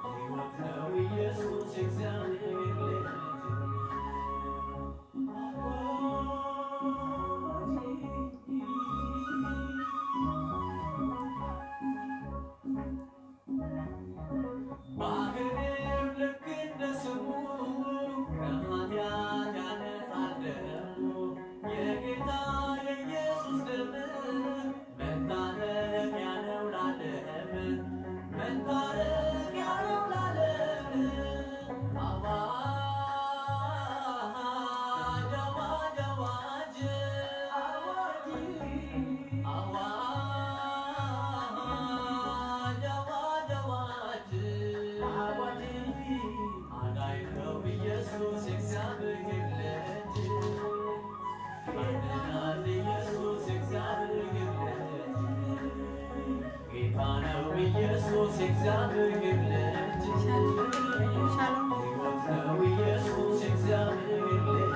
ሕይወት ነው ኢየሱስ የእግዚአብሔር ልጅ። ባህሪው ልክ እንደ ስሙ ከኃጢአት ያነጻል ደሙ። የጌታ የኢየሱስ ደም መታረቂያ ነው ለዓለም፣ መታረቂያ ነው ለዓለም። አዋጅ፣ አዋጅ፣ አዋጅ፣ አዋጅ፣ አዋጅ፣ አዋጅ፣ አዋጅ፣ አዳኝ ነው ኢየሱስ የእግዚአብሔር ልጅ። አድነናል ኢየሱስ የእግዚአብሔር ልጅ። ጌታ ነው ኢየሱስ የእግዚአብሔር ልጅ። ሻሎም። ሕይወት ነው ኢየሱስ የእግዚአብሔር ልጅ።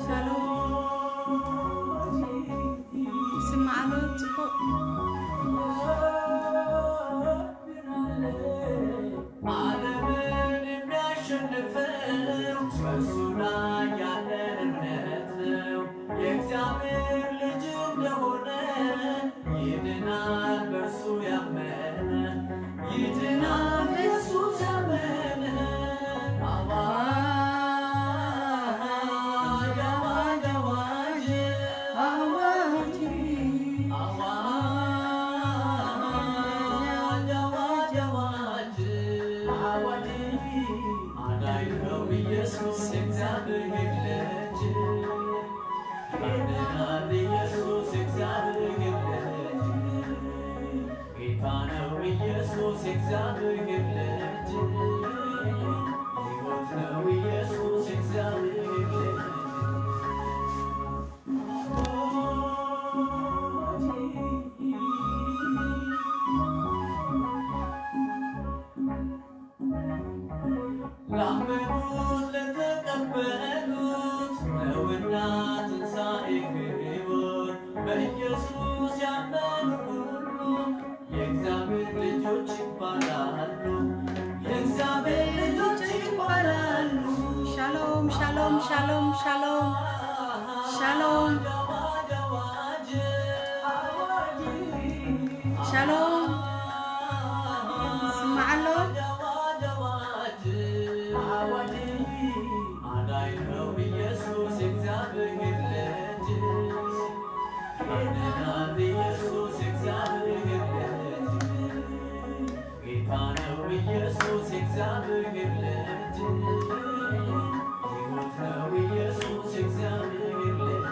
ሻሎም። ይስማዕ ኣሎ ጽቡቕ። ዓለምን የሚያሸንፈው በእርሱ ላይ ያለን እምነት ነው። የእግዚአብሔር ልጅ እንደሆነ ይድናል በእርሱ ያመነ፣ ይድናል በእርሱ ያመነ። አዋጅ፣ አዋጅ፣ አዋጅ፣ አዋጅ፣ አዋጅ፣ አዋጅ፣ አዋጅ፣ አዋጅ። አዳኝ ነው ኢየሱስ የእግዚአብሔር ልጅ። አድነናል ኢየሱስ የእግዚአብሔር ልጅ። ጌታ ነው ኢየሱስ የእግዚአብሔር ልጅ። ሕይወት ነው ኢየሱስ የእግዚአብሔር ልጅ። ላመኑት ለተቀበሉት ነውና ትንሣኤ ክብር፣ በኢየሱስ ያመኑ ሁሉ የእግዚአብሔር ልጆች ይባላሉ። የእግዚአብሔር ልጆች ይባላሉ። ሻሎም፣ ሻሎም፣ ሻሎም፣ ሻሎም፣ ሻሎም። ሻሎም። ይስማዕ ኣሎ? አዳኝ ነው ኢየሱስ የእግዚአብሔር ልጅ። አድነናል ኢየሱስ የእግዚአብሔር ልጅ። ጌታ ነው ኢየሱስ የእግዚአብሔር ልጅ። ሕይወት ነው ኢየሱስ የእግዚአብሔር ልጅ።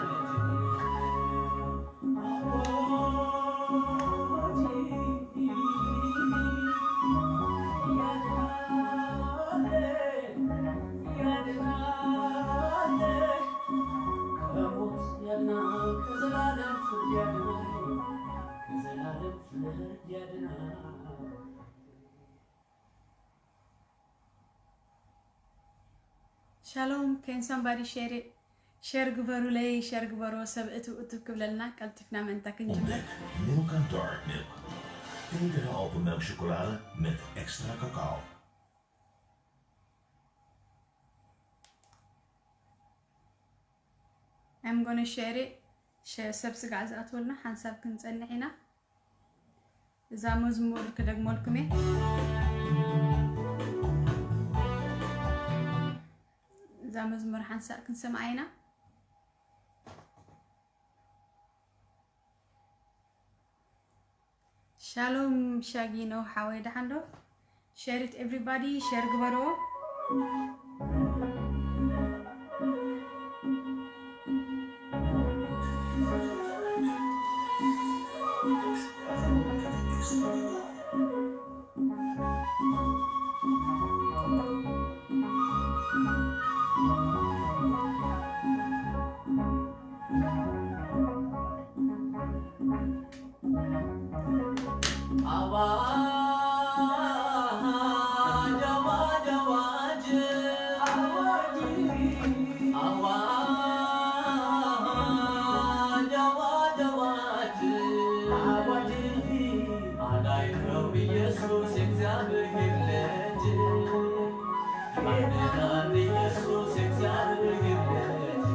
Shalom, can somebody share it? Share ግበሩለይ፣ share ግበሩ። ሰብ እትው እትው ክብለልና ቀልጢፍና ምእንታ ክንጅምር። Ontdek Milk and Dark Milk. Tegengeholpen melkchocolade met extra cacao. I'm gonna share it. ሸ-፣ ሰብ ስጋዕ ዝኣትወልና ሓንሳብ ክንጸንሕ ኢና። እዛ መዝሙር ክደግመልኩም እየ። እዛ መዝሙር ሓንሳእ ክንሰምዓ ኢና። ሻሎም ሻጊኖ ሓወይ፣ ደሓን ዶ? Share it everybody, share ግበርዎ። አዋጅ፣ አዋጅ፣ አዋጅ፣ አዋጅ፣ አዋጅ፣ አዋጅ፣ አዋጅ፣ አዋጅ። ኢየሱስ የእግዚአብሔር ልጅ፣ አድነናል ኢየሱስ የእግዚአብሔር ልጅ፣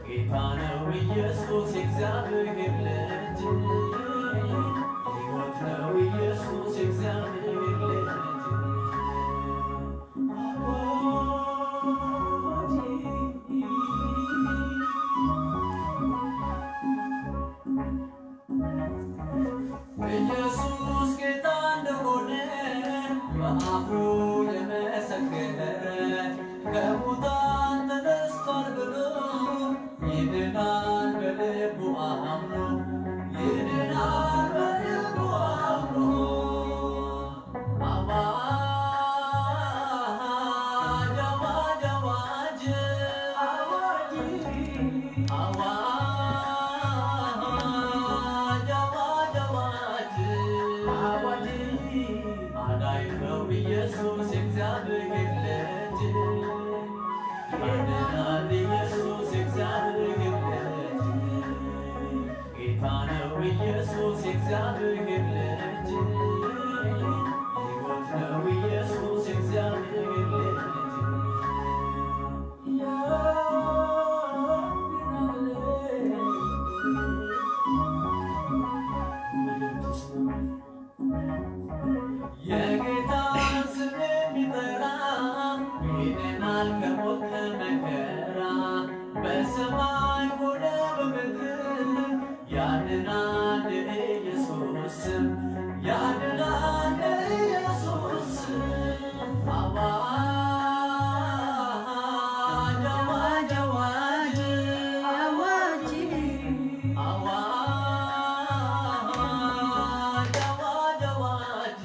ጌታ ነው ኢየሱስ የእግዚአብሔር ልጅ፣ ሕይወት ነው ኢየሱስ የእግዚአብሔር ልጅ። ኢየሱስ ጌታ እንደሆነ በአፉ የመሰከረ፣ ከሙታን ተነስቷል ብሎ ይድናል በልቡ አምኖ፣ ይድናል በልቡ አምኖ። አዋጅ፣ አዋጅ፣ አዋጅ፣ አዋጅ፣ አዋጅ፣ አዋጅ፣ አዋጅ። አዳኝ ነው ኢየሱስ የእግዚአብሔር ልጅ፣ አድነናል ኢየሱስ የእግዚአብሔር ልጅ። ጌታ ነው ኢየሱስ የእግዚአብሔር ልጅ፣ ሕይወት ነው ኢየሱስ የእግዚአብሔር ልጅ። የጌታ ስም የሚጠራ ይድናል ከሞት ከመከራ፣ በሰማይ ሆነ በምድር ያድናል ኢየሱስ ስም፣ ያድናል ኢየሱስ ስም። አዋጅ፣ አዋጅ፣ አዋጅ፣ አዋጅ፣ አዋጅ፣ አዋጅ፣ አዋጅ።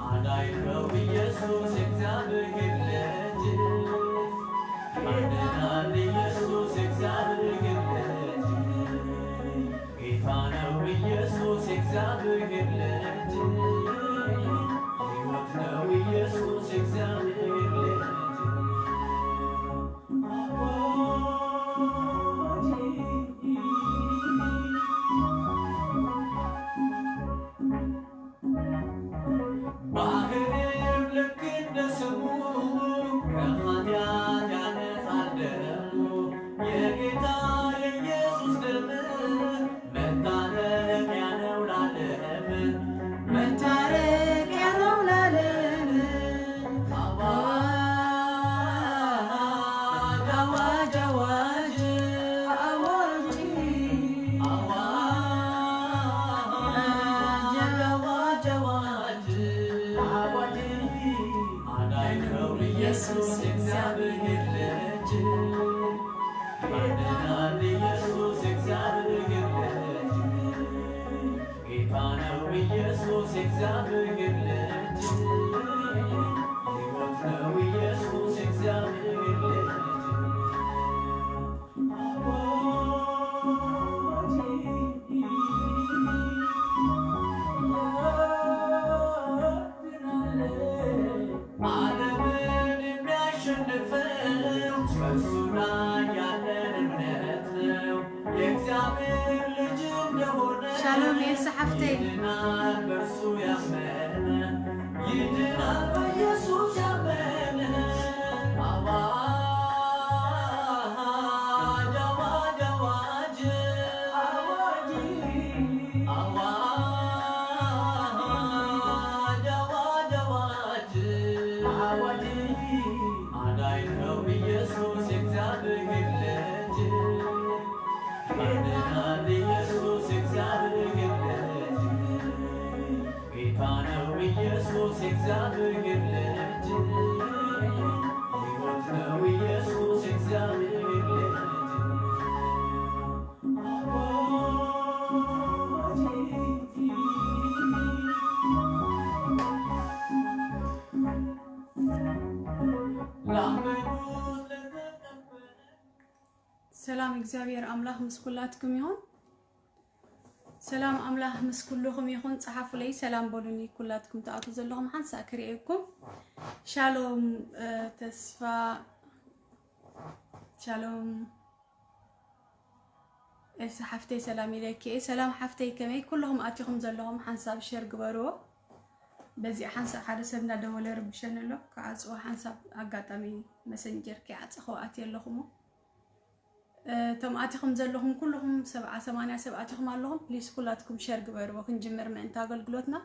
አዳኝ ነው ኢየሱስ የእግዚአብሔር ልጅ፣ አድነናል ኢየሱስ የእግዚአብሔር ልጅ። ጌታ ነው ኢየሱስ የእግዚአብሔር ልጅ፣ ሕይወት ነው ኢየሱስ የእግዚአብሔር ልጅ። ባህሪው ልክ እንደ ስሙ ከኃጢአት ያነጻል ደሙ። የጌታ የኢየሱስ ደም መታረቂያ ነው ለዓለም፣ መታረቂያ ነው ለዓለም። አዋጅ፣ አዋጅ፣ አዋጅ፣ አዋጅ፣ አዋጅ፣ አዋጅ፣ አዋጅ። አዳኝ ነው ኢየሱስ የእግዚአብሔር ልጅ፣ አድነናል ኢየሱስ የእግዚአብሔር ልጅ። ጌታ ነው ኢየሱስ የእግዚአብሔር ልጅ፣ ሕይወት ነው ኢየሱስ የእግዚአብሔር ልጅ። ዓለምን የሚያሸንፈው በእርሱ ላይ ያለን እምነት ነው። የእግዚአብሔር ልጅ እንደሆነ ሻሎም ኤልሳ ሓፍተይ። ይድናል በእርሱ ያመነ፣ ይድናል በኢየሱስ ያመነ። አዋጅ፣ አዋጅ፣ አዋጅ፣ አዋጅ፣ አዋጅ፣ አዋጅ፣ አዋጅ። አዳኝ ነው ኢየሱስ የእግዚአብሔር ልጅ፣ አድነናል ኢየሱስ የእግዚአብሔር ልጅ። ጌታ ነው ኢየሱስ የእግዚአብሔር ልጅ፣ ሕይወት ነው ኢየሱስ የእግዚአብሔር ልጅ። ሰላም እግዚኣብሔር ኣምላኽ ምስ ኩላትኩም ይኹን። ሰላም ኣምላኽ ምስ ኩልኹም ይኹን። ጸሓፉለይ፣ ሰላም በሉኒ። ኩላትኩም ትኣትዉ ዘለኹም ሓንሳእ ክርእየኩም። ሻሎም፣ እ፣ ተስፋ፣ ሻሎም። ኤልሳ ሓፍተይ ሰላም ኢለኪ። ሰላም ሓፍተይ፣ ከመይ? ኩልኹም ኣቲኹም ዘለኹም ሓንሳብ ሸር ግበርዎ። በዚ ሓንሳብ ሓደ ሰብ እንዳደወለ ይርብሸኒ ኣሎ። ክዓጽዎ ሓንሳብ ኣጋጣሚ መሰንጀር ከይዓጸኹ ኣትየ ኣለኹ እሞ፣ እ፣ እቶም ኣቲኹም ዘለኹም ኩልኹም ሰብዓ ሰማንያ ሰብ ኣቲኹም ኣለኹም። ፕሊስ ኩላትኩም ሸር ግበርዎ። ክንጅምር ምእንቲ ኣገልግሎትና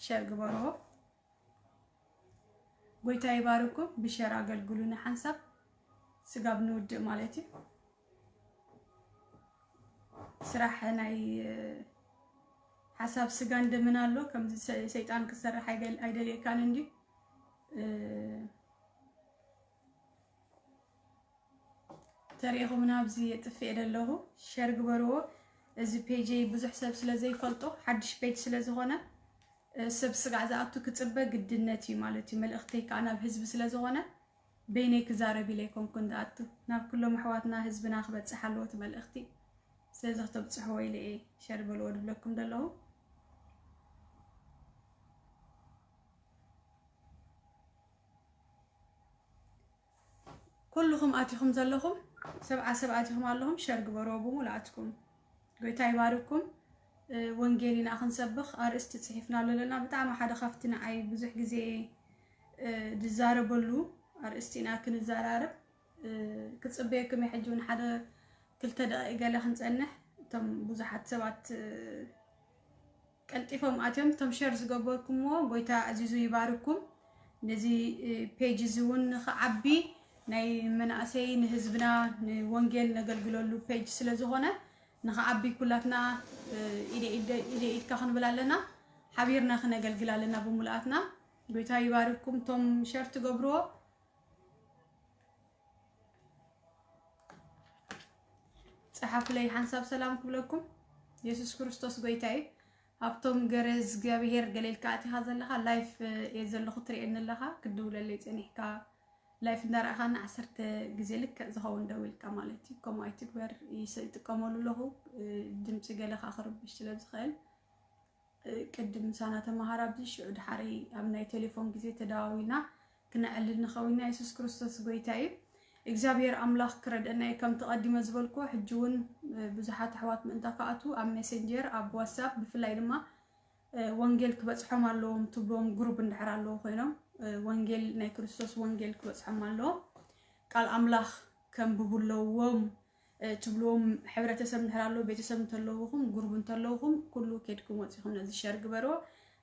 ሸር ግበርዎ። ጎይታ ይባርኩም። ብሸር ኣገልግሉና ሓንሳብ ስጋብ ንውድእ ማለት እዩ። ስራሕ ናይ፣ እ፣ ሓሳብ ስጋን ደምን ኣሎ። ከምዚ ሰ-፣ ሰይጣን ክሰርሕ ኣይገል-፣ ኣይደልየካን እንድዩ። እ፣ ተሪኢኹምና ኣብዚ የጥፍኤ ዘለኹ። ሸር ግበርዎ። እዚ ፔጀይ ብዙሕ ሰብ ስለ ዘይፈልጦ፣ ሓድሽ ፔጅ ስለ ዝኾነ፣ እ፣ ሰብ ስጋዕ ዝኣቱ ክጽበ ግድነት እዩ ማለት እዩ። መልእኽተይ ከኣ ናብ ህዝቢ ስለ ዝኾነ፣ በይነይ ክዛረብ ኢለ ኣይኮንኩን ዝኣቱ። ናብ ኩሎም ኣሕዋትና ህዝብና ክበጽሕ ኣለዎ እቲ መልእኽቲ። ስለዚ ክተብጽሕዎ ኢለ እየ ሸር በልዎ ድብለኩም ዘለኹ። ኩልኹም ኣቲኹም ዘለኹም፣ ሰብዓ ሰብ ኣቲኹም ኣለኹም፣ ሸር ግበርዎ ብሙሉኣትኩም። ጎይታ ይባርኩም። እ፣ ወንጌል ኢና ክንሰብኽ፣ ኣርእስቲ ጽሒፍና ኣለና። ብጣዕሚ ሓደ ካብቲ ንዓይ ብዙሕ ግዜ፣ እ፣ ዝዛረበሉ ኣርእስቲ ኢና ክንዘራረብ። እ፣ ክጽበየኩም እየ። ሕጂ እውን ሓደ ክልተ ደቂቕ ገለ ክንጸንሕ፣ እቶም ብዙሓት ሰባት፣ እ፣ ቀልጢፎም ኣትዮም። እቶም ሸር ዝገበርኩምዎ ጎይታ ኣዚዙ ይባርኩም። ነዚ፣ እ፣ ፔጅ እዚ እውን ንኽዓቢ ናይ መናእሰይ ንህዝብና ንወንጌል ነገልግለሉ ፔጅ ስለ ዝኾነ ንኽዓቢ ኩላትና፣ እ፣ ኢደ ኢደ-፣ ኢደ ኢድካ ክንብል ኣለና። ሓቢርና ክነገልግል ኣለና ብሙሉኣትና። ጎይታ ይባርኩም። እቶም ሸር ትገብርዎ ጸሓፉለይ ሓንሳብ ሰላም ክብለኩም። የሱስ ክርስቶስ ጎይታ እዩ። ሃብቶም ገረ እግዚኣብሔር ገለ ኢልካ ኣቲኻ ዘለኻ ላይፍ፣ እ፣ እየ ዘለኹ ትርእየኒ ኣለኻ። ክድውለለይ ጸኒሕካ ላይፍ እንዳረኣኻኒ ዓሰርተ ግዜ ልክዕ ዝኸውን ደዊልካ ማለት እዩ። ከምኡ ኣይትግበር። ይስ-፣ ይጥቀመሉ ኣለኹ። እ፣ ድምፂ ገለ ከዓ ክርብሽ ስለ ዝኽእል፣ እ፣ ቅድም ምሳና ተመሃር ኣብዚ ሽዑ ድሓረይ ኣብ ናይ ቴሌፎን ግዜ ተደዋዊና ክነዕልል ንኸውን ኢና። የሱስ ክርስቶስ ጎይታ እዩ። እግዚኣብሔር ኣምላኽ ክረድአና እዩ። ከምቲ ቀዲመ ዝበልኩ፣ ሕጂ እውን፣ እ፣ ብዙሓት ኣሕዋት ምእንታ ክኣትዉ ኣብ ሜሴንጀር፣ ኣብ ዋትሳፕ፣ ብፍላይ ድማ፣ እ፣ ወንጌል ክበጽሖም ኣለዎም ትብልዎም ግሩፕ እንድሕር ኣለዉ ኮይኖም፣ እ፣ ወንጌል ናይ ክርስቶስ ወንጌል ክበጽሖም ኣለዎም። ቃል ኣምላኽ ከንብቡ ኣለዎም፣ እ፣ ትብልዎም ሕብረተሰብ እንድሕር ኣለዉ፣ ቤተሰብ እንተለውኹም፣ ግሩፕ እንተለውኹም፣ ኩሉ ኬድኩም ወጺኹም ነዚ ሸር ግበርዎ።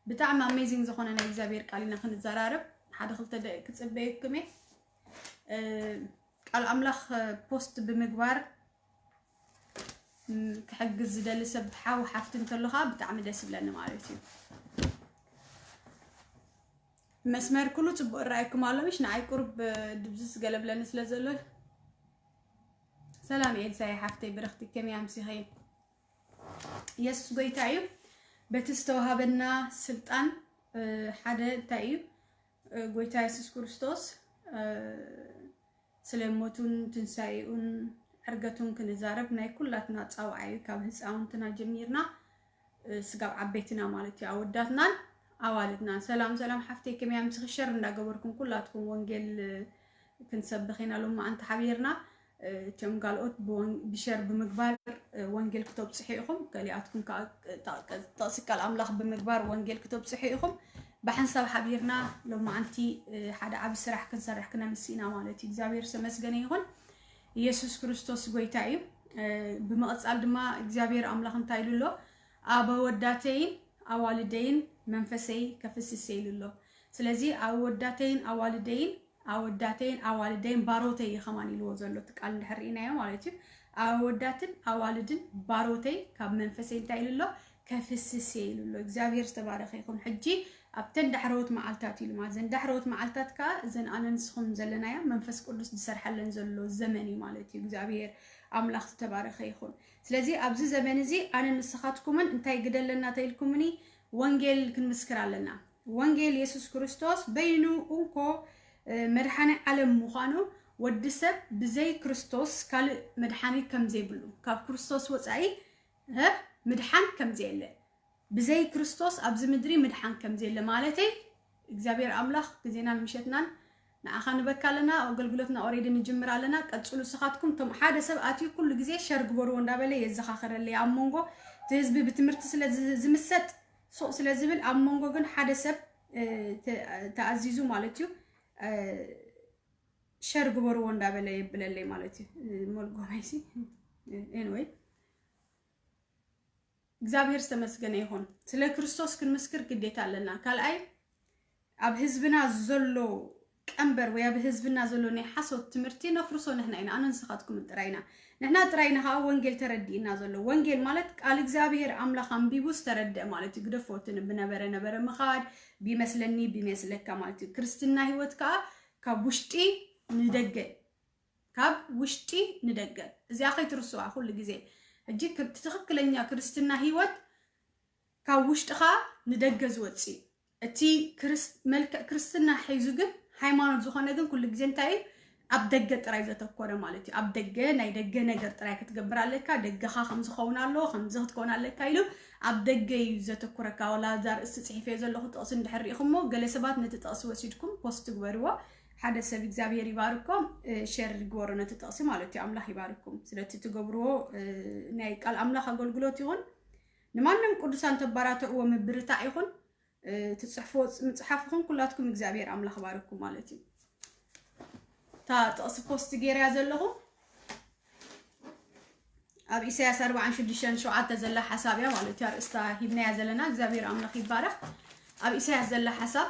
ብጣዕሚ ኣሜዚንግ ዝኾነ ናይ እግዚኣብሔር ቃል ኢና ክንዘራረብ። ሓደ ክልተ ደቂቅ ክጽበየኩም እየ። እ፣ ቃል ኣምላኽ፣ እ፣ ፖስት ብምግባር፣ ም፣ ክሕግዝ ዝደሊ ሰብ ሓው ሓፍቲ እንተሎ ከዓ ብጣዕሚ ደስ ይብለኒ ማለት እዩ። መስመር ኩሉ ጽቡቅ ይረኣየኩም ኣሎ፣ ምሽ ንዓይ ቁሩብ፣ እ፣ ድብዝዝ ገለ ብለኒ ስለ ዘሎ። ሰላም ኤልሳይ ሓፍተይ ብርኽቲ፣ ከመይ ኣምሲኺ? የሱስ ጎይታ እዩ። በቲ ዝተዋሃበና ስልጣን፣ እ፣ ሓደ እንታይ እዩ? እ፣ ጎይታ የሱስ ክርስቶስ፣ እ፣ ስለ ሞቱን ትንሳኤኡን ዕርገቱን ክንዛረብ ናይ ኩላትና ጻውዓ እዩ። ካብ ህጻውንትና ጀሚርና፣ እ፣ ስጋብ ዓበይትና ማለት እዩ፣ ኣወዳትናን ኣዋልድናን። ሰላም ሰላም ሓፍተይ፣ ከመይ ኣምስኺ? ሸር እንዳገበርኩም ኩላትኩም ወንጌል፣ እ፣ ክንሰብኽ ኢና ሎማዓንቲ ሓቢርና። እ፣ እቶም ካልኦት ብወን-፣ ብሸር ብምግባር፣ እ፣ ወንጌል ክተብጽሑ ኢኹም። ገሊኣትኩም ከኣ፣ እ፣ ጣ-፣ ጣ-፣ ጥቕሲ ቃል ኣምላኽ ብምግባር ወንጌል ክተብጽሑ ኢኹም። ብሓንሳብ ሓቢርና ሎማዓንቲ፣ እ፣ ሓደ ዓቢ ስራሕ ክንሰርሕ ክነምስ ኢና ማለት እዩ። እግዚኣብሔር ዝተመስገነ ይኹን። ኢየሱስ ክርስቶስ ጎይታ እዩ። እ፣ ብምቕጻል ድማ እግዚኣብሔር ኣምላኽ እንታይ ኢሉ ኣሎ? ኣብ ኣወዳተይን ኣዋልደይን መንፈሰይ ከፍስስ እየ ኢሉ ኣሎ። ስለዚ ኣወዳተይን ኣዋልደይን፣ ኣወዳተይን ኣዋልደይን ባሮተይ እዩ ከማን ኢልዎ ዘሎ እቲ ቃል እንድሕር ርኢናዮ ማለት እዩ። ኣወዳትን ኣዋልድን ባሮተይ ካብ መንፈሰይ እንታይ ኢሉ ኣሎ? ከፍስስ እየ ኢሉ ኣሎ። እግዚኣብሔር ዝተባረኸ ይኹን። ሕጂ ኣብተን ዳሕረዎት መዓልታት ኢሉ ማለት፣ እዘን ዳሕረዎት መዓልታት ከኣ እዘን ኣነ ንስኹም ዘለናዮ መንፈስ ቅዱስ ዝሰርሐለን ዘሎ ዘመን እዩ ማለት እዩ። እግዚኣብሔር ኣምላኽ ዝተባረኸ ይኹን። ስለዚ ኣብዚ ዘመን እዚ ኣነ ንስኻትኩምን እንታይ ግደ ኣለና ተኢልኩምኒ? ወንጌል ክንምስክር ኣለና። ወንጌል የሱስ ክርስቶስ በይኑ እንኮ፣ እ፣ መድሓኒ ዓለም ምዃኑ፣ ወዲ ሰብ ብዘይ ክርስቶስ ካልእ መድሓኒ ከም ዘይብሉ፣ ካብ ክርስቶስ ወጻኢ፣ እ፣ ምድሓን ከም ዘየለ፣ ብዘይ ክርስቶስ ኣብዚ ምድሪ ምድሓን ከም ዘየለ ማለተይ፣ እግዚኣብሔር ኣምላኽ ግዜናን ምሸትናን ንዓኻ ንበካ ኣለና፣ ኣገልግሎትና ኦሬዲ ንጅምር ኣለና። ቀጽሉ ንስኻትኩም። ቶም ሓደ ሰብ ኣትዩ ኩሉ ግዜ ሸር ግበርዎ እንዳበለ የዘኻኸረለይ። ኣብ መንጎ እቲ ህዝቢ ብትምህርቲ ስለ ዝ- ዝምሰጥ፣ ሱቕ ስለ ዝብል፣ ኣብ መንጎ ግን ሓደ ሰብ እ፣ ተ- ተኣዚዙ ማለት እዩ። እ፣ ሸር ግበርዎ እንዳበለ የብለለይ ማለት እዩ። እ፣ መልጎማይሲ። ኤንወይ፣ እግዚኣብሔር ዝተመስገነ ይኹን። ስለ ክርስቶስ ክንምስክር ግዴታ ኣለና። ካልኣይ፣ ኣብ ህዝብና ዘሎ ቀንበር ወይ ኣብ ህዝብና ዘሎ ናይ ሓሶት ትምህርቲ ነፍርሶ ንሕና ኢና። ኣነ ንስኻትኩም ጥራይ ኢና። ንሕና ጥራይ ኢና ከዓ ወንጌል ተረዲእና ዘሎ። ወንጌል ማለት ቃል እግዚኣብሔር ኣምላኽ ኣንቢቡ ዝተረድአ ማለት እዩ። ግደፎትን ብነበረ ነበረ ምኻድ፣ ቢመስለኒ ቢመስለካ ማለት እዩ። ክርስትና ህይወት ከዓ ካብ ውሽጢ ንደገ፣ ካብ ውሽጢ ንደገ። እዚኣ ከይትርስዋ ኩሉ ግዜ። ሕጂ ክር- ትኽክለኛ ክርስትና ህይወት ካብ ውሽጥኻ ንደገ ዝወፅእ እዩ። እቲ ክርስ- መልክዕ ክርስትና ሒዙ ግን ሃይማኖት ዝኾነ ግን ኩሉ ግዜ እንታይ እዩ? ኣብ ደገ ጥራይ ዘተኮረ ማለት እዩ። ኣብ ደገ ናይ ደገ ነገር ጥራይ ክትገብር ኣለካ፣ ደገኻ ከም ዝኸውን ኣለዎ፣ ከምዚ ክትከውን ኣለካ ኢሉ ኣብ ደገ እዩ ዘተኩረካ። ዋላ እዛ ርእሲ ጽሒፈ ዘለኹ ጥቕሲ እንድሕር ርኢኹሞ፣ ገለ ሰባት ነቲ ጥቕሲ ወሲድኩም ፖስት ትግበርዎ። ሓደ ሰብ እግዚኣብሔር ይባርኮ፣ እ፣ ሸር ግበሮ ነቲ ጥቕሲ ማለት እዩ። ኣምላኽ ይባርኩም ስለቲ ትገብርዎ፣ እ፣ ናይ ቃል ኣምላኽ ኣገልግሎት ይኹን ንማንም ቅዱሳን ተባራትዕዎ ምብርታዕ ይኹን፣ እ፣ ትጽሕፍዎ ጽ- ምጽሓፍኹም ኩላትኩም እግዚኣብሔር ኣምላኽ ባርኩም ማለት እዩ። እታ ጥቕሲ ፖስት ገይረያ ዘለኹ ኣብ ኢሳያስ ኣርባዓን ሽዱሽተን ሸውዓተ ዘላ ሓሳብ እያ ማለት እዩ። ኣርእስታ ሂብናያ ዘለና እግዚኣብሔር ኣምላኽ ይባረኽ። ኣብ ኢሳያስ ዘላ ሓሳብ፣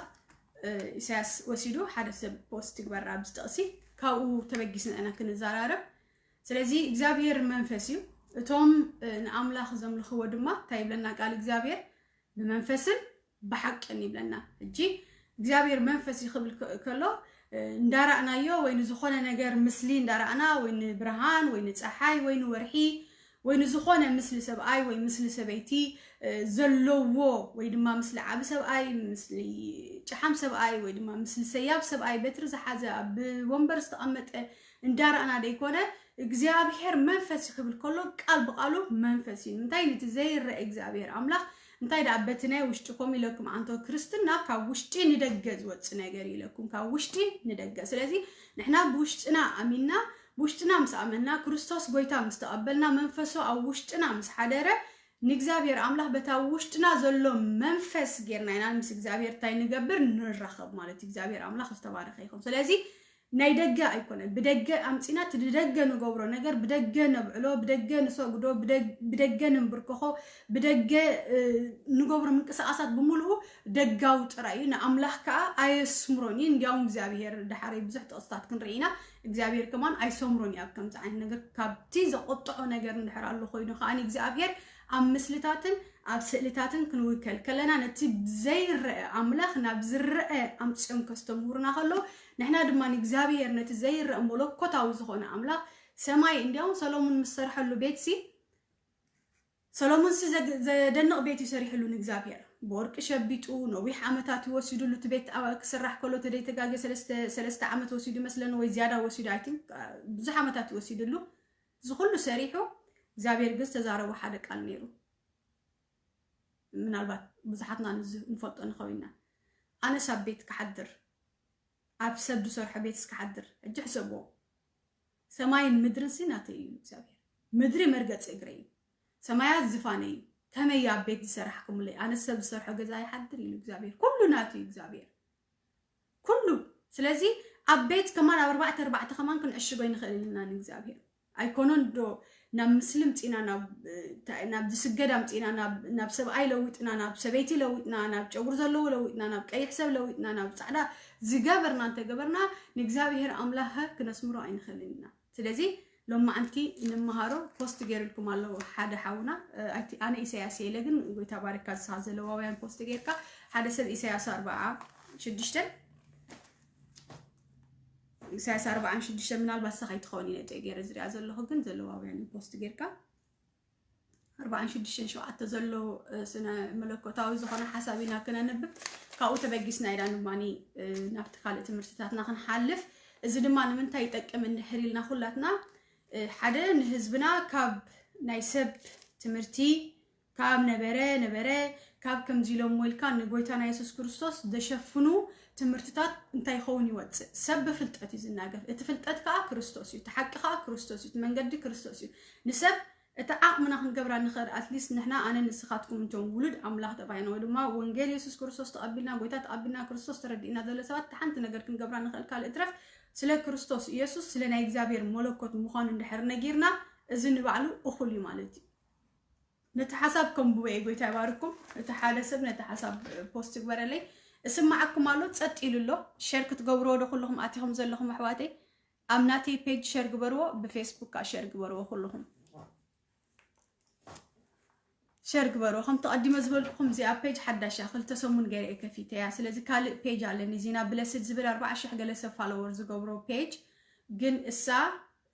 እ፣ ኢሳያስ ወሲዱ ሓደ ሰብ ፖስት ትግበር ኣብዚ ጥቕሲ፣ ካብኡ ተበጊስና ኢና ክንዘራረብ። ስለዚ እግዚኣብሔር መንፈስ እዩ። እቶም፣ እ፣ ንኣምላኽ ዘምልኽዎ ድማ እንታይ ይብለና ቃል እግዚኣብሔር? ብመንፈስን ብሓቅን ይብለና። ሕጂ እግዚኣብሔር መንፈስ እዩ ክብል ከ- ከሎ፣ እ፣ እንዳረኣናዮ ወይ ንዝኾነ ነገር ምስሊ እንዳረኣና ወይ ንብርሃን ወይ ንፀሓይ ወይ ንወርሒ ወይ ንዝኾነ ምስሊ ሰብኣይ ወይ ምስሊ ሰበይቲ፣ እ፣ ዘለዎ ወይ ድማ ምስሊ ዓቢ ሰብኣይ፣ ምስሊ ጨሓም ሰብኣይ ወይ ድማ ምስሊ ሰያብ ሰብኣይ በትሪ ዝሓዘ ኣብ ወንበር ዝተቐመጠ እንዳረኣና ደይኮነ እግዚኣብሔር መንፈስ እዩ ክብል ከሎ ቃል ብቃሉ መንፈስ እዩ። እንታይ ነቲ ዘይረአ እግዚኣብሔር ኣምላኽ እንታይ ደኣ በቲ ናይ ውሽጢ ኮም ኢለኩም ኣንቶ ክርስትና ካብ ውሽጢ ንደገ ዝወጽእ ነገር እዩ ኢለኩም ካብ ውሽጢ ንደገ። ስለዚ ንሕና ብውሽጥና ኣሚንና ብውሽጥና ምስ ኣመንና ክርስቶስ ጎይታ ምስ ተቐበልና መንፈሱ ኣብ ውሽጥና ምስ ሓደረ ንእግዚኣብሔር ኣምላኽ በታ ውሽጥና ዘሎ መንፈስ ጌርና ኢና ምስ እግዚኣብሔር እንታይ ንገብር ንራኸብ ማለት እዩ። እግዚኣብሔር ኣምላኽ ዝተባረኸ ይኹን። ስለዚ ናይ ደገ ኣይኮነን። ብደገ ኣምጺና እቲ ብደገ ንገብሮ ነገር ብደገ ነብዕሎ፣ ብደገ ንሰግዶ፣ ብደግ- ብደገ ንንብርከኾ፣ ብደገ እ፣ ንገብሮ ምንቅስቃሳት ብምልኡ ደጋዊ ጥራይ እዩ። ንኣምላኽ ከኣ ኣየስምሮን እዩ። እንዲያውም እግዚኣብሔር ደሓረይ ብዙሕ ጥቕስታት ክንርኢ ኢና። እግዚኣብሔር ከማን ኣይሰምሮን እዩ ኣብ ከምዚ ዓይነት ነገር። ካብቲ ዘቆጥዖ ነገር እንድሕር ኣሎ ኮይኑ ከኣ እግዚኣብሔር ኣብ ምስልታትን ኣብ ስእልታትን ክንውከል ከለና ነቲ ዘይረአ ኣምላኽ ናብ ዝረአ ኣምጽኦም ከስተምህሩና ከሎ ንሕና ድማ ንእግዚኣብሔር ነቲ ዘይረአ መለኮታዊ ዝኾነ ኣምላኽ ሰማይ እንዲያውም ሰሎሞን ምስ ሰርሐሉ ቤትሲ ሰሎሞንሲ ዘግ- ዘደንቕ ቤት እዩ ሰሪሕሉ ንእግዚኣብሔር ብወርቂ ሸቢጡ ነዊሕ ዓመታት ይወሲድሉ እቲ ቤት ኣብ- ክስራሕ ከሎ ተደይተጋገ ሰለስተ ሰለስተ ዓመት ወሲዱ መስለኒ ወይ ዝያዳ ወሲዱ ኣይ ቲንክ ብዙሕ ዓመታት ይወሲድሉ እዚ ኩሉ ሰሪሑ እግዚኣብሔር ግን ዝተዛረቦ ሓደ ቃል ነይሩ ምናልባት ብዙሓትና ንዝ- ንፈልጦ ንኸውን ኢና ኣነስ ኣብ ቤት ክሓድር ኣብ ሰብ ዝሰርሖ ቤትስ ክሓድር ሕጂ ሕሰብዎ ሰማይን ምድርን ሲ ናተይ እዩ እግዚኣብሔር ምድሪ መርገፂ እግረይ እዩ ሰማያት ዝፋነይ እዩ ከመይ ኣብ ቤት ዝሰራሕኩምለይ ኣነስ ሰብ ዝሰርሖ ገዛ ይሓድር ኢሉ እግዚኣብሔር ኩሉ ናቱ እዩ እግዚኣብሔር ኩሉ ስለዚ ኣብ ቤት ከማን ኣብ ኣርባዕተ ኣርባዕተ ከማን ክንዕሽጎ ይንኽእል ኢልና ንእግዚኣብሔር ኣይኮኖን ዶ ናብ ምስሊ ምፂና ናብ ዝስገድ ኣምፂና ናብ ሰብኣይ ለዊጥና ናብ ሰበይቲ ለዊጥና ናብ ጨጉሪ ዘለዎ ለዊጥና ናብ ቀይሕ ሰብ ለዊጥና ናብ ፃዕዳ ዝገበርና እንተገበርና ንእግዚኣብሔር ኣምላኸ ክነስምሮ ኣይንኽእልን ኢና ስለዚ ሎማዓንቲ ንምሃሮ ፖስት ገይርልኩም ኣለዎ ሓደ ሓውና ኣነ ኢሳያስ የለ ግን ጎይታ ባርካ ዝስኻ ዘለዋውያን ፖስት ገይርካ ሓደ ሰብ ኢሳያስ ኣርባዓ ሽዱሽተ ኢሳያስ ኣርባዓን ሽዱሽተ ምናልባት ሰኻይ ትኸውን ኢነ ጠ ገይረ ዝሪኣ ዘለኹ ግን ዘለዋውያን ፖስት ጌርካ ኣርባዓን ሽዱሽተን ሸውዓተ ዘሎ ስነ መለኮታዊ ዝኾነ ሓሳብ ኢና ክነንብብ ካብኡ ተበጊስና ኢና ድማ ናብቲ ካልእ ትምህርትታትና ክንሓልፍ እዚ ድማ ንምንታይ ይጠቅም እንድሕር ኢልና ኩላትና ሓደ ንህዝብና ካብ ናይ ሰብ ትምህርቲ ካብ ነበረ ነበረ ካብ ከምዚ ኢሎም ወልካ ንጎይታና የሱስ ክርስቶስ ዘሸፍኑ ትምህርትታት እንታይ ይኸውን ይወፅእ? ሰብ ብፍልጠት እዩ ዝናገፍ። እቲ ፍልጠት ከዓ ክርስቶስ እዩ፣ እቲ ሓቂ ከዓ ክርስቶስ እዩ፣ እቲ መንገዲ ክርስቶስ እዩ። ንሰብ እቲ ዓቕምና ክንገብራ ንኽእል፣ ኣትሊስት ንሕና ኣነ ንስኻትኩም እንቶም ውሉድ ኣምላኽ ተባሂና ወይ ድማ ወንጌል የሱስ ክርስቶስ ተቐቢልና፣ ጎይታ ተቐቢልና፣ ክርስቶስ ተረዲእና ዘሎ ሰባት እቲ ሓንቲ ነገር ክንገብራ ንኽእል፣ ካልእ እትረፍ ስለ ክርስቶስ ኢየሱስ፣ ስለ ናይ እግዚኣብሔር መለኮት ምዃኑ እንድሕር ነጊርና፣ እዚ ንባዕሉ እኹል እዩ ማለት እዩ። ነቲ ሓሳብ ከንብቦ እየ። ጎይታ ይባርኩም። እቲ ሓደ ሰብ ነቲ ሓሳብ ፖስት ይግበረለይ። እስማዓኩም ኣሎ፣ ጸጥ ኢሉ ኣሎ። ሸር ክትገብርዎ ዶ ኩልኹም ኣቲኹም ዘለኹም ኣሕዋተይ? ኣብ ናተይ ፔጅ ሸር ግበርዎ፣ ብፌስቡክ ከዓ ሸር ግበርዎ ኩልኹም። ሸር ግበርዎ። ከምቲ ቀዲመ ዝበልኩኹም እዚኣ ፔጅ ሓዳሽ እያ፣ ክልተ ሰሙን ገይረ እየ ከፊተያ። ስለዚ ካልእ ፔጅ ኣለኒ፣ ዚና ብለስድ ዝብል ኣርባዓ ሽሕ ገለ ሰብ ፋሎወር ዝገብሮ ፔጅ፣ ግን እሳ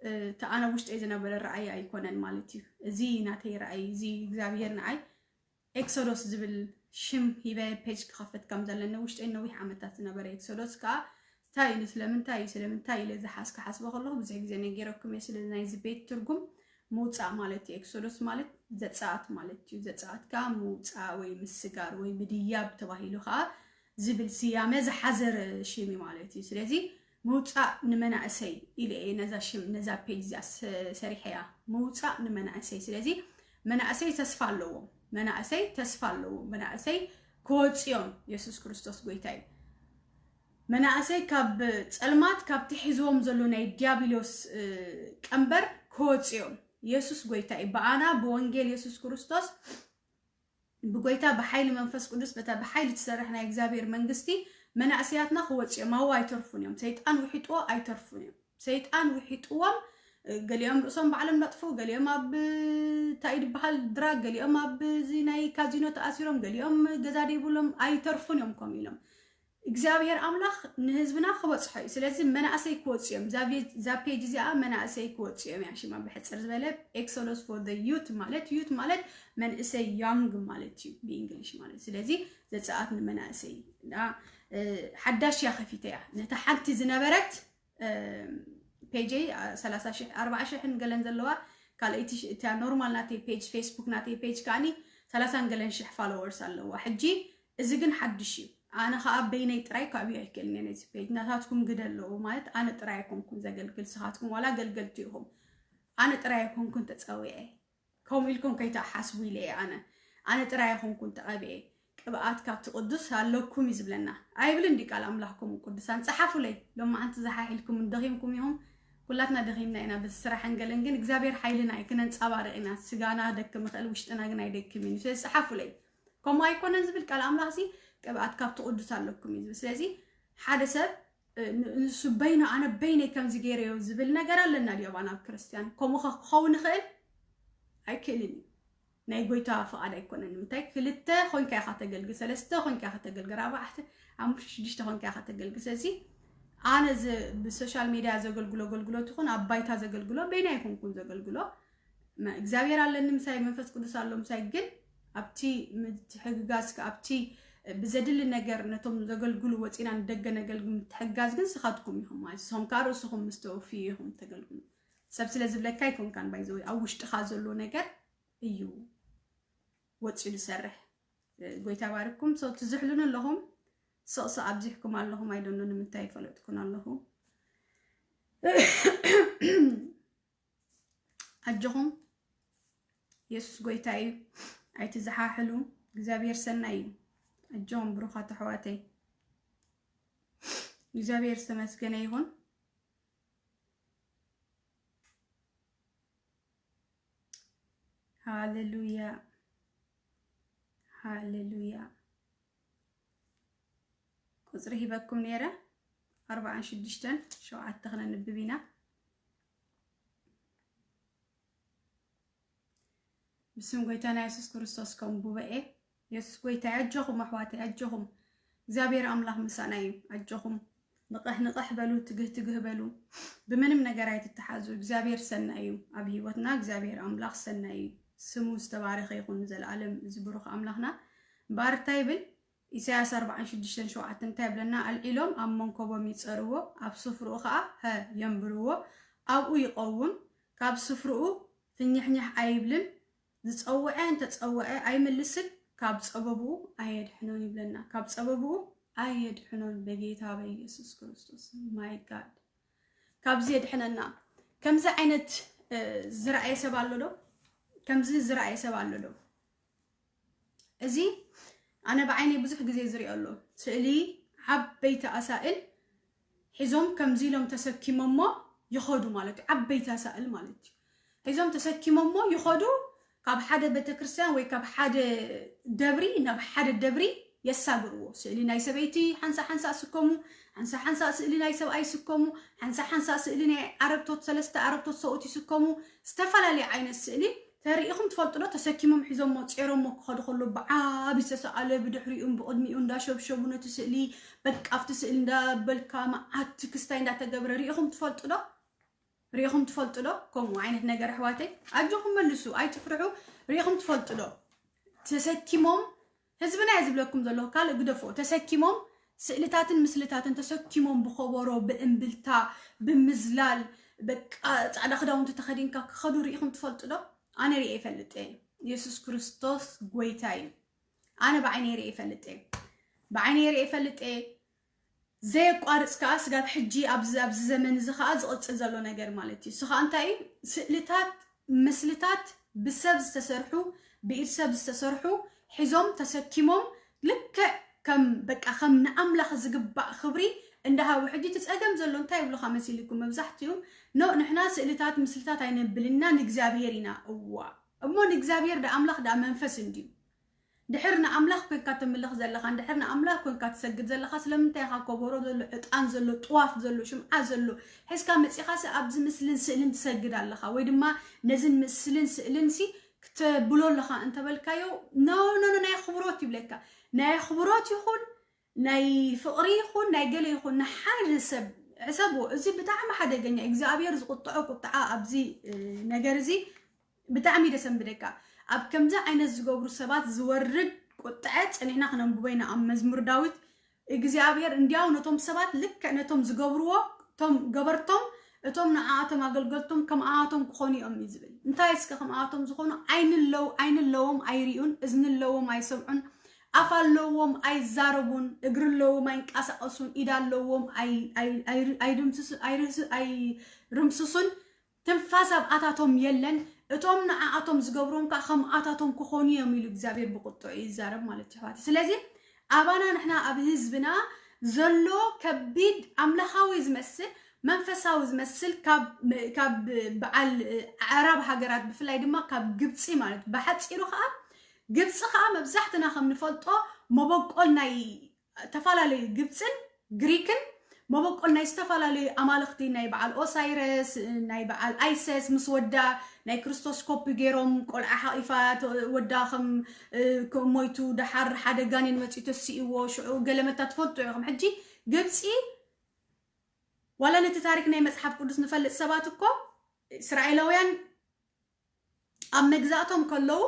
እቲ ኣነ ውሽጠይ ዝነበረ ረኣይ ኣይኮነን ማለት እዩ። እዚ ናተይ ረኣይ፣ እዚ እግዚኣብሔር ንዓይ ኤክሶዶስ ዝብል ሽም ሂበ ፔጅ ክኸፍት ከም ዘለኒ ውሽጠይ ነዊሕ ዓመታት ዝነበረ ኤክሶዶስ ከዓ እንታይ እዩ፣ ስለምንታይ እዩ፣ ስለምንታይ ኢለ ዝሓስ ክሓስበ ከለኹ ብዙሕ ግዜ ነጊረኩም እየ። ስለ ናይዚ ቤት ትርጉም ምውፃእ ማለት እዩ። ኤክሶዶስ ማለት ዘፀኣት ማለት እዩ። ዘፀኣት ከዓ ምውፃእ ወይ ምስጋር ወይ ምድያብ ተባሂሉ ከዓ ዝብል ስያመ ዝሓዘረ ሽም እዩ ማለት እዩ። ስለዚ ምውፃእ ንመናእሰይ ኢለ እየ ነዛ ሽም፣ ነዛ ፔጅ እዚኣ ሰ-፣ ሰሪሐያ። ምውፃእ ንመናእሰይ። ስለዚ መናእሰይ ተስፋ ኣለዎም። መናእሰይ ተስፋ ኣለዎም። መናእሰይ ክወፅኦም የሱስ ክርስቶስ ጎይታ እዩ። መናእሰይ ካብ ጸልማት፣ ካብቲ ሒዝዎም ዘሎ ናይ ዲያብሎስ፣ እ፣ ቀንበር ክወፅኦም የሱስ ጎይታ እዩ። ብኣና ብወንጌል የሱስ ክርስቶስ ብጎይታ ብሓይሊ መንፈስ ቅዱስ በታ ብሓይሊ ትሰርሕ ናይ እግዚኣብሔር መንግስቲ መናእሰያትና ክወፅኦም ኣብኡ ኣይተርፉን እዮም። ሰይጣን ውሒጥዎ ኣይተርፉን እዮም። ሰይጣን ውሒጥዎም፣ እ፣ ገሊኦም ርእሶም ባዕሎም ነጥፉ፣ ገሊኦም ኣብ፣ እ፣ እንታይ እዩ ዝበሃል ድራግ፣ ገሊኦም ኣብ እዚ ናይ ካዚኖ ተኣሲሮም፣ ገሊኦም ገዛ ደይብሎም ኣይተርፉን እዮም። ከምኡ ኢሎም እግዚኣብሔር ኣምላኽ ንህዝብና ክበፅሖ እዩ። ስለዚ መናእሰይ ክወፁ እዮም። እዛ ፔ-፣ እዛ ፔጅ እዚኣ መናእሰይ ክወፁ እዮም እያ ሽማ። ብሕፅር ዝበለ ኤክሶዶስ ፎር ዩት ማለት፣ ዩት ማለት መንእሰይ፣ ያንግ ማለት እዩ ብእንግሊሽ ማለት። ስለዚ ዘፀኣት ንመናእሰይ እና፣ እ፣ ሓዳሽ እያ ከፊተ እያ። ነታ ሓንቲ ዝነበረት፣ እ፣ ፔጀይ፣ እ፣ ሰላሳ ሽሕ፣ ኣርባዓ ሽሕን ገለን ዘለዋ፣ ካልኣይቲ ሽ-፣ እታ ኖርማል ናተይ ፔጅ፣ ፌስቡክ ናተይ ፔጅ ከዓኒ ሰላሳን ገለን ሽሕ ፋሎወርስ ኣለዋ። ሕጂ እዚ ግን ሓድሽ እዩ። ኣነ ኸዓ በይነይ ጥራይ ከዕብዮ ኣይክእልን እየ ነዚ ፔጅ። ናታትኩም ግደ ኣለዎ ማለት፣ ኣነ ጥራይ ኣይኮንኩን ዘገልግል፣ ስኻትኩም ዋላ ኣገልገልቲ ኢኹም። ኣነ ጥራይ ኣይኮንኩን ተጸዊዐ። ከምኡ ኢልኩም ከይትሓስቡ ኢለ እየ ኣነ። ኣነ ጥራይ ኣይኮንኩን ተቐብኤ። ቅብኣት ካብቲ ቅዱስ ኣለኩም እዩ ዝብለና። ኣይብልን ድዩ ቃል ኣምላኽ? ከምኡ ቅዱሳን ጸሓፉለይ። ሎማዓንቲ ዝሓሒልኩም ደኺምኩም ኢኹም። ኩላትና ደኺምና ኢና በዚ ስራሕን ገለን፣ ግን እግዚኣብሔር ሓይልና እዩ፣ ክነንጸባርቕ ኢና። ስጋና ደክም ይኽእል፣ ውሽጥና ግን ኣይደክምን እዩ። ስለዚ ጸሓፉለይ። ከምኡ ኣይኮነን ዝብል ቃል ኣምላኽ እዚ ቅብኣት ካብቲ ቅዱስ ኣለኩም እዩ ዝብል። ስለዚ ሓደ ሰብ፣ እ፣ ን-፣ ንሱ በይኑ፣ ኣነ በይነይ ከምዚ ገይረዮ ዝብል ነገር ኣለና ድዮ ኣባና ኣብ ክርስትያን? ከምኡ ከ ክኸውን ይኽእል? ኣይክእልን እዩ። ናይ ጎይታ ፍቓድ ኣይኮነን። ንምንታይ? ክልተ ኮንካ ኢኻ ተገልግል፣ ሰለስተ ኮንካ ኢኻ ተገልግል፣ ኣርባዕተ፣ ሓሙሽተ፣ ሽዱሽተ ኮንካ ኢኻ ተገልግል። ስለዚ ኣነ ዝ-፣ ብሶሻል ሜድያ ዘገልግሎ ኣገልግሎት ይኹን ኣብ ባይታ ዘገልግሎ በይነይ ኣይኮንኩን ዘገልግሎ። መ-፣ እግዚኣብሔር ኣለኒ ምሳይ፣ መንፈስ ቅዱስ ኣሎ ምሳይ። ግን ኣብቲ ምትሕግጋዝ፣ ኣብቲ ብዘድሊ ነገር ነቶም ዘገልግሉ ወፂና ንደገ ነገልግል ምትሕግጋዝ ግን ስኻትኩም ኢኹም ማለት። ንስኹም ከዓ ርእስኹም ምስ ተወፍዩ ኢኹም ተገልግሉ። ሰብ ስለ ዝብለካ ኣይኮንካን፣ ባይዘወይ ኣብ ውሽጥኻ ዘሎ ነገር እዩ ወፂኡ ዝሰርሕ። ጎይታ ባርኩም። ሰው ትዝሕሉን ኣለኹም፣ ስቕስቕ ኣብዚሕኩም ኣለኹም። ኣይደኖ ንምንታይ ይፈለጥኩን ኣለኹ። ኣጆኹም፣ የሱስ ጎይታ እዩ። ኣይትዝሓሕሉ፣ እግዚኣብሔር ሰናይ እዩ። ኣጆኹም ብሩኻት ኣሕዋተይ፣ እግዚኣብሔር ዝተመስገነ ይኹን። ሃሌሉያ፣ ሃሌሉያ። ቁጽሪ ሂበኩም ነይረ፣ ኣርባዓን ሽዱሽተን፣ ሸውዓተ ክነንብብ ኢና። ብስም ጎይታና የሱስ ክርስቶስ ከም ጉባኤ፣ የሱስ ጎይታ፣ ኣጆኹም ኣሕዋተይ፣ ኣጆኹም። እግዚኣብሔር ኣምላኽ ምሳና እዩ። ኣጆኹም። ንቕሕ ንቕሕ በሉ፣ ትግህ ትግህ በሉ። ብምንም ነገር ኣይትተሓዙ። እግዚኣብሔር ሰናይ እዩ። ኣብ ህይወትና እግዚኣብሔር ኣምላኽ ሰናይ እዩ። ስሙ ዝተባረኸ ይኹን ንዘለኣለም። እዚ ብሩኽ ኣምላኽና እምበኣር እንታይ ይብል? ኢሳያስ ኣርባዓን ሽዱሽተን ሸውዓተን እንታይ ይብለና? ኣልዒሎም ኣብ መንከቦም ይጸርዎ፣ ኣብ ስፍርኡ ኸኣ፣ ሀ፣ የንብርዎ። ኣብኡ ይቐውም፣ ካብ ስፍርኡ ፍኝሕኛሕ ኣይብልን። ዝጸውዐ እንተጸውዐ ኣይምልስን፣ ካብ ጸበብኡ ኣየድሕኖን ይብለና። ካብ ጸበብኡ ኣየድሕኖን በጌታ በኢየሱስ ክርስቶስ። My God፣ ካብዚ የድሕነና። ከምዚ ዓይነት ዝረኣየ ሰብ ኣሎ ዶ? ከምዚ ዝረኣየ ሰብ ኣሎ ዶ? እዚ ኣነ ብዓይነይ ብዙሕ ግዜ ዝሪኦ ኣሎ። ስእሊ ዓበይቲ ኣሳእል ሒዞም ከምዚ ኢሎም ተሰኪሞሞ ይኸዱ ማለት እዩ። ዓበይቲ ኣሳእል ማለት እዩ። ሒዞም ተሰኪሞሞ ይኸዱ። ካብ ሓደ ቤተክርስትያን ወይ ካብ ሓደ ደብሪ ናብ ሓደ ደብሪ የሳግርዎ። ስእሊ ናይ ሰበይቲ ሓንሳ ሓንሳ ስከሙ፣ ሓንሳ ሓንሳ ስእሊ ናይ ሰብኣይ ስከሙ፣ ሓንሳ ሓንሳ ስእሊ ናይ ዓረብቶት፣ ሰለስተ ዓረብቶት ሰብኡት ይስከሙ። ዝተፈላለዩ ዓይነት ስእሊ ተሪኢኹም ትፈልጡ ዶ? ተሰኪሞም ሒዞሞ ጼሮሞ ክኸዱ ከሎ ብዓቢ ዝተሰኣለ ብድሕሪኡን ብቕድሚኡ እንዳሸብሸቡ ነቲ ስእሊ በቃ ኣብቲ ስእሊ እንዳበልካ መዓት ክስታይ እንዳተገብረ ሪኢኹም ትፈልጡ ዶ? ሪኢኹም ትፈልጡ ዶ? ከምኡ ዓይነት ነገር ኣሕዋተይ ኣጆኹም መልሱ፣ ኣይትፍርሑ። ሪኢኹም ትፈልጡ ዶ? ተሰኪሞም ህዝብና እየ ዝብለኩም ዘለኹ፣ ካልእ ግደፎ። ተሰኪሞም ስእልታትን ምስልታትን ተሰኪሞም ብኸበሮ ብእምብልታ ብምዝላል በቃ ጻዕዳ ክዳውንቲ ተኸዲንካ ክኸዱ ርኢኹም ትፈልጡ ዶ? ኣነ ርኤ ይፈልጥ እየ። የሱስ ክርስቶስ ጎይታ እዩ። ኣነ ብዓይነይ ርኤ ይፈልጥ እየ። ብዓይነይ ርኤ ይፈልጥ እየ። ዘየቋርጽ ከኣ ስጋብ ሕጂ ኣብዚ ኣብዚ ዘመን እዚ ከኣ ዝቕጽል ዘሎ ነገር ማለት እዩ። እሱ ከኣ እንታይ እዩ? ስእልታት ምስልታት ብሰብ ዝተሰርሑ ብኢድ ሰብ ዝተሰርሑ ሒዞም ተሰኪሞም ልክዕ ከም በቃ ከም ንኣምላኽ ዝግባእ ክብሪ እንዳሃቡ። ሕጂ እቲ ጸገም ዘሎ እንታይ ይብሉኻ መሲልኩም? መብዛሕትኡ ኖ ንሕና ስእልታት ምስልታት ኣይነብልን ኢና ንእግዚኣብሔር ኢና። እዋ እሞ ንእግዚኣብሔር ደኣ ኣምላኽ ደኣ መንፈስ እንድዩ። ድሕር ንኣምላኽ ኮንካ ተምልኽ ዘለኻ፣ ድሕር ንኣምላኽ ኮንካ ትሰግድ ዘለኻ ስለምንታይ ኢኻ ከበሮ ዘሎ፣ ዕጣን ዘሎ፣ ጥዋፍ ዘሎ፣ ሽምዓ ዘሎ ሒዝካ መጺኻሲ ኣብዚ ምስልን ስእልን ትሰግድ ኣለኻ? ወይ ድማ ነዝን ምስልን ስእልን ሲ ክትብሎ ኣለኻ እንተበልካዮ፣ ኖ ኖ ኖ ናይ ኣኽብሮት ይብለካ። ናይ ኣኽብሮት ይኹን ናይ ፍቕሪ ይኹን ናይ ገለ ይኹን ንሓደ ሰብ ሕሰብዎ። እዚ ብጣዕሚ ሓደገኛ እግዚኣብሔር ዝቁጥዖ ቁጥዓ ኣብዚ ነገር እዚ ብጣዕሚ ደሰንብደካ። ኣብ ከምዚ ዓይነት ዝገብሩ ሰባት ዝወርድ ቁጥዐ ጸኒሕና ክነንብቦ ኢና ኣብ መዝሙር ዳዊት። እግዚኣብሔር እንዲያው ነቶም ሰባት ልክዕ ነቶም ዝገብርዎ እቶም ገበርቶም እቶም ንዓኣቶም ኣገልገልቶም ከምኣቶም ክኾኑ እዮም እዩ ዝብል። እንታይ እስከ ከምኣቶም ዝኾኑ? ዓይኒ ኣለዎም ኣይሪኡን፣ እዝኒ ኣለዎም ኣይሰምዑን፣ ኣፍ ኣለዎም ኣይዛረቡን፣ እግሪ ኣለዎም ኣይንቀሳቐሱን፣ ኢድ ኣለዎም ኣይርምስሱን፣ ትንፋስ ኣብኣታቶም የለን። እቶም ንዓኣቶም ዝገብርዎም ከዓ ከምኣታቶም ክኾኑ እዮም ኢሉ እግዚኣብሔር ብቁጥዑ ይዛረብ ማለት እዩ ኣሕዋት። ስለዚ ኣባና ንሕና ኣብ ህዝብና ዘሎ ከቢድ ኣምላኻዊ ዝመስል መንፈሳዊ ዝመስል ካብ በዓል ኣዕራብ ሃገራት ብፍላይ ድማ ካብ ግብፂ ማለት ብሓፂሩ ከዓ ግብፂ ከዓ መብዛሕትና ከም ንፈልጦ መበቆል ናይ ዝተፈላለዩ ግብፅን ግሪክን መበቆል ናይ ዝተፈላለዩ ኣማልኽቲ ናይ በዓል ኦሳይረስ ናይ በዓል ኣይሰስ ምስ ወዳ ናይ ክርስቶስ ኮፒ ገይሮም ቆልዓ ሓቂፋ ወዳ ከም ሞይቱ ደሓር ሓደ ጋኔን መፂኡ ተስእዎ ሽዑ ገለመታ ትፈልጡ ኢኹም። ሕጂ ግብፂ ዋላ ነቲ ታሪክ ናይ መፅሓፍ ቅዱስ ንፈልጥ ሰባት እኮ እስራኤላውያን ኣብ መግዛእቶም ከለዉ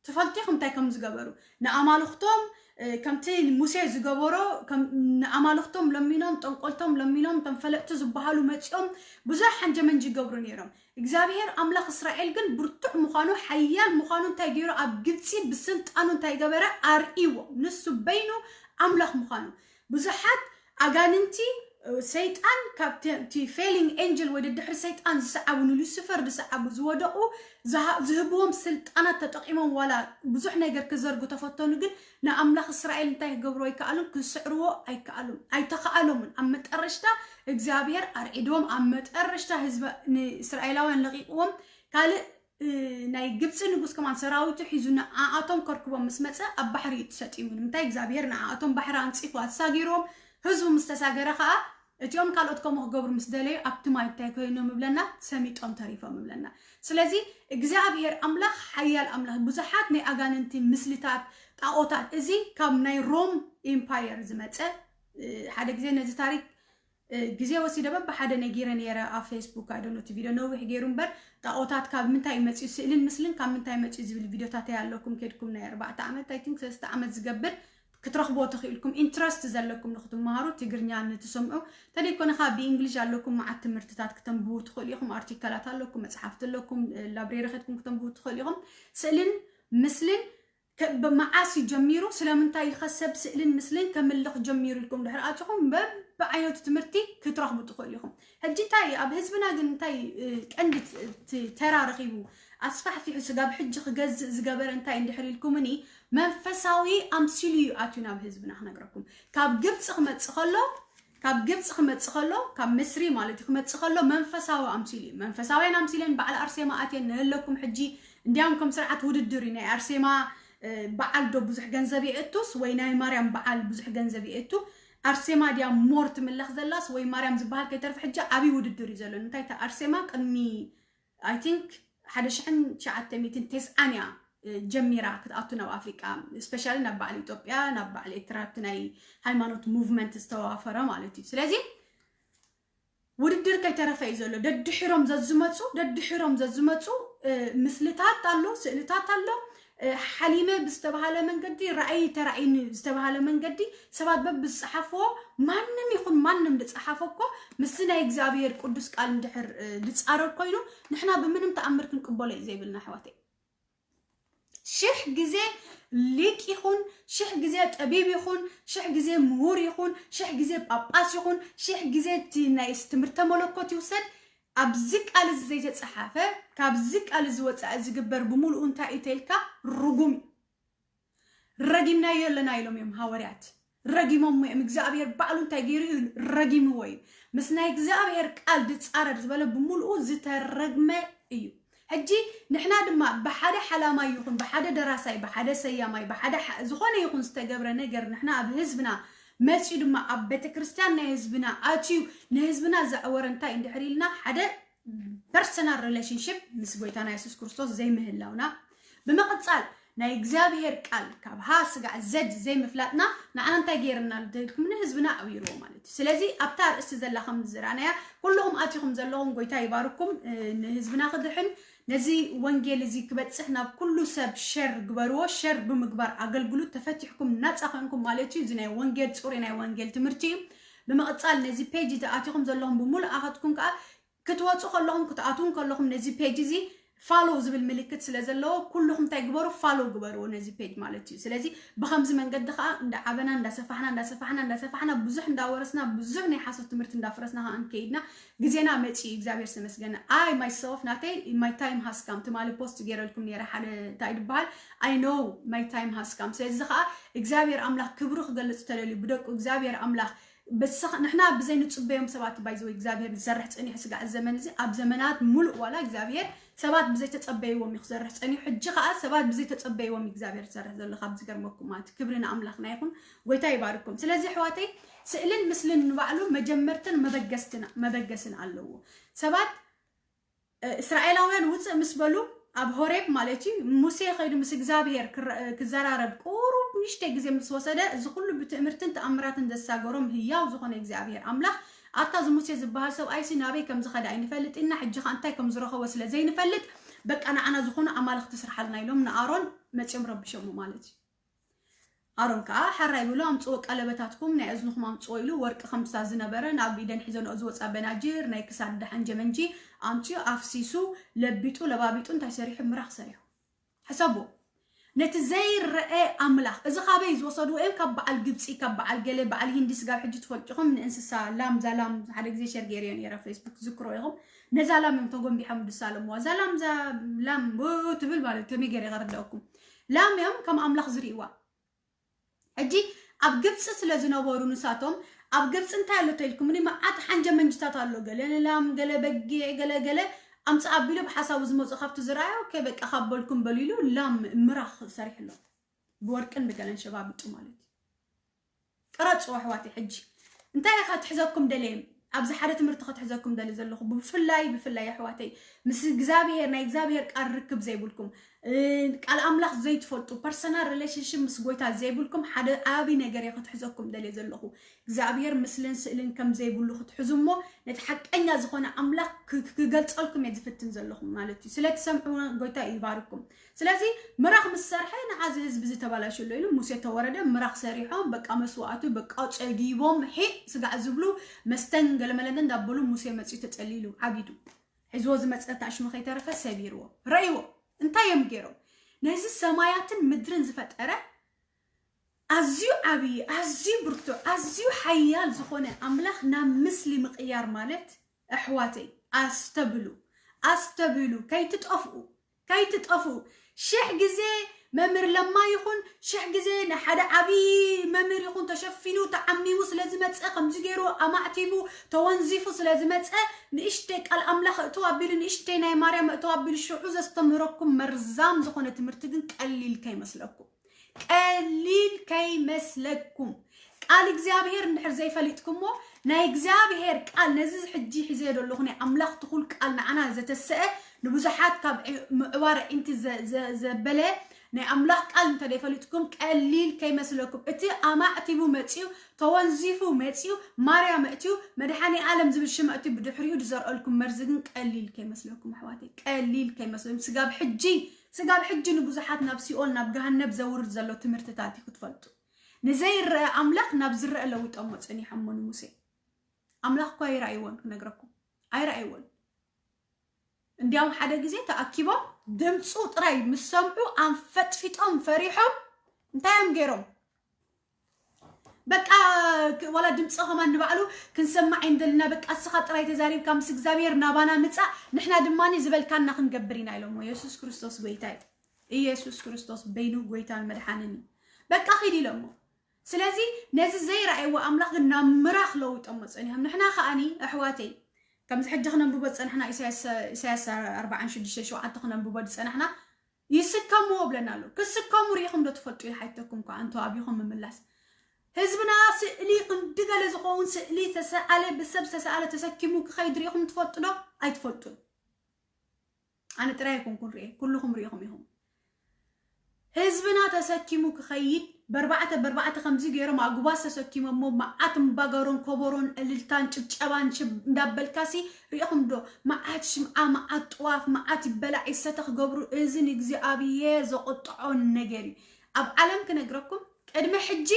ትፈልጡ ኢኹም እንታይ ከም ዝገበሩ ንኣማልኽቶም ከምቲ ሙሴ ዝገበሮ ንኣማልኽቶም ለሚኖም ጠንቆልቶም ለሚኖም ከም ፈለጥቲ ዝበሃሉ መፂኦም ብዙሕ ሓንጀመንጂ ይገብሩ ነይሮም። እግዚኣብሔር ኣምላኽ እስራኤል ግን ብርቱዕ ምዃኑ ሓያል ምዃኑ እንታይ ገይሩ ኣብ ግብፂ ብስልጣኑ እንታይ ገበረ ኣርእዎ። ንሱ በይኑ ኣምላኽ ምዃኑ ብዙሓት ኣጋንንቲ ሰይጣን ካብቲ ፌሊንግ ኤንጅል ወይ ድሕሪ ሰይጣን ዝሰዓቡ ንሉሲፈር ዝሰዓቡ ዝወደቑ ዝህብዎም ስልጣናት ተጠቂሞም ዋላ ብዙሕ ነገር ክዘርጉ ተፈተኑ ግን ንኣምላኽ እስራኤል እንታይ ክገብርዎ ኣይከኣሉን ክስዕርዎ ኣይከኣሉን ኣይተኸኣሎምን ኣብ መጠረሽታ እግዚኣብሔር ኣርዒድዎም ኣብ መጠረሽታ ህዝቢ ንእስራኤላውያን ለቂቕዎም ካልእ ናይ ግብፂ ንጉስ ከማን ሰራዊቱ ሒዙ ንዓኣቶም ከርክቦም ምስ መፀ ኣብ ባሕሪ እዩ ተሰጢሙ ንምንታይ እግዚኣብሔር ንዓኣቶም ባሕሪ ኣንፂፉ ኣሳጊርዎም ህዝቡ ምስ ተሳገረ ከዓ እቲኦም ካልኦት ከምኡ ክገብሩ ምስ ደለዩ ኣብቲ ማይ እንታይ ኮይኖም ይብለና ሰሚጦም ተሪፎም ይብለና። ስለዚ እግዚኣብሔር ኣምላኽ ሓያል ኣምላኽ ብዙሓት ናይ ኣጋንንቲ ምስልታት ጣኦታት እዚ ካብ ናይ ሮም ኢምፓየር ዝመፀ ሓደ ግዜ ነዚ ታሪክ ግዜ ወሲደ በብሓደ ነጊረ ነይረ ኣብ ፌስቡክ ኣደኖ እቲ ቪድዮ ነዊሕ ገይሩ እምበር ጣኦታት ካብ ምንታይ መፅኡ ስእልን ምስልን ካብ ምንታይ መፅኡ ዝብል ቪዲዮታት ኣለኩም ከድኩም ናይ ኣርባዕተ ዓመት ኣይ ቲንክ ሰለስተ ዓመት ዝገብር ክትረኽቦ ትኽእልኩም ኢንትረስት ዘለኩም ንክትመሃሩ ትግርኛ ንትሰምዑ ተደይኮነ ከዓ ብእንግሊሽ ኣለኩም መዓት ትምህርትታት ክተንብቡ ትኽእሉ ኢኹም ኣርቲከላት ኣለኩም መፅሓፍቲ ኣለኩም ላብሬሪ ከድኩም ክተንብቡ ትኽእሉ ኢኹም ስእልን ምስልን ከ- ብመዓስ እዩ ጀሚሩ፣ ስለምንታይ ከሰብ ስእልን ምስልን ከምልኽ ጀሚሩ ኢልኩም ድሕር ኣትኹም በብዓይነቱ ትምህርቲ ክትረኽቡ ትኽእሉ ኢኹም። ሕጂ እንታይ ኣብ ህዝብና ግን እንታይ ቀንዲ ተራ ረኺቡ ኣስፋሕፊሑ ስጋብ ሕጂ ክገዝእ ዝገበረ እንታይ እንድሕር ኢልኩምኒ፣ መንፈሳዊ ኣምሲሉ እዩ ኣትዩ ናብ ህዝብና። ክነግረኩም፣ ካብ ግብፂ ክመፅእ ከሎ ካብ ግብፂ ክመፅእ ከሎ ካብ ምስሪ ማለት እዩ ክመፅእ ከሎ መንፈሳዊ ኣምሲሉ እዩ። መንፈሳውያን ኣምሲለን በዓል ኣርሴማ ኣትየን ንህለኩም ሕጂ እንዲያውም ከም ስርዓት ውድድር እዩ። ናይ ኣርሴማ በዓል ዶ ብዙሕ ገንዘብ የእቱስ ወይ ናይ ማርያም በዓል ብዙሕ ገንዘብ የእቱ? ኣርሴማ ድያ ሞር ትምለኽ ዘላስ ወይ ማርያም ዝበሃል ከይተርፍ ሕጂ ዓብይ ውድድር እዩ ዘሎ። እንታይ ኣርሴማ ቅድሚ I think ሓደ ሽሕን ትሽዓተ ሚእትን ተስዓን እያ ጀሚራ ክትኣቱ ናብ ኣፍሪቃ፣ ስፔሻሊ ናብ በዓል ኢትዮጵያ ናብ በዓል ኤርትራ እቲ ናይ ሃይማኖት ሙቭመንት ዝተዋፈረ ማለት እዩ። ስለዚ ውድድር ከይተረፈ እዩ ዘሎ። ደድሕሮም ዘዝመፁ ደድሕሮም ዘዝመፁ ምስልታት ኣሎ፣ ስእልታት ኣሎ። ሓሊመ ብዝተባሃለ መንገዲ፣ ራእይ ተራእይኒ ዝተባሃለ መንገዲ ሰባት በብዝፀሓፍዎ፣ ማንም ይኹን ማንም ዝፀሓፎ እኮ ምስዚ ናይ እግዚኣብሔር ቅዱስ ቃል እንድሕር ዝፃረር ኮይኑ ንሕና ብምንም ተኣምር ክንቅበሎ እዩ ዘይብልና ኣሕዋተይ። ሽሕ ግዜ ሊቅ ይኹን፣ ሽሕ ግዜ ጠቢብ ይኹን፣ ሽሕ ግዜ ምሁር ይኹን፣ ሽሕ ግዜ ጳጳስ ይኹን፣ ሽሕ ግዜ እቲ ናይ ትምህርተ መለኮት ይውሰድ፣ ኣብዚ ቃል እዚ ዘይተፀሓፈ፣ ካብዚ ቃል እዚ ወፃኢ ዝግበር ብምሉኡ እንታይ እዩ ተልካ? ርጉም እዩ። ረጊምናዮ ኣለና ኢሎም እዮም ሃዋርያት። ረጊሞም እዮም። እግዚኣብሔር ባዕሉ እንታይ ገይሩ እዩ? ረጊምዎ እዩ። ምስ ናይ እግዚኣብሔር ቃል ድፃረር ዝበለ ብምሉኡ ዝተረግመ እዩ። ሕጂ ንሕና ድማ ብሓደ ሓላማይ ይኹን ብሓደ ደራሳይ ብሓደ ሰያማይ ብሓደ ዝኾነ ይኹን ዝተገብረ ነገር ንሕና ኣብ ህዝብና መፂኡ ድማ ኣብ ቤተክርስትያን ናይ ህዝብና ኣትዩ ንህዝብና ዘዕወረ እንታይ እንድሕር ኢልና ሓደ personal relationship ምስ ጎይታና የሱስ ክርስቶስ ዘይምህላውና ብምቕፃል ናይ እግዚኣብሔር ቃል ካብ ሃ ስጋዕ ዘድ ዘይምፍላጥና ንዓና እንታይ ገይርና ልደልኩም ንህዝብና ኣውይርዎ ማለት እዩ። ስለዚ ኣብታ ኣርእስቲ ዘላ ከም ዝረኣናያ ኩልኹም ኣቲኹም ዘለኹም ጎይታ ይባርኩም። ንህዝብና ክድሕን ነዚ ወንጌል እዚ ክበፅሕ ናብ ኩሉ ሰብ ሸር ግበርዎ። ሸር ብምግባር ኣገልግሉት ተፈቲሕኩም ናፃ ኮንኩም ማለት እዩ። እዚ ናይ ወንጌል ፅሩይ ናይ ወንጌል ትምህርቲ እዩ። ብምቕፃል ነዚ ፔጅ ተኣቲኹም ዘለኹም ብምሉእ ኣኸትኩም ከዓ ክትወፁ ከለኹም ክትኣትዉ ከለኹም ነዚ ፔጅ እዚ ፋሎ ዝብል ምልክት ስለ ዘለዎ ኩልኹም እንታይ ግበሩ? ፋሎ ግበርዎ ነዚ ፔጅ ማለት እዩ። ስለዚ ብከምዚ መንገዲ ከዓ እንዳዓበና እንዳሰፋሕና እንዳሰፋሕና እንዳሰፋሕና ብዙሕ እንዳወረስና ብዙሕ ናይ ሓሶት ትምህርቲ እንዳፍረስና ከዓ እንከይድና ግዜና መፂኡ እግዚኣብሔር ዝተመስገነ። I myself ናተይ my time has come ትማሊ ፖስት ገይረልኩም ነይረ ሓደ እንታይ ዝበሃል I know my time has come። ስለዚ ከዓ እግዚኣብሔር ኣምላኽ ክብሩ ክገልፅ ተደልዩ ብደቁ እግዚኣብሔር ኣምላኽ ንሕና ብዘይ ንፅበዮም ሰባት ባይዘወይ እግዚኣብሔር ዝሰርሕ ፀኒሑ ስጋዕ ዘመን እዚ ኣብ ዘመናት ሙሉእ ዋላ እግዚኣብሔር ሰባት ብዘይተፀበይዎም እዩ ክሰርሕ ፀኒሑ። ሕጂ ከዓ ሰባት ብዘይተፀበይዎም እግዚኣብሔር ዝሰርሕ ዘሎ ካብ ዝገርመኩም ማለት ክብሪ ንኣምላኽና ይኹን። ጎይታ ይባርኩም። ስለዚ ኣሕዋተይ ስእልን ምስልን ንባዕሉ መጀመርትን መበገስትን መበገስን ኣለዎ። ሰባት እስራኤላውያን ውፅእ ምስ በሉ ኣብ ሆሬብ ማለት እዩ ሙሴ ከይዱ ምስ እግዚኣብሔር ክዘራረብ ቁሩብ ንሽተይ ግዜ ምስ ወሰደ እዚ ኩሉ ብትእምርትን ተኣምራትን ዘሳገሮም ህያው ዝኾነ እግዚኣብሔር ኣምላኽ ኣታ እዚ ሙሴ ዝበሃል ሰብኣይሲ ናበይ ከም ዝኸደ ኣይንፈልጥ ኢና ሕጂ ኸ እንታይ ከም ዝረኸቦ ስለ ዘይንፈልጥ በቃ ንዓና ዝኾኑ ኣማልኽቲ ስርሓልና ኢሎም ንኣሮን መፅዮም ረብሸሙ ማለት እዩ። ኣሮን ከዓ ሓራይ ብሎ ኣምፅዎ ቀለበታትኩም ናይ እዝንኹም ኣምፅዎ ኢሉ ወርቂ ከምሳ ዝነበረ ናብ ኢደን ሒዘንኦ ዝወፃ በናጅር ናይ ክሳድ ደሓን ጀመንጂ ኣምፅዮ ኣፍሲሱ ለቢጡ ለባቢጡ እንታይ ሰሪሑ ምራኽ ሰሪሑ ሕሰቡ። ነቲ ዘይረአ ኣምላኽ እዚ ካበይ ዝወሰድዎ እዮም ካብ በዓል ግብፂ ካብ በዓል ገለ በዓል ሂንዲ ስጋብ ሕጂ ትፈልጥኹም ንእንስሳ ላም ዛ ላም ሓደ ግዜ ሸር ገይረዮ ነረ ፌስቡክ ትዝክሮ ኢኹም። ነዛ ላም እዮም ተጎንቢሖም ዝሳለምዋ እዛ ላም ዛ ላም ትብል ማለት ከመይ ገይረ ከረዳእኩም። ላም እዮም ከም ኣምላኽ ዝርእይዋ። ሕጂ ኣብ ግብፂ ስለ ዝነበሩ ንሳቶም ኣብ ግብፂ እንታይ ኣሎ ተልኩምኒ መዓት ሓንጀ መንጅታት ኣሎ ገለ ንላም ገለ በጊዕ ገለ ገለ ኣምፃ ኣቢሉ ብሓሳቡ ዝመፁ ካብቲ ዝረኣዮ ከበቃ ካብ በልኩም በሉ ኢሉ ላም ምራኽ ሰሪሕሎም ብወርቅን ብገለን ሸባቢጡ ማለት እዩ። ቅረፁ ኣሕዋተይ ሕጂ እንታይ ኢኻ ትሕዘኩም ደልየ ኣብዚ ሓደ ትምህርቲ ከትሕዘኩም ደሊ ዘለኹ ብፍላይ ብፍላይ ኣሕዋተይ ምስ እግዚኣብሄር ናይ እግዚኣብሄር ቃል ርክብ ዘይብልኩም ቃል ኣምላኽ ዘይትፈልጡ personal relationship ምስ ጎይታ ዘይብልኩም ሓደ ዓቢ ነገር እየ ክትሕዘኩም ደልየ ዘለኹ እግዚኣብሄር ምስልን ስእልን ከም ዘይብሉ ክትሕዙ እሞ ነቲ ሓቀኛ ዝኾነ ኣምላኽ ክገልጸልኩም እየ ዝፍትን ዘለኹ ማለት እዩ ስለትሰምዑ ጎይታ ይባርኩም ስለዚ ምራኽ ምስ ሰርሐ ንዓዚ ህዝቢ እዚ ተባላሽሎ ኢሉ ሙሴ ተወረደ ምራኽ ሰሪሖም በቃ መስዋእቱ በቃ ጸጊቦም ሄ ስጋዕ ዝብሉ መስተን ገለመለነ እንዳበሉ ሙሴ መፅዩ ተፀሊሉ ዓቢዱ ሒዝዎ ዝመፀ ታሽሙ ከይተረፈ ሰቢርዎ ረእይዎ እንታይ እዮም ገይሮም ነዚ ሰማያትን ምድርን ዝፈጠረ ኣዝዩ ዓብዪ፣ ኣዝዩ ብርቱዕ፣ ኣዝዩ ሓያል ዝኾነ ኣምላኽ ናብ ምስሊ ምቕያር ማለት፣ ኣሕዋተይ፣ ኣስተብሉ፣ ኣስተብሉ፣ ከይትጠፍኡ፣ ከይትጠፍኡ። ሽሕ ግዜ መምህር ለማ ይኹን፣ ሽሕ ግዜ ንሓደ ዓብዪ መምህር ይኹን ተሸፊኑ፣ ተዓሚሙ ስለ ዝመጸ፣ ከምዚ ገይሩ ኣማዕቲቡ፣ ተወንዚፉ ስለ ዝመጸ፣ ንእሽተይ ቃል ኣምላኽ እእትው ኣቢሉ፣ ንእሽተይ ናይ ማርያም እእትው ኣቢሉ፣ ሽዑ ዘስተምህረኩም መርዛም ዝኾነ ትምህርቲ ግን ቀሊል ከይመስለኩም። ቀሊል ከይመስለኩም። ቃል እግዚኣብሔር እንድሕር ዘይፈሊጥኩሞ፣ ናይ እግዚኣብሔር ቃል፣ ነዚ ሕጂ ሒዘዮ ዘለኹ ናይ ኣምላኽ ትኹል ቃል፣ ንዓና ዘተሰአ፣ ንብዙሓት ካብ ዕ-፣ ምዕባረ ኢንቲ ዘ-፣ ዘ-፣ ዘበለ ናይ ኣምላኽ ቃል እንተ ዘይፈሊጥኩም፣ ቀሊል ከይመስለኩም። እቲ ኣማዕቲቡ መጺኡ፣ ተወንዚፉ መጺኡ፣ ማርያም እትዩ፣ መድሓኒ ዓለም ዝብል ሽም እትዩ፣ ብድሕሪኡ ዝዘርአልኩም መርዚ ግን ቀሊል ከይመስለኩም ኣሕዋተይ፣ ቀሊል ከይመስለኩም። ስጋብ ሕጂ፣ ስጋብ ሕጂ ንብዙሓት ናብ ሲኦል፣ ናብ ገሃነብ ዘውርድ ዘሎ ትምህርትታት እዩ ክትፈልጡ። ንዘይረአ ኣምላኽ ናብ ዝረአ ለዊጦሞ ጸኒሖሞ ንሙሴ። ኣምላኽ እኳ ኣይረኣይዎን ክነግረኩም፣ ኣይረኣይዎን። እንዲያውም ሓደ ግዜ ተኣኪቦም ድምፁ ጥራይ ምስ ሰምዑ ኣንፈጥፊጦም ፈሪሖም እንታይ እዮም ገይሮም? በቃ ክ-፣ ዋላ ድምፂ ከማን ንባዕሉ ክንሰማዕ ኣይንደልና፣ በቃ እስኻ ጥራይ ተዛሪብካ ምስ እግዚኣብሔር ናባና ምፃእ፣ ንሕና ድማ ዝበልካና ክንገብር ኢና ኢሎሞ። የሱስ ክርስቶስ ጎይታ እዩ። ኢየሱስ ክርስቶስ በይኑ ጎይታን መድሓንን እዩ። በቃ ኺድ ኢሎሞ። ስለዚ ነዚ ዘይረኣይዎ ኣምላኽ ግን ናብ ምራኽ ለዊጦሞ ጸኒሖም። ንሕና ከኣኒ ኣሕዋተይ፣ ከምዚ ሕጂ ክነንብቦ ዝጸናሕና ኢሳያስ፣ ኢሳያስ ኣርባዓን ሽዱሽተ ሸውዓተ ክነንብቦ ዝጸናሕና፣ ይስከምዎ ብለና ኣሎ። ክስከሙ ርኢኹም ዶ ትፈልጡ? ይሓተኩም እኳ ኣንተው ኣቢኹም ምምላስ። ህዝብና ስእሊ ክንዲ ገለ ዝኸውን ስእሊ ተሰኣለ፣ ብሰብ ዝተሰኣለ ተሰኪሙ ክኸይድ ርኢኹም ትፈልጡ ዶ? ኣይትፈልጡን። ኣነ ጥራይ ኣይኮንኩን ርኤ፣ ኩልኹም ርኢኹም ኢኹም። ህዝብና ተሰኪሙ ክኸይድ፣ በርባዕተ በርባዕተ ከምዚ ገይሮም ኣጉባዝ ተሰኪሞሞ፣ መዓት እምባጋሮን ኮቦሮን እልልታን ጭብጨባን ሽብ እንዳበልካሲ ርኢኹም ዶ? መዓት ሽምዓ፣ መዓት ጥዋፍ፣ መዓት ይበላዕ ይሰተ ክገብሩ፣ እዚ ንእግዚኣብሔር ዘቑጥዖ ነገር እዩ። ኣብ ዓለም ክነግረኩም፣ ቅድሚ ሕጂ፣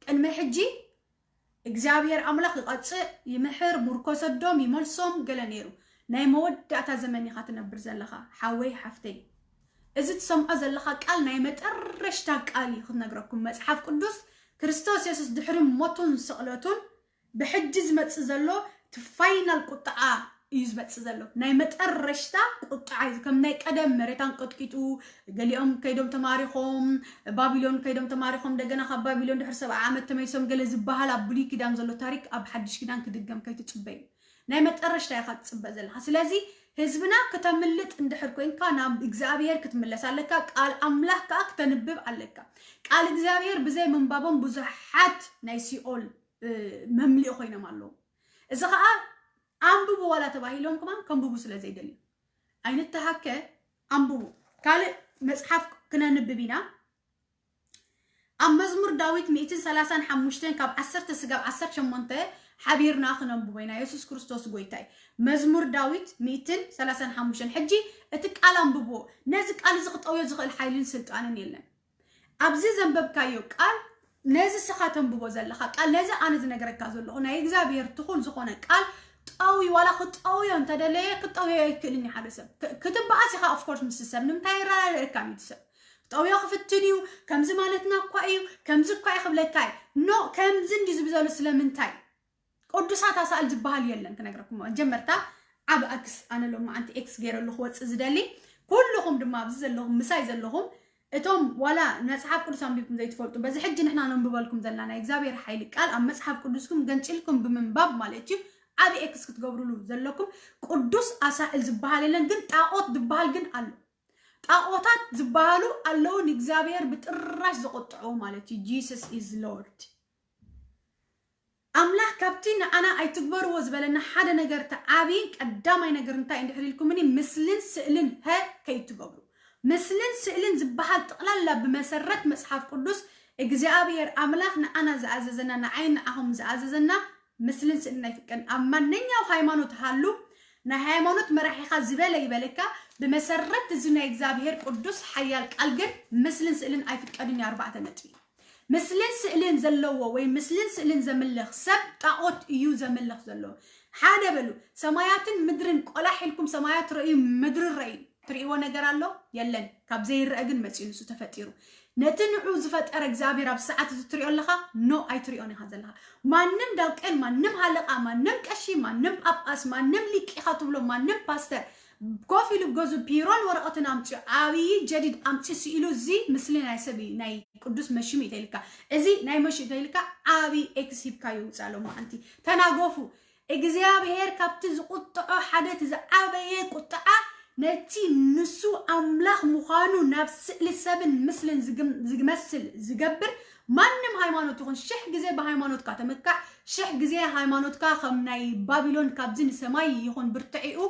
ቅድሚ ሕጂ እግዚኣብሔር ኣምላኽ ይቐጽእ፣ ይምሕር፣ ምርኮ ሰዶም ይመልሶም ገለ ነይሩ። ናይ መወዳእታ ዘመን ኢኻ ትነብር ዘለኻ ሓወይ ሓፍተይ። እዚ ትሰምዖ ዘለኻ ቃል ናይ መጠረሽታ ቃል እዩ ክትነግረኩም። መጽሓፍ ቅዱስ ክርስቶስ የሱስ ድሕሪ ሞቱን ስቕለቱን ብሕጂ ዝመጽእ ዘሎ እቲ ፋይናል ቁጥዓ እዩ ዝመጽእ ዘሎ። ናይ መጠረሽታ ቁጥዓ እዩ። ከም ናይ ቀደም መሬት ኣንቀጥቂጡ፣ ገሊኦም ከይዶም ተማሪኾም፣ ባቢሎን ከይዶም ተማሪኾም፣ እንደገና ካብ ባቢሎን ድሕሪ ሰብዓ ዓመት ተመሊሶም ገለ ዝበሃል ኣብ ብሉይ ኪዳን ዘሎ ታሪክ ኣብ ሓድሽ ኪዳን ክድገም ከይትጽበዩ። ናይ መጠረሽታ ኢኻ ትጽበ ዘለኻ። ስለዚ ህዝብና ክተምልጥ እንድሕር ኮንካ ናብ እግዚኣብሔር ክትምለስ ኣለካ። ቃል ኣምላኽ ከኣ ክተንብብ ኣለካ። ቃል እግዚኣብሔር ብዘይ ምንባቦም ብዙሓት ናይ ሲኦል፣ እ፣ መምልኢ ኮይኖም ኣለዉ። እዚ ኸኣ ኣንብቡ ዋላ ተባሂሎም ከማን ከንብቡ ስለ ዘይደልዩ። ኣይንተሃከ፣ ኣንብቡ። ካልእ መጽሓፍ ክነንብብ ኢና። ኣብ መዝሙር ዳዊት ሚእትን ሰላሳን ሓሙሽተን ካብ ዓሰርተ ስጋብ ዓሰርተ ሸሞንተ ሓቢርና ክነንብቦ ኢና። የሱስ ክርስቶስ ጎይታ እዩ። መዝሙር ዳዊት ሚእትን ሰላሳን ሓሙሽተን። ሕጂ እቲ ቃል ኣንብብዎ። ነዚ ቃል እዚ ክጠውዮ ዝኽእል ሓይልን ስልጣንን የለን። ኣብዚ ዘንበብካዮ ቃል፣ ነዚ ስኻ ተንብቦ ዘለኻ ቃል፣ ነዚ ኣነ ዝነግረካ ዘለኹ ናይ እግዚኣብሔር ትኹል ዝኾነ ቃል ጠውዩ፣ ዋላ ክጠውዮ እንተደለየ ክጠውዮ ኣይክእልን እዩ ሓደ ሰብ። ክ-፣ ክትበኣስ ኢኻ ኦፍኮርስ ምስ ሰብ፣ ንምንታይ ይረዳድኣካ እዩ እቲ ሰብ። ክጠውዮ ክፍትን እዩ፣ ከምዚ ማለትና እኳ እዩ፣ ከምዚ እኳ እዩ ክብለካ እዩ። ኖ፣ ከምዚ እንዲ ዝብዘሉ ስለምንታይ? ቅዱሳት ኣሳእል ዝበሃል የለን ክነግረኩም። መጀመርታ ዓብ ኣክስ ኣነ ሎማዓንቲ ኤክስ ገይረሉ ክወፅእ ዝደሊ፣ ኩልኹም ድማ ኣብዚ ዘለኹም ምሳይ ዘለኹም እቶም ዋላ መፅሓፍ ቅዱስ ኣንቢብኩም ዘይትፈልጡ፣ በዚ ሕጂ ንሕና ነንብበልኩም ዘለና ናይ እግዚኣብሔር ሓይሊ ቃል ኣብ መፅሓፍ ቅዱስኩም ገንፂልኩም ብምንባብ ማለት እዩ። ዓብ ኤክስ ክትገብሩሉ ዘለኩም። ቅዱስ ኣሳእል ዝበሃል የለን፣ ግን ጣዖት ዝበሃል ግን ኣሎ። ጣዖታት ዝበሃሉ ኣለዉ፣ ንእግዚኣብሔር ብጥራሽ ዘቆጥዑ ማለት እዩ። Jesus is Lord። ኣምላኽ ካብቲ ንዓና ኣይትግበርዎ ዝበለና ሓደ ነገር፣ እቲ ዓብይን ቀዳማይ ነገር እንታይ እንድሕር ኢልኩምኒ፣ ምስልን ስእልን ሀ ከይትገብሩ። ምስልን ስእልን ዝበሃል ጠቕላላ ብመሰረት መጽሓፍ ቅዱስ እግዚኣብሔር ኣምላኽ ንዓና ዝኣዘዘና፣ ንዓይን ንዓኹም ዝኣዘዘና ምስልን ስእልን ኣይፍቀድን። ኣብ ማንኛው ሃይማኖት ሃሉ፣ ናይ ሃይማኖት መራሒኻ ዝበለ ይበለካ፣ ብመሰረት እዚ ናይ እግዚኣብሔር ቅዱስ ሓያል ቃል ግን ምስልን ስእልን ኣይፍቀድን እዩ። ኣርባዕተ ነጥቢ። ምስልን ስእልን ዘለዎ ወይ ምስልን ስእልን ዘምልኽ ሰብ ጣዖት እዩ ዘምልኽ ዘሎ። ሓደ በሉ፣ ሰማያትን ምድርን ቆላሕ ኢልኩም ሰማያት ረእዩ፣ ምድሪ ረእዩ። ትርእይዎ ነገር ኣሎ? የለን። ካብ ዘይረአ ግን መጺኡ ንሱ ተፈጢሩ። ነቲ ንዑ ዝፈጠረ እግዚኣብሔር ኣብ ሰዓት እዚ ትሪኦ ኣለኻ? ኖ፣ ኣይትሪኦን ኢኻ ዘለኻ። ማንም ዳውቄን፣ ማንም ሃለቃ፣ ማንም ቀሺ፣ ማንም ጳጳስ፣ ማንም ሊቅ ኢኻ ትብሎ፣ ማንም ፓስተር ኮፍ ኢሉ ገዙ ፒሮን ወረቐትን ኣምፂኡ፣ ዓብዪ ጀዲድ ኣምፂ ስኢሉ፣ እዚ ምስሊ ናይ ሰብ እዩ፣ ናይ ቅዱስ መሽም እዩ ተይልካ፣ እዚ ናይ መሽም ተይልካ፣ ዓብዪ ኤክስ ሂብካዮ ውፃእ ሎማዓንቲ። ተናገፉ። እግዚኣብሔር ካብቲ ዝቁጥዖ ሓደ እቲ ዝዓበየ ቁጥዓ ነቲ ንሱ ኣምላኽ ምዃኑ ናብ ስእሊ ሰብን ምስልን ዝግም- ዝመስል ዝገብር ማንም ሃይማኖት ይኹን ሽሕ ግዜ ብሃይማኖትካ ተመካዕ፣ ሽሕ ግዜ ሃይማኖትካ ከም ናይ ባቢሎን ካብዚ ንሰማይ ይኹን ብርትዒኡ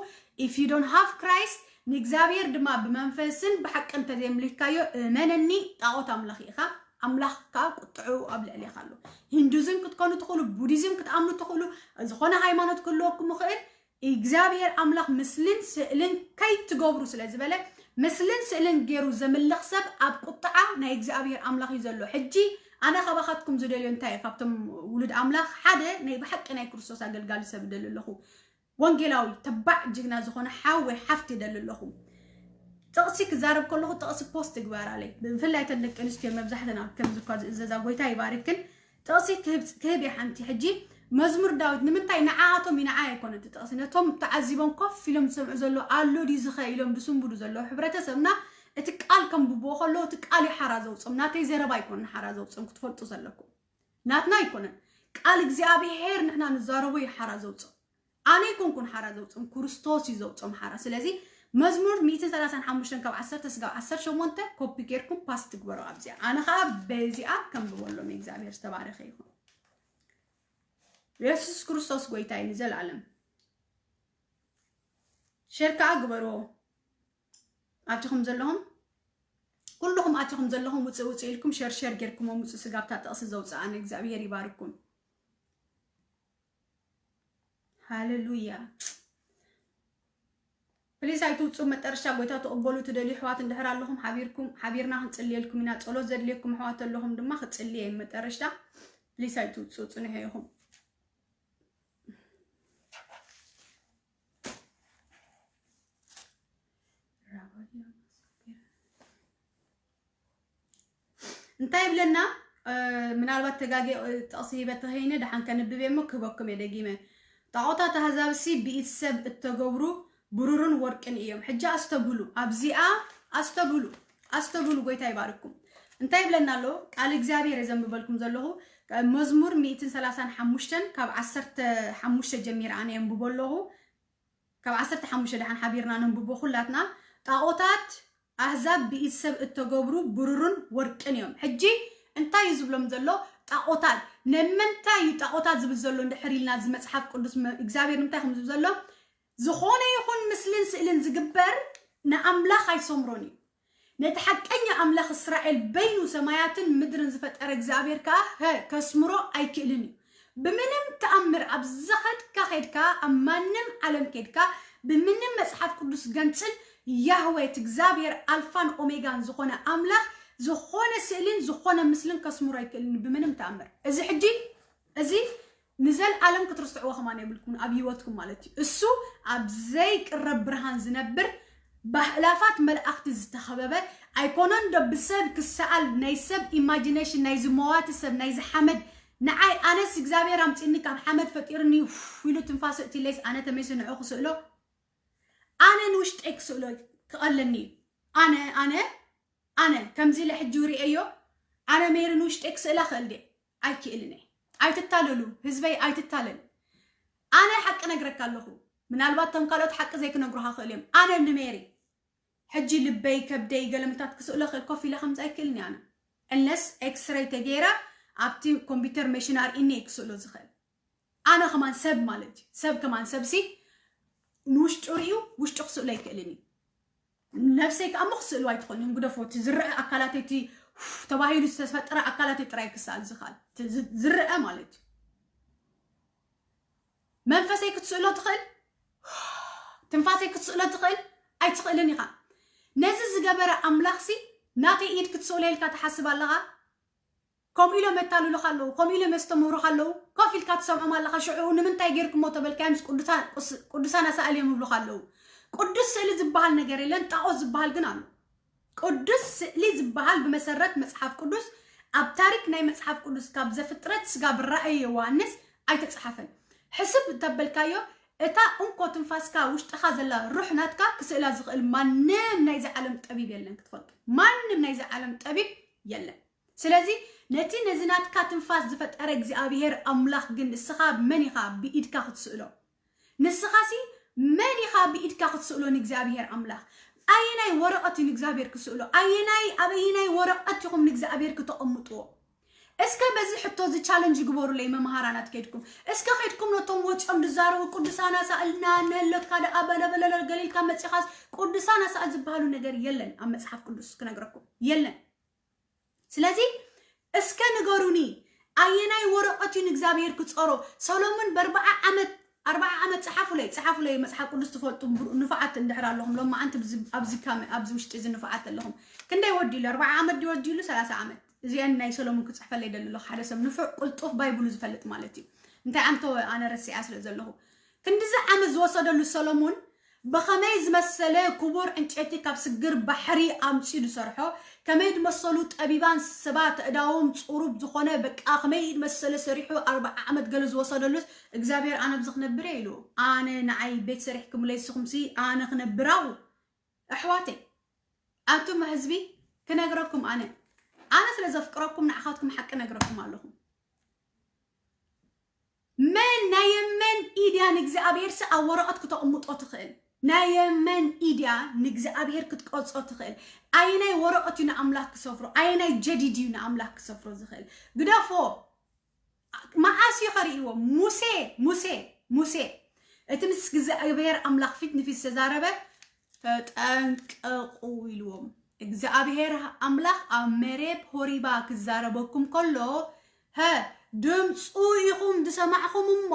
if you don't have Christ ንእግዚኣብሔር ድማ ብመንፈስን ብሓቅን እንተዘየምልካዮ እመነኒ ጣዖት ኣምላኽ ኢኻ። ኣምላኽ ከዓ ቁጥዑ ኣብ ልዕሌኻ ኣሎ። ሂንዱዝም ክትኮኑ ትኽእሉ፣ ቡዲዝም ክትኣምኑ ትኽእሉ፣ ዝኾነ ሃይማኖት ክህልወኩም ይኽእል። እግዚኣብሔር ኣምላኽ ምስልን ስእልን ከይትገብሩ ስለ ዝበለ ምስልን ስእልን ገይሩ ዘምልኽ ሰብ ኣብ ቁጥዓ ናይ እግዚኣብሔር ኣምላኽ እዩ ዘሎ። ሕጂ ኣነ ካባኻትኩም ዝደልዮ እንታይ እዩ? ካብቶም ውሉድ ኣምላኽ ሓደ ናይ ብሓቂ ናይ ክርስቶስ ኣገልጋሊ ሰብ እደሊ ኣለኹ። ወንጌላዊ ተባዕ ጅግና ዝኾነ ሓው ወይ ሓፍቲ እደሊ ኣለኹ። ጥቕሲ ክዛረብ ከለኹ ጥቕሲ ፖስት ግበራለይ። ብፍላይ ተን ደቂ ኣንስትዮ መብዛሕተን ኣብ ከምዚ እኳ ዝእዘዛ ጎይታ ይባርክን። ጥቕሲ ክህብ ክህብ እየ ሓንቲ። ሕጂ መዝሙር ዳዊት ንምንታይ ንዓኣቶም እዩ ንዓይ ኣይኮነን እቲ ጥቕሲ። ነቶም ተዓዚቦም ኮፍ ኢሎም ዝሰምዑ ዘለዉ ኣሎ ድዩ ዝኸ ኢሎም ዝስንብዱ ዘለዉ ሕብረተሰብና እቲ ቃል ከንብብዎ ከለዉ እቲ ቃል እዩ ሓራ ዘውፅኦም። ናተይ ዘረባ ኣይኮነን ሓራ ዘውፅኦም ክትፈልጡ ዘለኩም። ናትና ኣይኮነን። ቃል እግዚኣብሔር ንሕና ንዛረቦ እዩ ሓራ ዘውፅኦም። ኣነ ኣይኮንኩን ሓራ ዘውፅኦም፣ ክርስቶስ እዩ ዘውፅኦም ሓራ። ስለዚ መዝሙር ሚእትን ሰላሳን ሓሙሽተን ካብ ዓሰርተ ስጋብ ዓሰርተ ሸሞንተ ኮፒ ጌርኩም ፓስት ትግበሩ ኣብዚኣ። ኣነ ከዓ በዚኣ ከንብበሎም እግዚኣብሔር ዝተባረኸ ይኹን። የሱስ ክርስቶስ ጎይታ እዩ ንዘለኣለም። ሸር ከዓ ግበርዎ። ኣቲኹም ዘለኹም ኩልኹም ኣቲኹም ዘለኹም ውፅእ ውፅእ ኢልኩም ሸር ሸር ጌርኩሞ ውፅእ ስጋብታ ጥቕሲ ዘውፅኣነ እግዚኣብሔር ይባርኩም። ሃሌሉያ። ፕሊስ ኣይትውፁ። መጠረሻ ጎይታ ትቕበሉ ትደልዩ ኣሕዋት እንድሕር ኣለኹም ሓቢርኩም ሓቢርና ክንፅልየልኩም ኢና። ጸሎት ዘድልየኩም ኣሕዋት ኣለኹም ድማ ክፅልየ እዩ። መጠረሽታ ፕሊስ ኣይትውፁ፣ ፅንሑ ኢኹም። እንታይ ይብለና? ምናልባት ተጋጌ ጥቕሲ ሂበ ተኸይነ ደሓን ከንብብ እየ እሞ ክህበኩም እየ ደጊመ። ጣዖታት ኣህዛብሲ ብኢድ ሰብ እተገብሩ ብሩርን ወርቅን እዮም። ሕጂ ኣስተብህሉ፣ ኣብዚኣ ኣስተብህሉ፣ ኣስተብህሉ፣ ጎይታ ይባርኩም። እንታይ ይብለና ኣሎ? ቃል እግዚኣብሔር እየ ዘንብበልኩም ዘለኹ። መዝሙር ሚእትን ሰላሳን ሓሙሽተን ካብ ዓሰርተ ሓሙሽተ ጀሚረ ኣነ የንብቦ ኣለኹ። ካብ ዓሰርተ ሓሙሽተ ደሓን ሓቢርና ነንብቦ ኩላትና። ጣዖታት ኣህዛብ ብኢድ ሰብ እተገብሩ ብሩርን ወርቅን እዮም። ሕጂ እንታይ እዩ ዝብሎም ዘሎ? ጣዖታት። ንምንታይ እዩ ጣዖታት ዝብል ዘሎ እንድሕር ኢልና እዚ መጽሓፍ ቅዱስ መ- እግዚኣብሔር ንምንታይ ከም ዝብል ዘሎ? ዝኾነ ይኹን ምስልን ስእልን ዝግበር ንኣምላኽ ኣይሰምሮን እዩ። ነቲ ሓቀኛ ኣምላኽ እስራኤል በይኑ ሰማያትን ምድርን ዝፈጠረ እግዚኣብሔር ከኣ ሀ ከስምሮ ኣይክእልን እዩ። ብምንም ተኣምር ኣብ ዝኸድካ ኸድካ ኣብ ማንም ዓለም ከድካ ብምንም መጽሓፍ ቅዱስ ገንጽል ያህወ እቲ እግዚኣብሔር ኣልፋን ኦሜጋን ዝኾነ ኣምላኽ ዝኾነ ስእልን ዝኾነ ምስልን ከስምሮ ኣይክእልን እዩ ብምንም ተኣምር። እዚ ሕጂ እዚ ንዘልኣለም ክትርስዕዎ ከማን የብልኩም ኣብ ህይወትኩም ማለት እዩ። እሱ ኣብ ዘይቅረብ ብርሃን ዝነብር ብኣእላፋት መላእኽቲ ዝተኸበበ ኣይኮነን ዶ ብሰብ ክሰኣል ናይ ሰብ ኢማጂኔሽን ናይዚ መዋቲ ሰብ ናይዚ ሓመድ ንዓይ ኣነስ እግዚኣብሔር ኣምፂኒ ካብ ሓመድ ፈጢርኒ ፍ- ኢሉ ትንፋስ እትለይስ ኣነ ተመይሱ ንዑ ክስእሎ ኣነ ንውሽጠይ ክስእሎ ክቐለኒ እዩ ኣነ ኣነ ኣነ ከምዚ ኢለ ሕጂ ርእየዮ ኣነ ሜሪ ንውሽጠይ ክስእላ ክእል ድየ ኣይክእልን እየ ኣይትታለሉ ህዝበይ ኣይትታለል ኣነ ሓቂ ነግረካ ኣለኹ ምናልባት ቶም ካልኦት ሓቂ ዘይክነግሩኻ ክእል እዮም ኣነ ንሜሪ ሕጂ ልበይ ከብደይ ገለምታት ክስእሎ ክእል ኮፍ ኢለ ከምዚ ኣይክእልን እየ ኣነ እነስ ኤክስረይ ተገይራ ኣብቲ ኮምፒውተር መሽን ኣርእኒ እየ ክስእሎ ዝኽእል ኣነ ከማን ሰብ ማለት እዩ ሰብ ከማን ሰብ ሲ ንውሽጡ ርእዩ ውሽጡ ክስእሎ ኣይክእልን እዩ ነብሰይ ከኣ እሞ ክስእልዋ ኣይትኽእልን ግደፎ እቲ ዝረአ ኣካላተይ እቲ ተባሂሉ ዝተፈጠረ ኣካላተይ ጥራይ ክስኣል ዝኽኣል ዝረአ ማለት እዩ መንፈሰይ ክትስእሎ ትኽእል ትንፋሰይ ክትስእሎ ትኽእል ኣይትኽእልን ኢኻ ነዚ ዝገበረ ኣምላኽሲ ናተይ ኢድ ክትስእሎ ኢልካ ትሓስብ ኣለኻ ከምኡ ኢሎም የታልሉኻ ኣለዉ ከምኡ ኢሎም የስተምህሩኻ ኣለዉ ኮፍ ኢልካ ትሰምዖም ኣለኻ ሽዑ ንምንታይ ጌርኩሞ ተበልካዮምስ ቅዱሳን ኣሳእል እዮም ይብሉኻ ኣለዉ ቅዱስ ስእሊ ዝበሃል ነገር የለን፣ ጣዖት ዝበሃል ግን ኣሎ። ቅዱስ ስእሊ ዝበሃል ብመሰረት መጽሓፍ ቅዱስ፣ ኣብ ታሪክ ናይ መጽሓፍ ቅዱስ ካብ ዘፍጥረት ስጋብ ራእይ ዮሃንስ ኣይተጻሓፈን። ሕስብ እንተበልካዮ፣ እታ እንኮ ትንፋስካ ውሽጥኻ ዘላ ሩሕ ናትካ ክስእላ ዝኽእል ማንም ናይዚ ዓለም ጠቢብ የለን፣ ክትፈልጡ። ማንም ናይዚ ዓለም ጠቢብ የለን። ስለዚ ነቲ ነዚ ናትካ ትንፋስ ዝፈጠረ እግዚኣብሔር ኣምላኽ ግን ንስኻ መን ኢኻ ብኢድካ ክትስእሎ? ንስኻሲ መን ኢኻ ብኢድካ ክትስእሎ ንእግዚኣብሔር ኣምላኽ? ኣየናይ ወረቐት እዩ ንእግዚኣብሔር ክስእሎ? ኣየናይ ኣበየናይ ወረቐት ኢኹም ንእግዚኣብሔር ክተቐምጥዎ? እስከ በዚ ሕቶ እዚ ቻለንጅ ግበሩለይ መምሃራናት ከይድኩም። እስከ ከይድኩም ነቶም ወፂኦም ዝዛረቡ ቅዱሳን ኣሳእልና ነለካ ደኣ በለበለለ ገሊልካ መፂኻስ ቅዱሳን ኣሳእል ዝበሃሉ ነገር የለን ኣብ መፅሓፍ ቅዱስ ክነግረኩም የለን። ስለዚ እስከ ንገሩኒ ኣየናይ ወረቐት እዩ ንእግዚኣብሔር ክፀሮ? ሰሎሞን በርባዓ ዓመት ኣርባዓ ዓመት ፀሓፉለይ ፀሓፉለይ መፅሓፍ ቅዱስ ትፈልጡ ንፉዓት እንድሕር ኣለኹም ሎማዓንቲ ኣብዚ ውሽጢ እዚ ንፉዓት ኣለኹም። ክንደይ ወዲሉ ኣርባዓ ዓመት ድወዲሉ ሰላሳ ዓመት እዚአን ናይ ሰሎሞን ክፅሕፈለይ ደሊ ኣለኹ ሓደ ሰብ ንፉዕ ቅልጡፍ ባይብሉ ዝፈልጥ ማለት እዩ። እንታይ ዓምቶ ኣነ ረሲዓ ስለ ዘለኹ ክንዲዚ ዓመት ዝወሰደሉ ሰሎሞን ብኸመይ ዝመሰለ ክቡር ዕንጨይቲ ካብ ስግር ባሕሪ ኣምጺኡ ዝሰርሖ፣ ከመይ ዝመሰሉ ጠቢባን ሰባት ኣእዳዎም ጽሩብ ዝኾነ በቃ ከመይ ዝመሰለ ሰሪሑ ኣርብዓ ዓመት ገለ ዝወሰደሉስ እግዚኣብሔር ኣነ ኣብዚ ክነብር እየ ኢሉ ኣነ ንዓይ ቤት ሰሪሕክምለይ ንስኹምሲ ኣነ ክነብር ኣው ኣሕዋተይ ኣቱም ህዝቢ ክነግረኩም ኣነ ኣነ ስለ ዘፍቅረኩም ንዓኻትኩም ሓቂ ነግረኩም ኣለኹም። መን ናይ የመን ኢድያ ንእግዚኣብሔር ሲ ኣብ ወረቐት ክተቕምጦ ትኽእል? ናይ የመን ኢድያ ንእግዚኣብሔር ክትቀጾ ትኽእል? ኣየናይ ወረቐት እዩ ንኣምላኽ ክሰፍሮ? ኣየናይ ጀዲድ እዩ ንኣምላኽ ክሰፍሮ ዝኽእል? ግደፎ። መዓስ እዩ ከርእይዎ? ሙሴ ሙሴ ሙሴ እቲ ምስ እግዚኣብሔር ኣምላኽ ፊት ንፊት ዝተዛረበ ተጠንቀቑ ኢልዎም። እግዚኣብሔር ኣምላኽ ኣብ መሬብ ሆሪባ ክዛረበኩም ከሎ፣ ሀ፣ ድምፁ ኢኹም ዝሰማዕኹም እሞ፣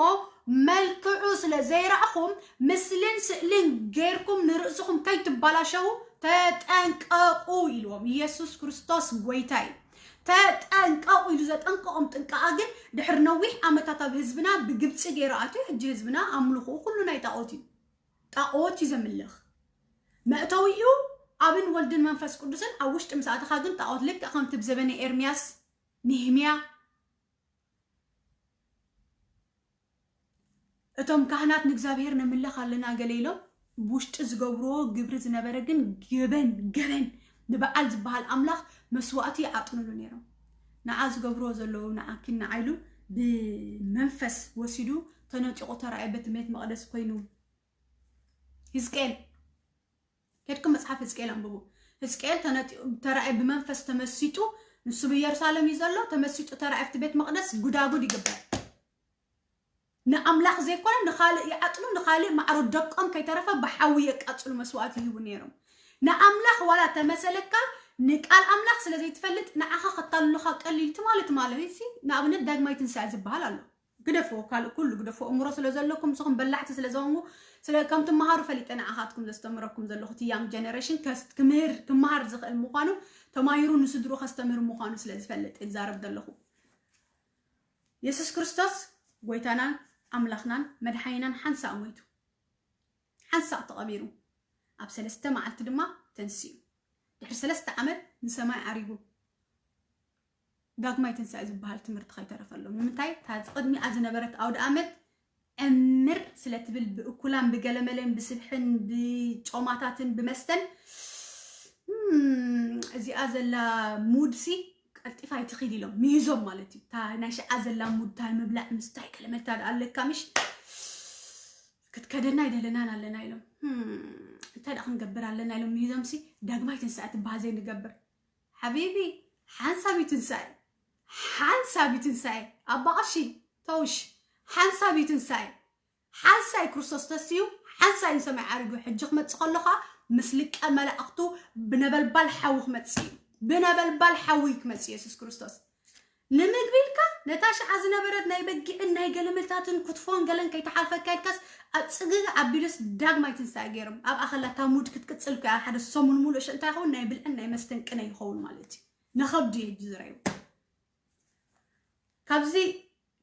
መልክዑ ስለ ዘይረእኹም፣ ምስልን ስእልን ጌርኩም ንርእስኹም ከይትባላሸዉ ተጠንቀቑ ኢልዎም። ኢየሱስ ክርስቶስ ጎይታ እዩ። ተጠንቀቑ ኢሉ ዘጠንቀቖም ጥንቃቐ ግን ድሕሪ ነዊሕ ዓመታት ኣብ ህዝብና ብግብፂ ገይሩ ኣትዩ። ሕጂ ህዝብና ኣምልኹኡ ኩሉ ናይ ጣዖት እዩ። ጣዖት እዩ ዘምልኽ። መእተዊኡ ኣብን ወልድን መንፈስ ቅዱስን ኣብ ውሽጢ ምስ ኣተኻ ግን ጣዖት ልክዕ ከምቲ ብዘበነ ኤርምያስ፣ ንህምያ እቶም ካህናት ንእግዚኣብሔር ነምልኽ ኣለና ገለ ኢሎም ብውሽጢ ዝገብርዎ ግብሪ ዝነበረ ግን ገበን ገበን ንበዓል ዝበሃል ኣምላኽ መስዋእቲ ይዓጥንሉ ነይሮም። ንዓ ዝገብርዎ ዘለዉ ንዓኪን ንዓይሉ ብመንፈስ ወሲዱ ተነጢቑ ተራእየ በቲ ቤት መቕደስ ኮይኑ ህዝቅኤል ከድኩም መጽሓፍ ህዝቅኤል ኣንብቡ። ህዝቅኤል ተራእየ ብመንፈስ ተመሲጡ ንሱ ብኢየሩሳሌም እዩ ዘሎ ተመሲጡ ተራእየ ኣብቲ ቤት መቕደስ ጉዳጉድ ይግበር። ንኣምላኽ ዘይኮነ ንኻልእ ይዓጥኑ ንኻልእ ማዕሮ ደቆም ከይተረፈ ብሓዊ የቃጽሉ መስዋእቲ ይህቡ ነይሮም። ንኣምላኽ ዋላ ተመሰለካ ንቃል ኣምላኽ ስለ ዘይትፈልጥ ንዓኻ ከታልሉኻ ቀሊል ትማሊ ትማሊ ንኣብነት ዳግማይ ትንሳኤ ዝበሃል ኣሎ። ግደፎ ካልእ ኩሉ ግደፎ እምሮ ስለ ዘለኩም ንስኹም በላዕቲ ስለ ዝኾንኩ ስለ ከም ትመሃሩ ፈሊጠ ንዓኻትኩም ዘስተምረኩም ዘለኹ እቲ young generation ክምህር ክመሃር ዝኽእል ምዃኑ ተማሂሩ ንስድሩ ከስተምህር ምዃኑ ስለ ዝፈልጥ ይዛረብ ዘለኹ። የሱስ ክርስቶስ ጎይታናን ኣምላኽናን መድሓኒናን ሓንሳእ ሞይቱ ሓንሳእ ተቐቢሩ ኣብ ሰለስተ መዓልቲ ድማ ተንሲኡ ድሕሪ ሰለስተ ዓመት ንሰማይ ዓሪጉ ዳግማይ ትንሳኤ ዝበሃል ትምህርቲ ከይተረፈሎም ንምንታይ እታ ቅድሚኣ ዝነበረት ኣውደ ኣመት ዕምር ስለ ትብል ብእኩላን ብገለመለን ብስብሕን ብጮማታትን ብመስተን እዚኣ ዘላ ሙድሲ ቀልጢፋ ኣይትኺድ ኢሎም ምሂዞም ማለት እዩ። እታ ናይ ሽዓ ዘላ ሙድ እታ ምብላዕ ምስታይ ገለመልታ ኣለካ ምሽ ክትከደና ኣይደለናን ኣለና ኢሎም እንታይ ደኣ ክንገብር ኣለና ኢሎም ምሂዞምሲ ዳግማይ ትንሳኤ ትበሃል ዘይንገብር ሓቢቢ ሓንሳብ እዩ ትንሳኤ ሓንሳብ እዩ ትንሳኤ ኣባ ቀሺ ተውሽ ሓንሳብ እዩ ትንሳኤ ሓንሳይ ክርስቶስ ተስዩ ሓንሳይ ንሰማይ ዓሪጉ ሕጂ ክመጽእ ከሎ ከዓ ምስ ልቀ መላእኽቱ ብነበልባል ሓዊ ክመጽእ እዩ ብነበልባል ሓዊ ክመጽእ የሱስ ክርስቶስ ንምግቢ ኢልካ ነታ ሽዓ ዝነበረት ናይ በጊዕን ናይ ገለመልታትን ክትፎን ገለን ከይተሓልፈካ ኢልካስ ኣብ ፅግግ ኣቢሉስ ዳግማይ ትንሳኤ ገይሮም ኣብኣ ከላ እታ ሙድ ክትቅፅል እኮ እያ ሓደ ሰሙን ሙሉእ ሸ እንታይ ይኸውን ናይ ብልዕን ናይ መስተን ቅነ ይኸውን ማለት እዩ ንኸብዲ እዩ ሕጂ ዝረዩ ካብዚ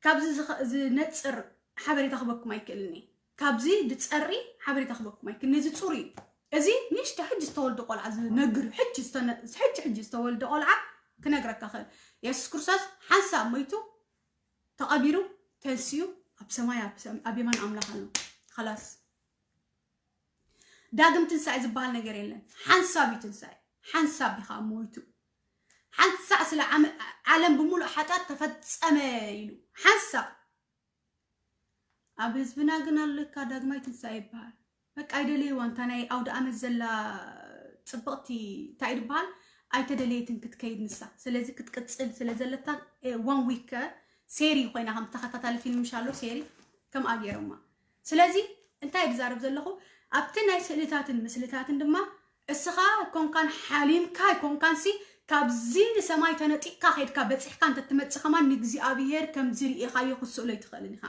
ካብዚ ዝነፅር ሓበሬታ ክበኩም ኣይክእልን እየ ካብዚ ድጸሪ ሓበሬታ ክበኩም ኣይክእል። ነዚ ጽሩ እዩ። እዚ ንእሽቶ ሕጂ ዝተወልደ ቆልዓ ዝነግር እዩ። ሕጂ ዝተነ-፣ ሕጂ፣ ሕጂ ዝተወልደ ቆልዓ ክነግረካ ክእል። የሱስ ክርስቶስ ሓንሳብ ሞይቱ፣ ተቐቢሩ፣ ተንሲኡ፣ ኣብ ሰማይ፣ ኣብ ሰም-፣ ኣብ የማን ኣምላኽ ኣሎ። ኸላስ። ዳግም ትንሳኤ ዝበሃል ነገር የለን። ሓንሳብ እዩ ትንሳኤ። ሓንሳብ እዩ ከዓ ሞይቱ። ሓንሳብ ስለ ዓመ-፣ ዓለም ብምሉእ ሓጢኣት ተፈጸመ ኢሉ። ሓንሳብ። ኣብ ህዝብና ግን ኣለካ ዳግማይ ትንሳኤ ይበሃል። በቃ ኣይደለይዋ። እንታ ናይ ኣውደ ኣመት ዘላ ጽብቕቲ እንታይ ድበሃል? ኣይተደለየትን ክትከይድ ንሳ። ስለዚ ክትቅጽል ስለ ዘለታ፣ እ፣ ዋን ዊክ ከ ሴሪ ኮይና ከም ተኸታታሊ ፊልም ምሽ ኣሎ ሴሪ ከምኣ ገይሮማ። ስለዚ እንታይ ድዛረብ ዘለኹ? ኣብቲ ናይ ስእልታትን ምስልታትን ድማ እስኻ ኮንካን ሓሊምካ ኣይኮንካንሲ፣ ካብዚ ንሰማይ ተነጢቕካ ከይድካ በጺሕካ እንተትመጽእ ከማን ንእግዚኣብሔር ከምዚ ርኢኻዮ ክትስእሎ ኣይትኽእልን ኢኻ።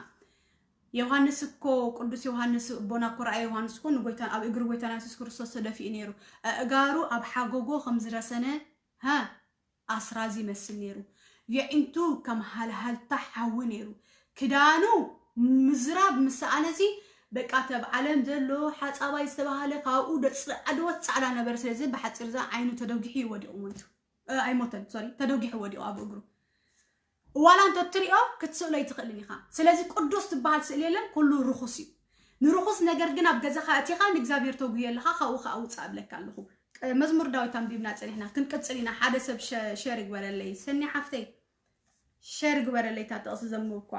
ዮሃንስ እኮ፣ ቅዱስ ዮሃንስ፣ ኣቦና እኮ ራእየ ዮሃንስ እኮ ንጎይታ፣ ኣብ እግሪ ጎይታና የሱስ ክርስቶስ ተደፊኡ ነይሩ። ኣእጋሩ ኣብ ሓጎጎ ከም ዝረሰነ፣ ሃ፣ ኣስራዚ ይመስል ነይሩ። የዒንቱ ከም ሃልሃልታ ሓዊ ነይሩ። ክዳኑ ምዝራብ ምስ ሰኣነሲ፣ በቃ፣ ተብ ዓለም ዘሎ ሓጻባይ ዝተባህለ ካብኡ ደጽ-፣ ዓድወት ጻዕዳ ነበረ። ስለዚ ብሓጺር እዛ ዓይኑ ተደጒሑ እዩ ወዲቑ ሞይቱ። እ፣ ኣይሞተን፣ ሶሪ፣ ተደጒሑ ወዲቑ ኣብ እግሩ። ዋላ እንተ እትሪኦ ክትስእሎ ኣይትኽእልን ኢኻ። ስለዚ ቅዱስ ትበሃል ስእሊ የለን፣ ኩሉ ርኹስ እዩ። ንርኹስ ነገር ግን ኣብ ገዛኻ ኣቲኻ ንእግዚኣብሔር ተጉዮ ኣለኻ፣ ካብኡ ኸኣ ውጻእ እብለካ ኣለኹ። ቅ-፣ መዝሙር ዳዊት ኣንቢብና ጸኒሕና፣ ክንቅጽል ኢና። ሓደ ሰብ ሸ-፣ ሸር ይግበረለይ። ሰኒ ሓፍተይ፣ ሸር ግበረለይ እታ ጥቕሲ ዘንብብኳ።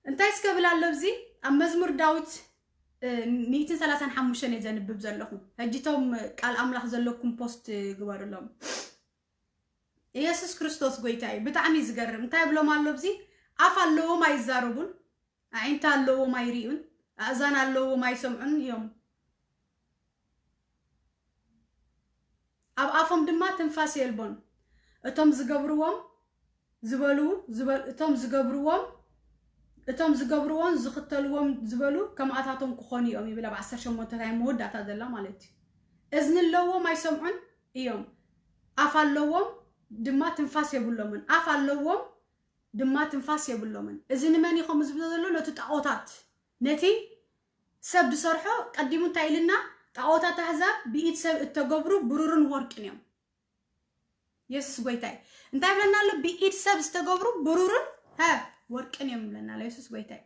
እንታይ እስከ ብል ኣሎ ኣብዚ? ኣብ መዝሙር ዳዊት፣ እ፣ ሚእትን ሰላሳን ሓሙሽተን እየ ዘንብብ ዘለኹ። ሕጂ እቶም ቃል ኣምላኽ ዘለኩም ፖስት ግበሩሎም። ኢየሱስ ክርስቶስ ጎይታ እዩ። ብጣዕሚ እዩ ዝገርም። እንታይ ይብሎም ኣሎ ኣብዚ? ኣፍ ኣለዎም ኣይዛረቡን፣ ኣዒንቲ ኣለዎም ኣይርእዩን፣ ኣእዛን ኣለዎም ኣይሰምዑን እዮም። ኣብ ኣፎም ድማ ትንፋስ የልቦን። እቶም ዝገብርዎም ዝበሉ፣ ዝበ-፣ እቶም ዝገብርዎም፣ እቶም ዝገብርዎን ዝኽተልዎም ዝበሉ ከማኣታቶም ክኾኑ እዮም ይብል ኣብ ዓሰርተ ሸሞንተ ናይ መወዳእታ ዘላ ማለት እዩ። እዝኒ ኣለዎም ኣይሰምዑን እዮም። ኣፍ ኣለዎም ድማ ትንፋስ የብሎምን። ኣፍ ኣለዎም ድማ ትንፋስ የብሎምን። እዚ ንመን እዩ ከምኡ ዝብሎ ዘሎ? ነቲ ጣዖታት፣ ነቲ ሰብ ዝሰርሖ። ቀዲሙ እንታይ ኢልና? ጣዖታት ኣህዛብ ብኢድ ሰብ እተገብሩ ብሩርን ወርቅን እዮም። የሱስ ጎይታ እዩ። እንታይ ይብለና ኣሎ? ብኢድ ሰብ ዝተገብሩ ብሩርን፣ ሀ፣ ወርቅን እዮም ይብለና ኣሎ የሱስ ጎይታ እዩ።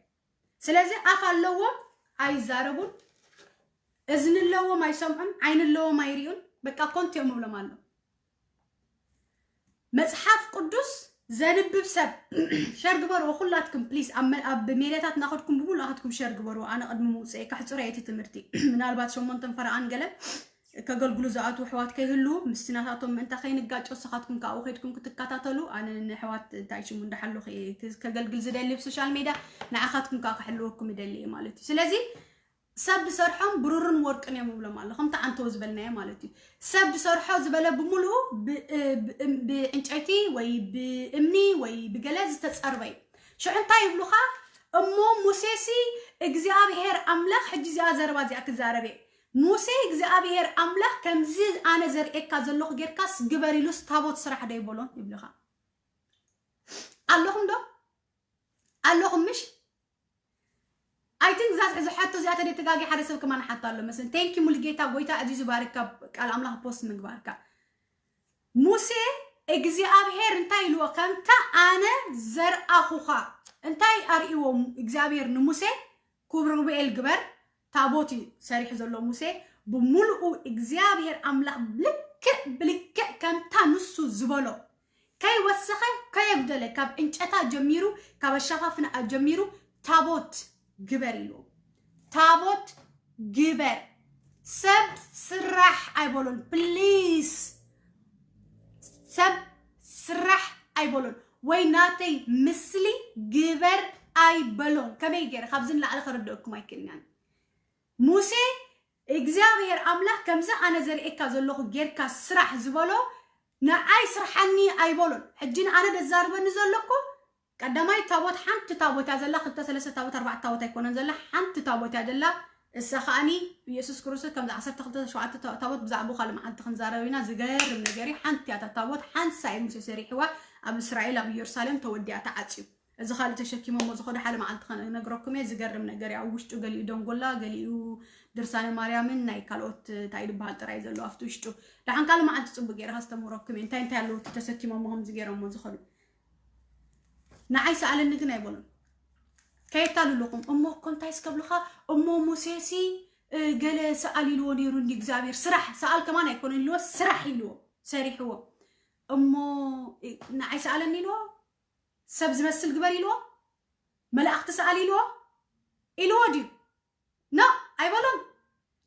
ስለዚ ኣፍ ኣለዎም ኣይዛረቡን፣ እዝኒ ኣለዎም ኣይሰምዑን፣ ዓይኒ ኣለዎም ኣይርእዩን፣ በቃ ኮንቱ እዮም ይብሎም ኣሎ። መጽሓፍ ቅዱስ ዘንብብ ሰብ ሸር ግበርዎ ኩላትኩም ፕሊዝ። ኣብ መ-፣ ኣብ ሜድያታት እናኸድኩም ብምሉኣትኩም ሸር ግበርዎ። ኣነ ቅድሚ ምውፅኤ ከሕፅሮ እየ እቲ ትምህርቲ። ምናልባት ሸሞንተን ፈረቓን ገለ ከገልግሉ ዝኣትዉ ኣሕዋት ከይህልዉ፣ ምስቲ ናታቶም ምእንታ ከይንጋጮ፣ ንስኻትኩም ካብኡ ከይድኩም ክትከታተሉ፣ ኣነ ንኣሕዋት እንታይ ሽሙ እንዳሓለኹ እየ ከገልግል ዝደሊ ብሶሻል ሜድያ፣ ንዓኻትኩም ከዓ ክሕልወኩም ይደሊ እየ ማለት እዩ። ስለዚ ሰብ ዝሰርሖም ብሩርን ወርቅን እዮም ይብሎም ኣሎ፣ ከምቲ ዓንተው ዝበልናዮ ማለት እዩ። ሰብ ዝሰርሖ ዝበለ ብምሉኡ ብ-፣ ብ-፣ ብዕንጨይቲ ወይ ብእምኒ ወይ ብገለ ዝተጸርበ እዩ። ሽዑ እንታይ ይብሉኻ? እሞ ሙሴሲ እግዚኣብሔር ኣምላኽ፣ ሕጂ እዚኣ ዘረባ እዚኣ ክዛረብ እየ። ሙሴ እግዚኣብሔር ኣምላኽ ከምዚ ኣነ ዘርእየካ ዘለኹ ጌርካስ ግበር ኢሉስ ታቦት ስራሕ ዶ ይበሎን ይብልኻ ኣለኹም ዶ? ኣለኹም ምሽ? ኣይ ቲንክ እዛ ዝሕዞ ሕቶ እዚኣ ተደይ ተጋጊ ሓደ ሰብ ከማን ሓቶ ኣሎ መስለኒ። ቴንኪ ሙሉጌታ፣ ጎይታ ኣዚዙ ባርካ ቃል ኣምላኽ ፖስት ምግባርካ። ሙሴ እግዚኣብሔር እንታይ ኢልዎ? ከምታ ኣነ ዘርኣኹኻ እንታይ ኣርእይዎ እግዚኣብሔር ንሙሴ? ክሩቤል ግበር። ታቦት እዩ ሰሪሑ ዘሎ ሙሴ። ብምሉኡ እግዚኣብሔር ኣምላኽ ብልክዕ ብልክዕ ከምታ ንሱ ዝበሎ ከይወሰኸ ከየጉደለ ካብ ዕንጨታ ጀሚሩ ካብ ኣሸፋፍንኣ ጀሚሩ ታቦት ግበር ኢልዎ። ታቦት ግበር። ሰብ ስራሕ ኣይበሎን ፕሊስ። ሰብ ስራሕ ኣይበሎን ወይ ናተይ ምስሊ ግበር ኣይበሎን። ከመይ ገይረ ካብዚ ንላዕሊ ከረድአኩም ኣይክእልናን። ሙሴ እግዚኣብሔር ኣምላኽ ከምዚ ኣነ ዘርእየካ ዘለኹ ጌርካ ስራሕ ዝበሎ ንዓይ ስርሓኒ ኣይበሎን። ሕጂ ንኣነ ደዛርበኒ ዘሎ እኮ ቀዳማይ ታቦት ሓንቲ ታቦት እያ ዘላ፣ ክልተ ሰለስተ ታቦት ኣርባዕተ ታቦት ኣይኮነን ዘላ፣ ሓንቲ ታቦት እያ ዘላ። እሳ ከኣኒ ኢየሱስ ክርስቶስ ከምዚ ዓሰርተ ክልተ ሸውዓተ ታ-፣ ታቦት ብዛዕባኡ ካልእ መዓልቲ ክንዛረብ ኢና። ዝገርም ነገር እዩ። ሓንቲ እያ እታ ታቦት፣ ሓንሳ እዩ ሙሴ ሰሪሕዋ። ኣብ እስራኤል ኣብ ኢየሩሳሌም ተወዲኣ ተዓጽዩ። እዚ ካልእ ተሸኪሞሞ ዝኸዱ ሓደ መዓልቲ ክነግረኩም እየ። ዝገርም ነገር እዩ። ኣብ ውሽጡ ገሊኡ ደንጎላ፣ ገሊኡ ድርሳነ ማርያምን ናይ ካልኦት እንታይ ድበሃል ጥራይ ዘሎ ኣብቲ ውሽጡ። ደሓን ካልእ መዓልቲ ጽቡቅ ገይረ ከስተምረኩም እየ። እንታይ እንታይ ኣለዉ እቲ ተሰኪሞሞ ከምዚ ገይሮሞ ዝኸዱ። ንዓይ ሰኣለኒ ግን ኣይበሉን። ከየታልሉኹም። እሞ እኮ እንታይ ስከብልኻ፣ እሞ ሙሴሲ፣ እ፣ ገለ ሰኣል ኢልዎ ነይሩ እንዲ እግዚኣብሔር። ስራሕ፣ ሰኣል ከማን ኣይኮነን ኢልዎ፣ ስራሕ ኢልዎ፣ ሰሪሕዎ። እሞ፣ እ፣ ንዓይ ሰኣለኒ ኢልዎ፣ ሰብ ዝመስል ግበር ኢልዎ፣ መላእኽቲ ሰኣል ኢልዎ፣ ኢልዎ ድዩ? ኖ፣ ኣይበሎን።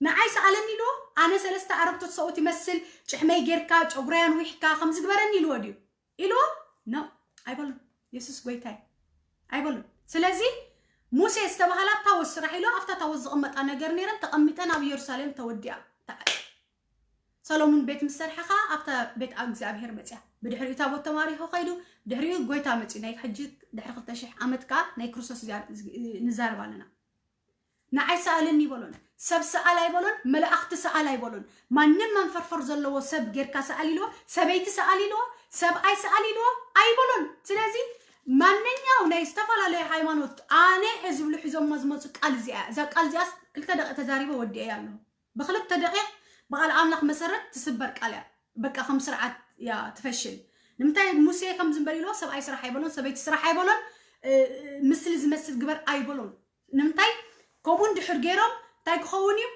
ንዓይ ሰኣለኒ ኢልዎ፣ ኣነ ሰለስተ ኣረግቶት ሰብኡት ይመስል፣ ጭሕመይ ጌርካ፣ ጨጉረይ ኣንዊሕካ፣ ከምዚ ግበረኒ ኢልዎ ድዩ? ኢልዎ? ኖ፣ ኣይበሎን። የሱስ ጎይታይ። ኣይበሎን። ስለዚ፣ ሙሴ ዝተባህላ ታቦት ስራሕ ኢልዎ፣ ኣብታ ታቦት ዝቕመጣ ነገር ነይረን፣ ተቐሚጠን ኣብ ኢየሩሳሌም ተወዲኣ፣ ተዓጽ። ሰሎሙን ቤት ምስ ሰርሐ ኸኣ ኣብታ ቤት እግዚኣብሔር መጽያ። ብድሕሪኡ ታቦት ተማሪኹ ኸይዱ፣ ድሕሪኡ ጎይታ መጽዩ። ናይ ሕጂ ድሕሪ ክልተ ሽሕ ዓመት ከኣ ናይ ክርስቶስ እግዚኣብ-፣ ንዛረብ ኣለና። ንዓይ ሰኣለኒ ኣይበሎን፣ ሰብ ሰኣል ኣይበሎን፣ መላእኽቲ ሰኣል ኣይበሎን። ማንም መንፈርፈር ዘለዎ ሰብ ጌርካ ሰኣል ኢልዎ፣ ሰበይቲ ሰኣል ኢልዎ፣ ሰብኣይ ሰኣል ኢልዎ ኣይበሎን። ስለዚ ማንኛው ናይ ዝተፈላለየ ሃይማኖት ኣነ ሕዝብሉ ሒዞሞ ዝመጹ ቃል እዚኣ፣ እዛ ቃል እዚኣስ ክልተ ደቂ ተዛሪበ ወዲኤያ ኣለኹ። ብክልተ ደቂቕ ብቃል ኣምላኽ መሰረት ትስበር ቃል እያ። በቃ ከም ስርዓት እያ ትፈሽል። ንምንታይ ሙሴ ከምዚ እምበር ኢልዎ፣ ሰብኣይ ስራሕ ኣይበሎን፣ ሰበይቲ ስራሕ ኣይበሎን፣ እ፣ እ፣ ምስሊ ዝመስል ግበር ኣይበሎን። ንምንታይ ከምኡ እንድሕር ገይሮም እንታይ ክኸውን እዩ?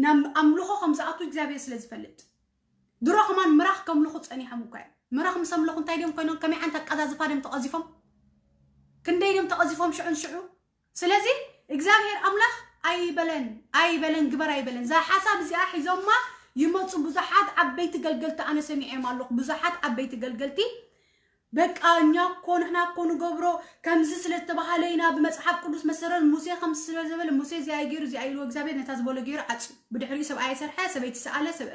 ናብ ኣምልኾ ከም ዝኣትዉ እግዚኣብሔር ስለ ዝፈልጥ። ድሮ ከማን ምራኽ ከምልኹ ጸኒሖም እኳ እዮም። ምራኽ ምስ ኣምለኹ እንታይ ድዮም ኮይኖም? ከመይ ዓይነት ኣቀዛዝፋ ድዮም ተቐዚፎም? ክንደይ ድዮም ተቐዚፎም ሽዑን ሽዑ? ስለዚ እግዚኣብሔር ኣምላኽ ኣይበለን፣ ኣይበለን፣ ግበር ኣይበለን። እዛ ሓሳብ እዚኣ ሒዞማ ይመጹ ብዙሓት ዓበይቲ ገልገልቲ፣ ኣነ ሰሚዐዮም ኣለኹ። ብዙሓት ዓበይቲ ገልገልቲ፣ በቃ እኛ እኮ፣ ንሕና እኮ ንገብሮ ከምዚ ስለ ዝተባሃለ ኢና፣ ብመጽሓፍ ቅዱስ መሰረት ሙሴ ከምዚ ስለ ዝበለ፣ ሙሴ እዚኣ ገይሩ፣ እዚኣ ኢልዎ፣ እግዚኣብሔር ነታ ዝበሎ ገይሩ ዓጽዩ። ብድሕሪኡ ሰብኣይ ይሰርሐ፣ ሰበይቲ ሰኣለ፣ ሰብ-፣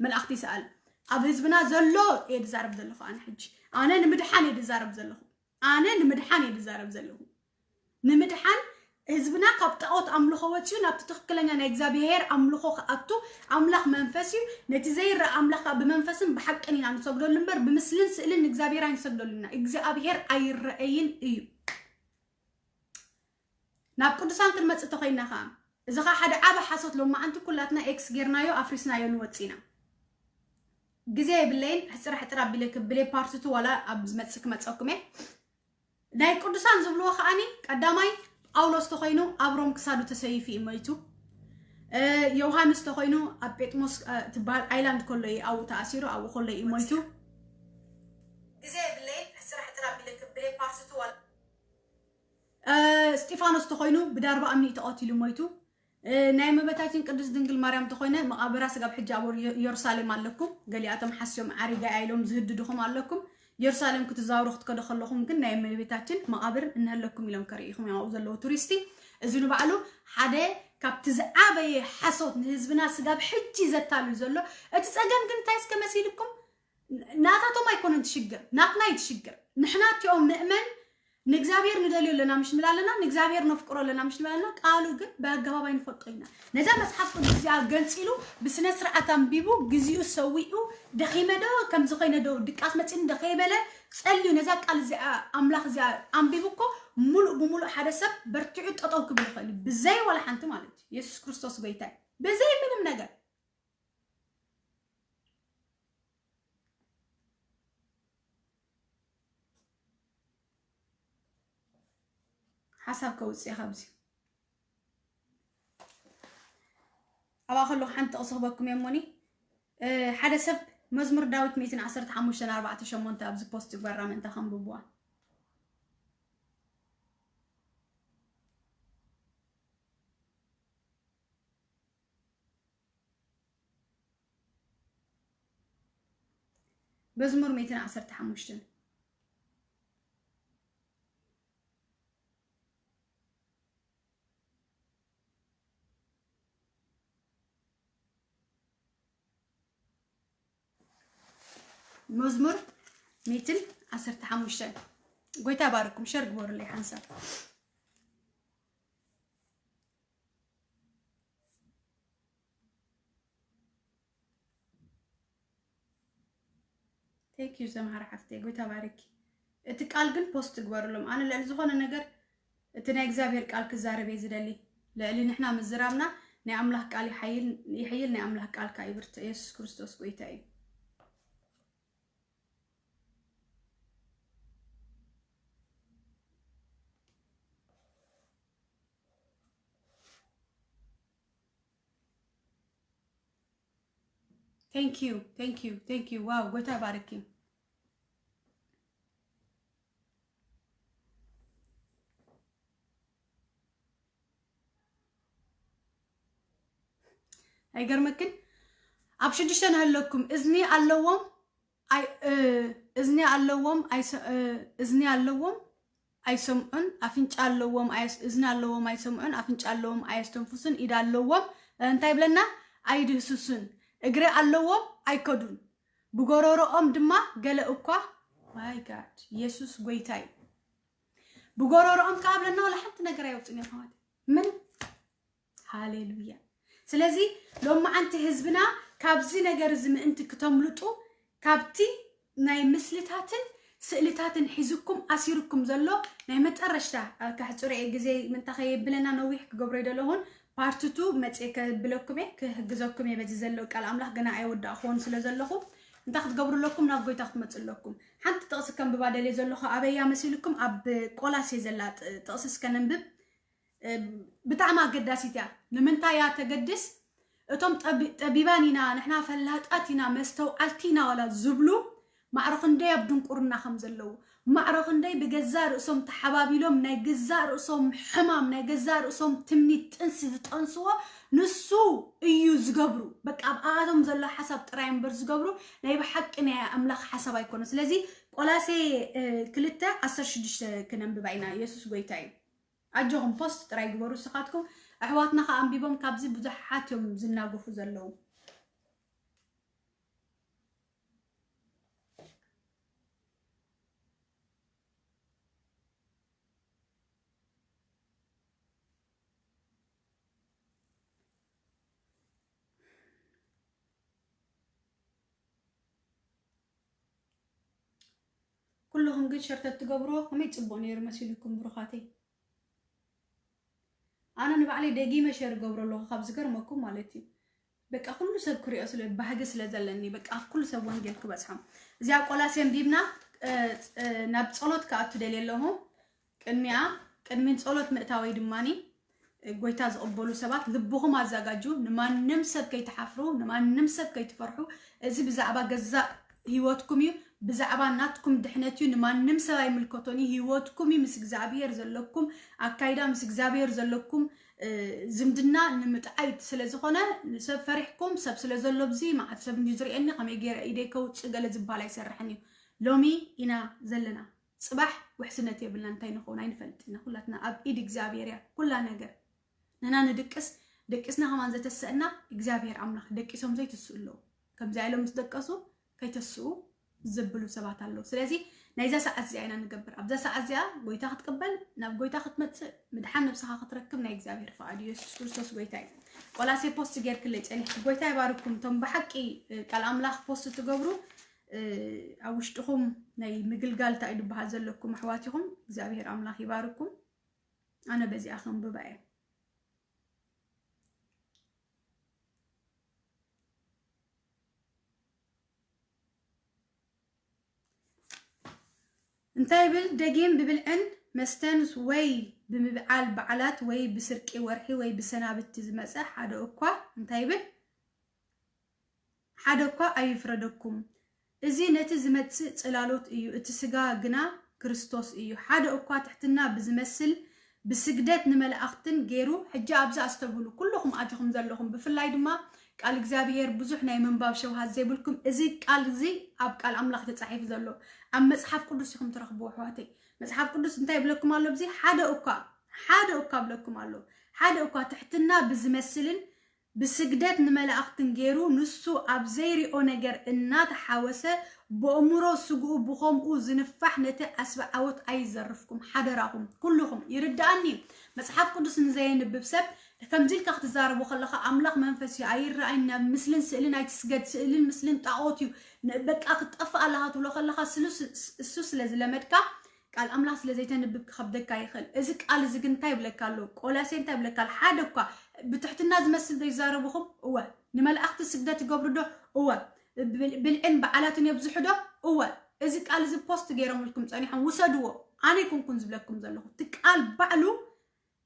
መልኣኽቲ ይሰኣል። ኣብ ህዝብና ዘሎ እየ ዝዛረብ ዘለኹ ኣነ ሕጂ። ኣነ ንምድሓን እየ ዝዛረብ ዘለኹ። ኣነ ንምድሓን እየ ዝዛረብ ዘለኹ። ንምድሓን ህዝብና ካብ ጣዖት ኣምልኾ ወጺኡ ናብቲ ትኽክለኛ ናይ እግዚኣብሔር ኣምልኾ ክኣቱ፣ ኣምላኽ መንፈስ እዩ። ነቲ ዘይረኣ ኣምላኽ ከኣ ብመንፈስን ብሓቅን ኢና ንሰግደሉ እምበር ብምስልን ስእልን ንእግዚኣብሔር ኣይንሰግደሉን ኢና። እግዚኣብሔር ኣይረኣይን እዩ። ናብ ቅዱሳን ክንመጽእ ተኾይንና ከኣ፣ እዚ ኸኣ ሓደ ዓቢ ሓሶት፣ ሎማዓንቲ ኩላትና ኤክስ ጌርናዮ ኣፍሪስናዮ ንወጽእ ኢና። ግዜ የብለይን፣ ሕጽር ሕጽር ኣቢለ ክብል እየ፣ ፓርት ቱ ዋላ ኣብ ዝመጽእ ክመጸኩም እየ። ናይ ቅዱሳን ዝብልዎ ከኣኒ፣ ቀዳማይ ጳውሎስ ተኾይኑ ኣብ ሮም ክሳዱ ተሰይፉ እዩ ሞይቱ። እ፣ ዮሃንስ ተኾይኑ ኣብ ጴጥሞስ፣ እ፣ ትበሃል ኣይላንድ ከሎ እዩ ኣብኡ ተኣሲሩ፣ ኣብኡ ከሎ እዩ ሞይቱ። ግዜ የብለይን፣ ሕጽር ሕጽር ኣቢለ ክብል እየ፣ ፓርት ቱ ዋላ እ፣ እስጢፋኖስ ተኾይኑ ብዳርባ እምኒ እዩ ተቐቲሉ ሞይቱ። እ፣ ናይ እመቤታችን ቅድስት ድንግል ማርያም ተኾይነ መቓብራ ስጋብ ሕጂ ኣብ ኢየ-፣ ኢየሩሳሌም ኣለኩም። ገሊኣቶም ሓስዮም ዓሪጋ እያ ኢሎም ዝህድድኹም ኣለኩም። ኢየሩሳሌም ክትዛወሩ ክትከዱ ከለኹም ግን ናይ እመቤታችን መቓብር እንሀለኩም ኢሎም ከርእይኹም እዮም ኣብኡ ዘለዉ ቱሪስቲ። እዚ ንባዕሉ ሓደ ካብቲ ዝዓበየ ሓሶት ንህዝብና ስጋብ ሕጂ ዘታልል ዘሎ። እቲ ጸገም ግን እንታይ እስከ መሲልኩም? ናታቶም ኣይኮነን እቲ ሽግር፣ ናትና እዩ እቲ ሽግር። ንሕና እቲኦም ንእመን፣ ንእግዚኣብሔር ንደልዮ ኣለና ምሽ ንብል ኣለና፣ ንእግዚኣብሔር ነፍቅሮ ኣለና ምሽ ንብል ኣለና፣ ቃሉ ግን ብኣገባብ ኣይንፈልጦ ኢና። ነዛ መጽሓፍ ቅዱስ እዚኣ ገንጺሉ ብስነ ስርዓት ኣንቢቡ፣ ግዜኡ ሰዊኡ፣ ደኺመ ዶ፣ ከምዚ ኮይነ ዶ፣ ድቃስ መጺኒ ዶ ከይበለ፣ ጸልዩ ነዛ ቃል እዚኣ፣ ኣምላኽ እዚኣ ኣንቢቡ እኮ፣ ሙሉእ ብሙሉእ ሓደ ሰብ በርቲዑ ጠጠው ክብል ይኽእል እዩ። ብዘይ ዋላ ሓንቲ ማለት እዩ። የሱስ ክርስቶስ ጎይታ እዩ። ብዘይ ምንም ነገር። ሓሳብ ከውጽእ እየ ካብዚ። ኣብኣ ከለኹ ሓንቲ ጥቕሲ ክበኩም እየ እሞኒ፣ እ፣ ሓደ ሰብ መዝሙር ዳዊት ሚእትን ዓሰርተ ሓሙሽተን ኣርባዕተ ሸሞንተ ኣብዚ ፖስት ይግበራ ምእንታ ከንብብዋ። መዝሙር ሚእትን ዓሰርተ ሓሙሽተን። መዝሙር ሚእትን ዓሰርተ ሓሙሽተን። ጎይታ ባርኩም፣ ሸር ግበሩለይ ሓንሳብ። Thank you ዘምሃር ሓፍተይ፣ ጎይታ ባርኪ። እቲ ቃል ግን ፖስት ትግበሩሎም። ኣነ ልዕሊ ዝኾነ ነገር እቲ ናይ እግዚኣብሔር ቃል ክዛረብ እየ ዝደሊ። ልዕሊ ንሕና ምዝራብና ናይ ኣምላኽ ቃል ይሓይል፣ ይሕይል። ናይ ኣምላኽ ቃል ከኣ ይብርትዕ። የሱስ ክርስቶስ ጎይታ እዩ። Thank you, thank you, thank you. ዋው፣ ጎይታ ይባርኪ። ኣይገርመክን? ኣብ ሽዱሽተ ንሃለኩም። እዝኒ ኣለዎም፣ ኣይ-፣ እ፣ እዝኒ ኣለዎም፣ ኣይሰ-፣ እ፣ እዝኒ ኣለዎም፣ ኣይሰምዑን። ኣፍንጫ ኣለዎም፣ ኣይስ-፣ እዝኒ ኣለዎም፣ ኣይሰምዑን። ኣፍንጫ ኣለዎም፣ ኣየስተንፍሱን። ኢድ ኣለዎም፣ እንታይ ይብለና? ኣይድህስሱን። እግሪ ኣለዎም፣ ኣይከዱን። ብጎረሮኦም ድማ ገለ እኳ፣ my God፣ የሱስ ጎይታ እዩ። ብጎረሮኦም ከኣ ብለና ዋላ ሓንቲ ነገር ኣየውፅን እዮም ኣሕዋት። ምን? ሃሌሉያ። ስለዚ ሎማዓንቲ ህዝብና ካብዚ ነገር እዚ ምእንቲ ክተምልጡ፣ ካብቲ ናይ ምስልታትን ስእልታትን ሒዝኩም ኣሲርኩም ዘሎ ናይ መጨረሽታ፣ ኣ፣ ከሕፅሮ እየ፣ ግዜ ምንታ ከየብለና ነዊሕ ክገብሮ ይደለኹን፣ ፓርት ቱ መፅየ ከብለኩም እየ፣ ክሕግዘኩም እየ። በዚ ዘሎ ቃል ኣምላኽ ገና ኣይወዳእኽዎን ስለ ዘለኹ፣ እንታይ ክትገብሩ ኣለኩም? ናብ ጎይታ ክትመፁ ኣለኩም። ሓንቲ ጥቕሲ ከንብባ ደልየ ዘለኹ፣ ኣበያ መሲልኩም? ኣብ ቆላሴ ዘላ ጥ-፣ ጥቕሲ እስከ ነንብብ። እ፣ ብጣዕሚ ኣገዳሲት እያ። ንምንታይ እያ ተገድስ? እቶም ጠቢ-፣ ጠቢባን ኢና፣ ንሕና ፈላጣት ኢና፣ መስተውዓልቲ ኢና ዋላ ዝብሉ፣ ማዕረ ክንደይ ኣብ ድንቁርና ከም ዘለዉ፣ ማዕረ ክንደይ ብገዛእ ርእሶም ተሓባቢሎም ናይ ገዛእ ርእሶም ሕማም፣ ናይ ገዛእ ርእሶም ትምኒት ጥንሲ ዝጠንስዎ ንሱ እዩ ዝገብሩ። በቃ ኣብኣቶም ዘሎ ሓሳብ ጥራይ እምበር ዝገብሩ ናይ ብሓቂ ናይ ኣምላኽ ሓሳብ ኣይኮነ። ስለዚ ቆላሴ፣ እ፣ ክልተ ዓሰርተ ሽዱሽተ ክነንብባ ኢና። የሱስ ጎይታ እዩ። ኣጆኹም ፖስት ጥራይ ግበሩ ንስኻትኩም። ኣሕዋትና ከኣ ኣንቢቦም ካብዚ ብዙሓት እዮም ዝናገፉ ዘለዉ። ኩልኹም ግን ሸር ተትገብርዎ ከመይ ጽቡቕ ነይሩ መሲሉኩም ብሩኻተይ። ኣነ ንባዕለይ ደጊመ ሸር እገብሮ ኣለኹ ካብ ዝገርመኩም ማለት እዩ። በቃ ኩሉ ሰብ ክሪኦ ስለ ባህጊ ስለ ዘለኒ በቃ ኩሉ ሰብ ወንጌል ክበጽሖም። እዚኣ ቆላሴ ኣንቢብና፣ እ፣ እ፣ ናብ ጸሎት ክኣቱ ደልየ ኣለኹ። ቅድሚኣ፣ ቅድሚ ጸሎት ምእታወይ ድማኒ፣ እ፣ ጎይታ ዝቕበሉ ሰባት ልብኹም ኣዘጋጁ፣ ንማንም ሰብ ከይትሓፍሩ፣ ንማንም ሰብ ከይትፈርሑ። እዚ ብዛዕባ ገዛእ ህይወትኩም እዩ፣ ብዛዕባ ናትኩም ድሕነት እዩ። ንማንም ሰብ ኣይምልከቶን እዩ። ህይወትኩም እዩ ምስ እግዚኣብሔር ዘለኩም ኣካይዳ፣ ምስ እግዚኣብሔር ዘለኩም፣ እ፣ ዝምድና ንምጥዓይ ስለ ዝኾነ፣ ንሰብ ፈሪሕኩም፣ ሰብ ስለ ዘሎ ኣብዚ፣ መዓት ሰብ እንድዩ ዝርእየኒ፣ ከመይ ገይረ ኢደይ ከውጽእ ገለ ዝበሃል ኣይሰርሕን እዩ። ሎሚ ኢና ዘለና። ጽባሕ ውሕስነት የብልና፣ እንታይ ንኸውን ኣይንፈልጥ ኢና። ኩላትና ኣብ ኢድ እግዚኣብሔር እያ ኩላ ነገር። ንሕና ንድቅስ፣ ደቂስና ከማን ዘተሰእና እግዚኣብሔር ኣምላኽ፣ ደቂሶም ዘይትስኡ ኣለዉ። ከምዚኣ ኢሎም ምስ ደቀሱ ከይተስኡ ዝብሉ ሰባት ኣለዉ። ስለዚ ናይዛ ሰዓት እዚኣ ኢና ንገብር። ኣብዛ ሰዓት እዚኣ ጎይታ ክትቅበል፣ ናብ ጎይታ ክትመጽእ፣ ምድሓን ነብስኻ ክትረክብ ናይ እግዚኣብሔር ፍቓድ እዩ። የሱስ ክርስቶስ ጎይታ እዩ። ቆላሴ ፖስት ጌርክለይ ጸኒሕኪ። ጎይታ ይባርኩም። እቶም ብሓቂ፣ እ፣ ቃል ኣምላኽ ፖስት ትገብሩ፣ እ፣ ኣብ ውሽጥኹም ናይ ምግልጋል እንታይ እዩ ዝበሃል ዘለኩም ኣሕዋት ኢኹም። እግዚኣብሔር ኣምላኽ ይባርኩም። ኣነ በዚኣ ከንብባ እየ። እንታይ ይብል? ደጊም ብብልዕን መስተን ወይ ብምብዓል በዓላት ወይ ብስርቂ ወርሒ ወይ ብሰናብቲ ዝመጸ ሓደ እኳ እንታይ ይብል? ሓደ እኳ ኣይፍረደኩም። እዚ ነቲ ዝመጽእ ጽላሎት እዩ፣ እቲ ስጋ ግና ክርስቶስ እዩ። ሓደ እኳ ትሕትና ብዝመስል ብስግደት ንመላእኽትን ገይሩ፣ ሕጂ ኣብዚ ኣስተብህሉ፣ ኩልኹም ኣቲኹም ዘለኹም፣ ብፍላይ ድማ ቃል እግዚኣብሔር ብዙሕ ናይ ምንባብ ሸውሃት ዘይብልኩም፣ እዚ ቃል እዚ ኣብ ቃል ኣምላኽ ተጻሒፉ ዘሎ፣ ኣብ መጽሓፍ ቅዱስ ኢኹም ትረኽብዎ ኣሕዋተይ። መጽሓፍ ቅዱስ እንታይ ይብለኩም ኣሎ? ኣብዚ ሓደ እኳ፣ ሓደ እኳ ይብለኩም ኣሎ። ሓደ እኳ ትሕትና ብዝመስልን ብስግደት ንመላእኽትን ገይሩ፣ ንሱ ኣብ ዘይሪኦ ነገር እናተሓወሰ፣ ብእምሮ ስግኡ ብኸምኡ ዝንፋሕ፣ ነቲ ዓስቢ ዓወት ኣይዘርፍኩም፣ ሓደራኹም ኩልኹም። ይርድኣኒ እዩ። መጽሓፍ ቅዱስ ንዘየንብብ ሰብ ከምዚ ኢልካ ክትዛረቦ ከለኻ፣ ኣምላኽ መንፈስ እዩ፣ ኣይረኣይን፣ ናብ ምስልን ስእልን ኣይትስገድ፣ ስእልን ምስልን ጣዖት እዩ፣ ን-፣ በቃ ክትጠፍእ ኣለኻ ትብሎ ከለኻ፣ ስሉ-፣ ስ-፣ እሱ ስለ ዝለመድካ፣ ቃል ኣምላኽ ስለ ዘይተንብብ ክኸብደካ ይኽእል። እዚ ቃል እዚ ግን እንታይ ይብለካ ኣሎ? ቆላሴ እንታይ ይብለካ ኣሎ? ሓደ እኳ ብትሕትና ዝመስል ዘይዛረብኹም? እወ። ንመላእኽቲ ስግደት ይገብሩ ዶ? እወ። ብል-፣ ብልዕን በዓላትን የብዝሑ ዶ? እወ። እዚ ቃል እዚ ፖስት ገይሮምልኩም ጸኒሖም፣ ውሰድዎ። ኣነ ኣይኮንኩን ዝብለኩም ዘለኹ። እቲ ቃል ባዕሉ፣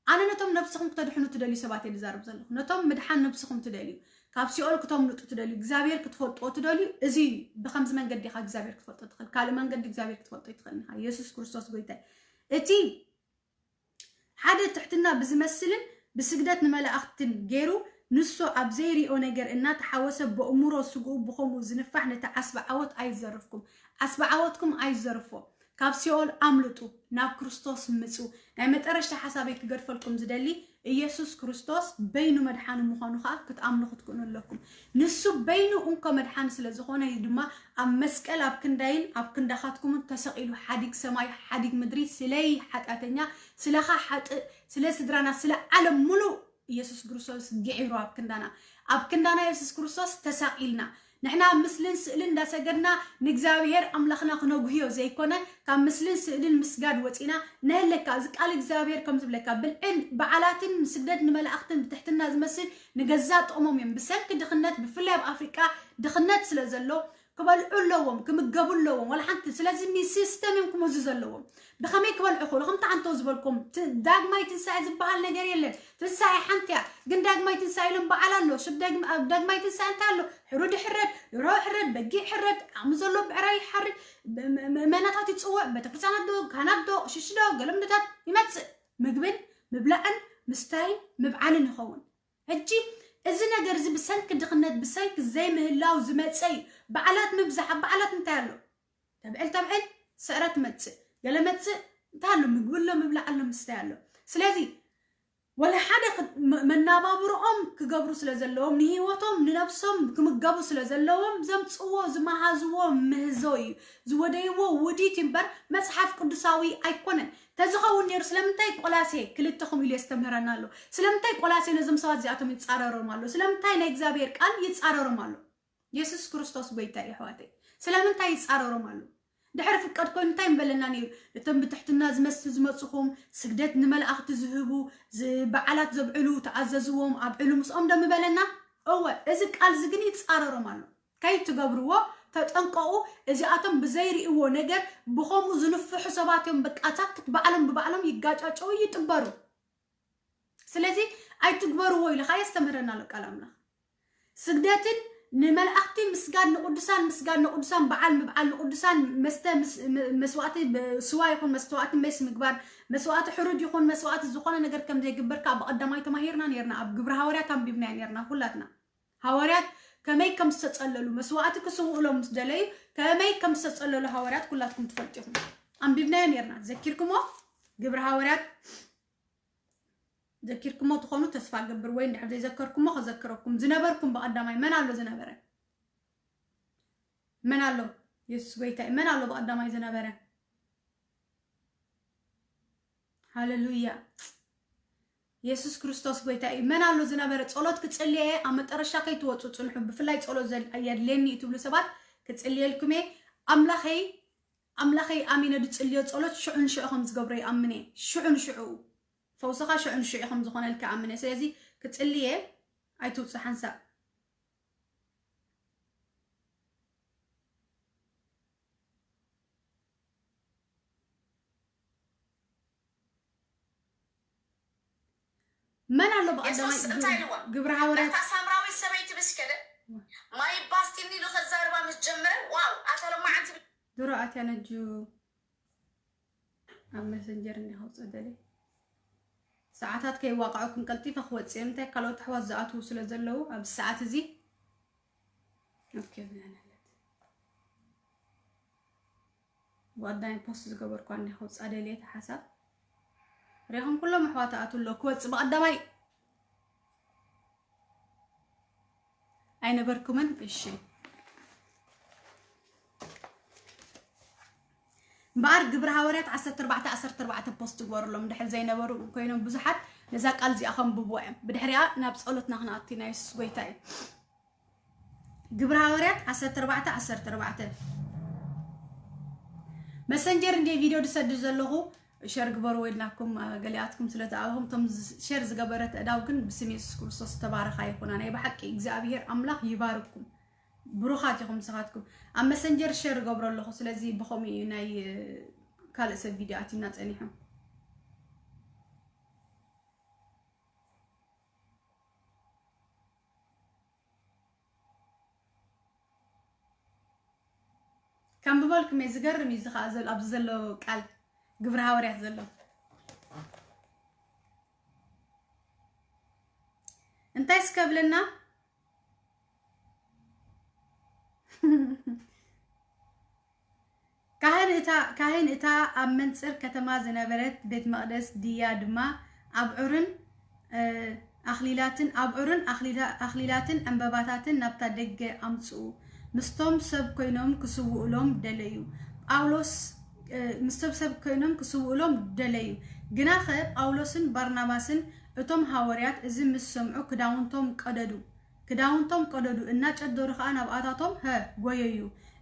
ኣነ ነቶም ነብስኹም ክተድሕኑ ትደልዩ ሰባት እየ ዝዛረብ ዘለኹ። ነቶም ምድሓን ነብስኹም ትደልዩ፣ ካብ ሲኦል ክተምልጡ ትደልዩ፣ እግዚኣብሔር ክትፈልጥዎ ትደልዩ፣ እዚ እዩ። ብኸምዚ መንገዲ ኢኻ እግዚኣብሔር ክትፈልጦ ትኽእል። ካልእ መንገዲ እግዚኣብሔር ክትፈልጦ ኣይትኽእልን ኢኻ። የሱስ ክርስቶስ ጎይታ እዩ። እቲ ሓደ ትሕትና ብዝመስልን ብስግደት ንመላእኽትን ገይሩ፣ ንሱ ኣብ ዘይሪኦ ነገር እናተሓወሰ፣ በእምሮ ስግኡ ብኸምኡ ዝንፋሕ፣ ነቲ ዓስቢ ዓወት ኣይዘርፍኩም። ዓስቢ ዓወትኩም ኣይዘርፎ። ካብ ሲኦል ኣምልጡ፣ ናብ ክርስቶስ ምጹ። ናይ መጠረሽታ ሓሳበይ ክገድፈልኩም ዝደሊ፣ ኢየሱስ ክርስቶስ በይኑ መድሓኒ ምዃኑ ኸኣ ክትኣምኑ ክትክእኑ ኣለኩም። ንሱ በይኑ እንኮ መድሓኒ ስለ ዝኾነ እዩ ድማ ኣብ መስቀል ኣብ ክንዳይን ኣብ ክንዳኻትኩምን ተሰቒሉ፣ ሓዲግ ሰማይ ሓዲግ ምድሪ፣ ስለይ ሓጢኣተኛ፣ ስለኻ ሓጥእ፣ ስለ ስድራና፣ ስለ ዓለም ሙሉእ ኢየሱስ ክርስቶስ ግዒሩ ኣብ ክንዳና። ኣብ ክንዳና ኢየሱስ ክርስቶስ ተሳቒልና። ንሕና ምስልን ስእልን እንዳሰገድና ንእግዚኣብሔር ኣምላኽና ክነጉህዮ ዘይኮነ፣ ካብ ምስልን ስእልን ምስጋድ ወጺና ነህለካ። እዚ ቃል እግዚኣብሔር ከም ዝብለካ፣ ብልዕን በዓላትን ስግደት ንመላእኽትን ብትሕትና ዝመስል ንገዛእ ጥቕሞም እዮም። ብሰንኪ ድኽነት፣ ብፍላይ ኣብ ኣፍሪቃ ድኽነት ስለ ዘሎ፣ ክበልዑ ኣለዎም፣ ክምገቡ ኣለዎም፣ ዋላ ሓንቲ። ስለዚ ሚ-፣ ሲስተም እዮም ክመዙ ዘለዎም። ብኸመይ ክበልዑ ክእሉ? ከምቲ ኣንቶ ዝበልኩም፣ ት-፣ ዳግማይ ትንሳኤ ዝበሃል ነገር የለን። ትንሳኤ ሓንቲ እያ፣ ግን ዳግማይ ትንሳኤ ኢሎም በዓል ኣሎ። ሽብ ደግም-፣ ኣብ ዳግማይ ትንሳኤ እንታይ ኣሎ? ሕሩድ ይሕረድ፣ ደርሆ ይሕረድ፣ በጊዕ ይሕረድ፣ ዓቕሚ ዘሎ ብዕራይ ይሓርድ፣ ብ-፣ ም-፣ ምእመናታት ይጽውዕ፣ ቤተክርስትያናት ዶ፣ ካህናት ዶ፣ ሽሽ ዶ፣ ገለምድታት ይመጽእ። ምግብን ምብላዕን ምስታይን ምብዓልን ይኸውን። ሕጂ እዚ ነገር እዚ ብሰንኪ ድኽነት፣ ብሰንኪ ዘይምህላው ዝመጸ እዩ። በዓላት ምብዛሕ፣ ኣብ በዓላት እንታይ ኣሎ? ተብዕል ተብዕል፣ ስዕረት መጽእ፣ ገለ መጽእ፣ እንታይ ኣሎ? ምግቢ ኣሎ፣ ምብላዕ ኣሎ፣ ምስታይ ኣሎ። ስለዚ ወላ ሓደ ክ-፣ መ-፣ መናባብሮኦም ክገብሩ ስለ ዘለዎም፣ ንህይወቶም፣ ንነብሶም ክምገቡ ስለ ዘለዎም፣ ዘምጽዎ፣ ዝመሃዝዎ ምህዞ እዩ። ዝወደይዎ ውዲት እምበር መጽሓፍ ቅዱሳዊ ኣይኮነን። ተዝኸውን ነይሩ፣ ስለምንታይ ቆላሴ ክልተ ከምኡ ኢሉ የስተምህረና ኣሎ? ስለምንታይ ቆላሴ ነዞም ሰባት እዚኣቶም ይጻረሮም ኣሎ? ስለምንታይ ናይ እግዚኣብሔር ቃል ይጻረሮም ኣሎ? የሱስ ክርስቶስ ጎይታ እዩ፣ ኣሕዋተይ። ስለምንታይ ይጻረሮም ኣሎ? ድሕሪ ፍቃድ ኮይኑ እንታይ ምበለና ነይሩ? ነቶም ብትሕትና ዝመስል ዝመጽኹም፣ ስግደት ንመላእኽቲ ዝህቡ፣ ዝ-፣ በዓላት ዘብዕሉ፣ ተኣዘዝዎም፣ ኣብዕሉ ምስኦም ዶ ምበለና? እወ፣ እዚ ቃል እዚ ግን ይጻረሮም ኣሎ። ከይትገብርዎ ተጠንቀቑ። እዚኣቶም ብዘይርእይዎ ነገር ብኸምኡ ዝንፍሑ ሰባት እዮም። በቃ ዛክት ባዕሎም ብባዕሎም ይጋጫጨው፣ ይጥበሩ። ስለዚ ኣይትግበርዎ ኢሉ ኸኣ የስተምህረና ኣሎ ቃል ኣምላኽ። ስግደትን ንመላእኽቲ ምስጋድ፣ ንቅዱሳን ምስጋድ፣ ንቅዱሳን በዓል ምብዓል፣ ንቅዱሳን መስተ ምስ-፣ ም-፣ መስዋእቲ ብ-፣ ስዋ ይኹን መስዋእቲ ሜስ ምግባር፣ መስዋእቲ ሕሩድ ይኹን መስዋእቲ ዝኾነ ነገር ከም ዘይግበር ከኣ ብቐዳማይ ተማሂርና ነይርና። ኣብ ግብሪ ሃዋርያት ኣንቢብናዮ ነይርና ኩላትና። ሃዋርያት ከመይ ከም ዝተጸለሉ፣ መስዋእቲ ክስውእሎም ምስ ደለዩ ከመይ ከም ዝተጸለሉ ሃዋርያት ኩላትኩም ትፈልጡ ኢኹም። ኣንቢብናዮ ነይርና። ዘኪርኩሞ? ግብሪ ሃዋርያት ዘኪርኩሞ ትኾኑ ተስፋ እገብር፣ ወይ እንድሕር ዘይዘከርኩሞ ከዘክረኩም። ዝነበርኩም ብቐዳማይ መን ኣሎ ዝነበረ? መን ኣሎ? የሱስ ጎይታ እዩ። መን ኣሎ ብቐዳማይ ዝነበረ? ሃሌሉያ። የሱስ ክርስቶስ ጎይታ እዩ። መን ኣሎ ዝነበረ? ጸሎት ክጽልየ ኣብ መጠረሻ ከይትወጹ ጽንሑ። ብፍላይ ጸሎት ዘድ-፣ የድልየኒ እዩ ትብሉ ሰባት ክጽልየልኩም እየ። ኣምላኸይ፣ ኣምላኸይ ኣሚነ ዝጽልዮ ጸሎት ሽዑ ንሽዑ ከም ዝገብሮ ይኣምን እየ። ሽዑ ንሽዑ ፈውስኻ ሽዑ ንሽዑ ከም ዝኾነልካ ይኣምን እየ። ስለዚ ክጽልየ ኣይትውጽእ ሓንሳብ። መን ኣሎ ብቐዳማይ የሱስ እንታይ ኢልዋ? ግብረ ሃዋርያት? ነታ ሳምራዊት ሰበይቲ ምስ ከደ፣ ማይ ባስጢኒ ኢሉ ከዛርባ ምስ ጀመረ፣ ዋው፣ ኣታ ለማዓንቲ ድሮ ኣትያ ነጁ ኣብ መሰንጀር እንዲኻ ውፅእ ደለይ። ሰዓታት ከይዋቃዑ ክንቀልጢፈ ክወፅእ እየ። እንታይ ካልኦት ኣሕዋት ዝኣትዉ ስለ ዘለዉ ኣብዚ ሰዓት እዚ። ኦኬ፣ ብናንሕነት። ብቐዳማይ ፖስት ዝገበርኳ እንዲኻ ውፅእ ደለየ እቲ ሓሳብ። ሪኹም ኩሎም ኣሕዋት ኣትዉ ኣለዉ። ክወፅእ ብቐዳማይ ኣይነበርኩምን። እሺ፣ እምበኣር ግብሪ ሃዋርያት ዓሰርተ ኣርባዕተ ዓሰርተ ኣርባዕተ ፖስት ግበሩሎም፣ ድሕር ዘይነበሩ ኮይኖም ብዙሓት ነዛ ቃል እዚኣ ከንብብዋ እዮም። ብድሕሪኣ ናብ ጸሎትና ክንኣቱ ኢና። የሱስ ጎይታ እዩ። ግብሪ ሃዋርያት ዓሰርተ ኣርባዕተ ዓሰርተ ኣርባዕተ። መሰንጀር እንደ ቪድዮ ድሰድድ ዘለኹ ሸር ግበሩ፣ ወይድናኩም ገሊኣትኩም ስለ ተኣበኹም። እቶም ዝ-፣ ሸር ዝገበረ ተእዳው ግን ብስም የሱስ ክርስቶስ ተባረኻ ይኹና። ናይ ብሓቂ እግዚኣብሔር ኣምላኽ ይባርኩም። ብሩኻት ኢኹም ንስኻትኩም። ኣብ መሰንጀር ሸር እገብሮ ኣለኹ። ስለዚ ብኸምኡ እዩ ናይ ካልእ ሰብ ቪድዮ ኣቲና ጸኒሑ። ከንብበልኩም እየ። ዝገርም እዩ። እዚ ኸዓ ዘሎ፣ ኣብዚ ዘሎ ቃል ግብሪ ሃዋርያት ዘሎ እንታይ እስከ ብለና? ካህን እታ፣ ካህን እታ ኣብ መንጽር ከተማ ዝነበረት ቤት መቕደስ ድያ ድማ ኣብዑርን፣ እ፣ ኣኽሊላትን፣ ኣብዑርን ኣኽሊላ-፣ ኣኽሊላትን ዕምበባታትን ናብታ ደገ ኣምጽኡ። ምስቶም ሰብ ኮይኖም ክስውኡሎም ደለዩ። ጳውሎስ፣ እ፣ ምስቶም ሰብ ኮይኖም ክስውኡሎም ደለዩ። ግናኸ ጳውሎስን ባርናባስን እቶም ሃዋርያት እዚ ምስ ሰምዑ ክዳውንቶም ቀደዱ። ክዳውንቶም ቀደዱ፣ እናጨደሩ ኸኣ ናብኣታቶም፣ ሀ፣ ጐየዩ፣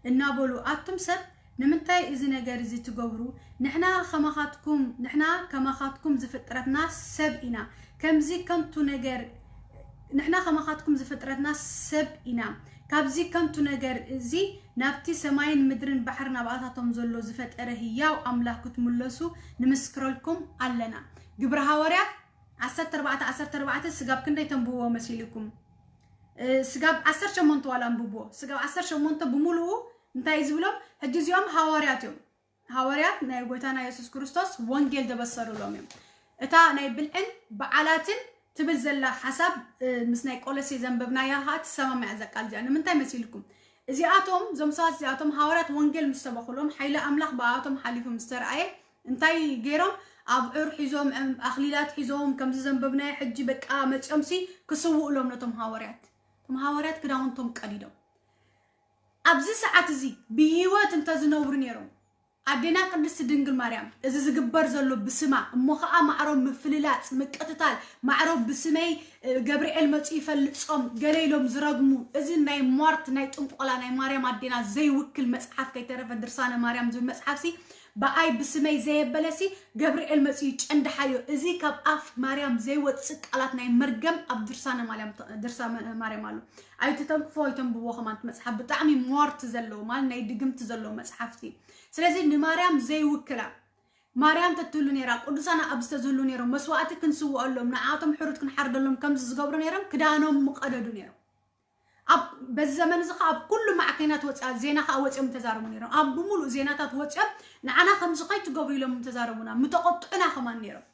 እናበሉ፣ ኣቱም ሰብ፣ ንምንታይ እዚ ነገር እዚ ትገብሩ? ንሕና ኸማኻትኩም፣ ንሕና ከማኻትኩም ዝፍጥረትና ሰብ ኢና። ከምዚ ከንቱ ነገር፣ ንሕና ኸማኻትኩም ዝፍጥረትና ሰብ ኢና። ካብዚ ከንቱ ነገር እዚ ናብቲ ሰማይን ምድርን ባሕርን ኣብኣታቶም ዘሎ ዝፈጠረ ህያው ኣምላኽ ክትምለሱ ንምስክረልኩም ኣለና። ግብሪ ሃዋርያት ዓሰርተ ኣርባዕተ ዓሰርተ ኣርባዕተ። ስጋብ ክንደይ ተንብብዎ መሲልኩም? እ፣ ስጋብ ዓሰርተ ሸሞንተ ዋላ ኣንብብዎ። ስጋብ ዓሰርተ ሸሞንተ ብምሉኡ እንታይ እዩ ዝብሎም? ሕጂ እዚኦም ሃዋርያት እዮም። ሃዋርያት ናይ ጎይታና የሱስ ክርስቶስ ወንጌል ዘበሰሩሎም እዮም። እታ ናይ ብልዕን በዓላትን ትብል ዘላ ሓሳብ፣ እ፣ ምስ ናይ ቆሎሴ ዘንበብናያ ኸኣ ትሰማማዕ እዛ ቃል እዚኣ። ንምንታይ መሲልኩም? እዚኣቶም፣ እዞም ሰባት እዚኣቶም ሃዋርያት ወንጌል ምስ ሰበኹሎም፣ ሓይሊ ኣምላኽ ብኣቶም ሓሊፉ ምስ ተረኣየ፣ እንታይ ገይሮም? ኣብዑር ሒዞም፣ ዕም-፣ ኣኽሊላት ሒዞም፣ ከምዚ ዘንበብናዮ ሕጂ በቃ መጺኦምሲ ክስውኡሎም ነቶም ሃዋርያት። እቶም ሃዋርያት ክዳውንቶም ቀዲዶም። ኣብዚ ሰዓት እዚ ብህይወት እንተዝነብሩ ነይሮም፣ ኣዴና ቅድስቲ ድንግል ማርያም፣ እዚ ዝግበር ዘሎ ብስማ እሞ ኸኣ ማዕሮም ምፍልላጽ፣ ምቅትታል፣ ማዕሮም ብስመይ፣ እ፣ ገብርኤል መጺኡ ይፈልጾም፣ ገለ ኢሎም ዝረግሙ፣ እዚ ናይ ሟርት፣ ናይ ጥንቆላ፣ ናይ ማርያም ኣዴና ዘይውክል መጽሓፍ ከይተረፈ ድርሳነ ማርያም ዝብል መጽሓፍሲ ብኣይ ብስመይ ዘየበለሲ ገብርኤል መጺኡ ጨንድሓዮ። እዚ ካብ ኣፍ ማርያም ዘይወጽእ ቃላት ናይ መርገም ኣብ ድርሳነ ማርያም ተ-፣ ድርሳነ ማርያም ኣሎ። ኣይትተንክፎ፣ ኣይተንብቦ ከማን እቲ መጽሓፍ ብጣዕሚ ሟርት ዘለዎ፣ ማለት ናይ ድግምቲ ዘለዎ መጽሓፍሲ። ስለዚ ንማርያም ዘይውክላ፣ ማርያም ተትህሉ ነይራ፣ ቅዱሳን ኣብ ዝተዝህሉ ነይሮም፣ መስዋዕቲ ክንስውኣሎም፣ ንዓቶም ሕሩድ ክንሓርደሎም ከምዚ ዝገብሩ ነይሮም፣ ክዳኖም ምቐደዱ ነይሮም። ኣብ በዚ ዘመን እዚ ኸኣ ኣብ ኩሉ ማዕከናት ወጽያ ዜና ኸኣ ወጽዮም ተዛረቡ ነይሮም። ኣብ ብምሉእ ዜናታት ወጽዮም ንዓና ከምዚ ከይትገብሩ ኢሎም ተዛረቡና፣ ምተቆጥዑና ከማን ነይሮም።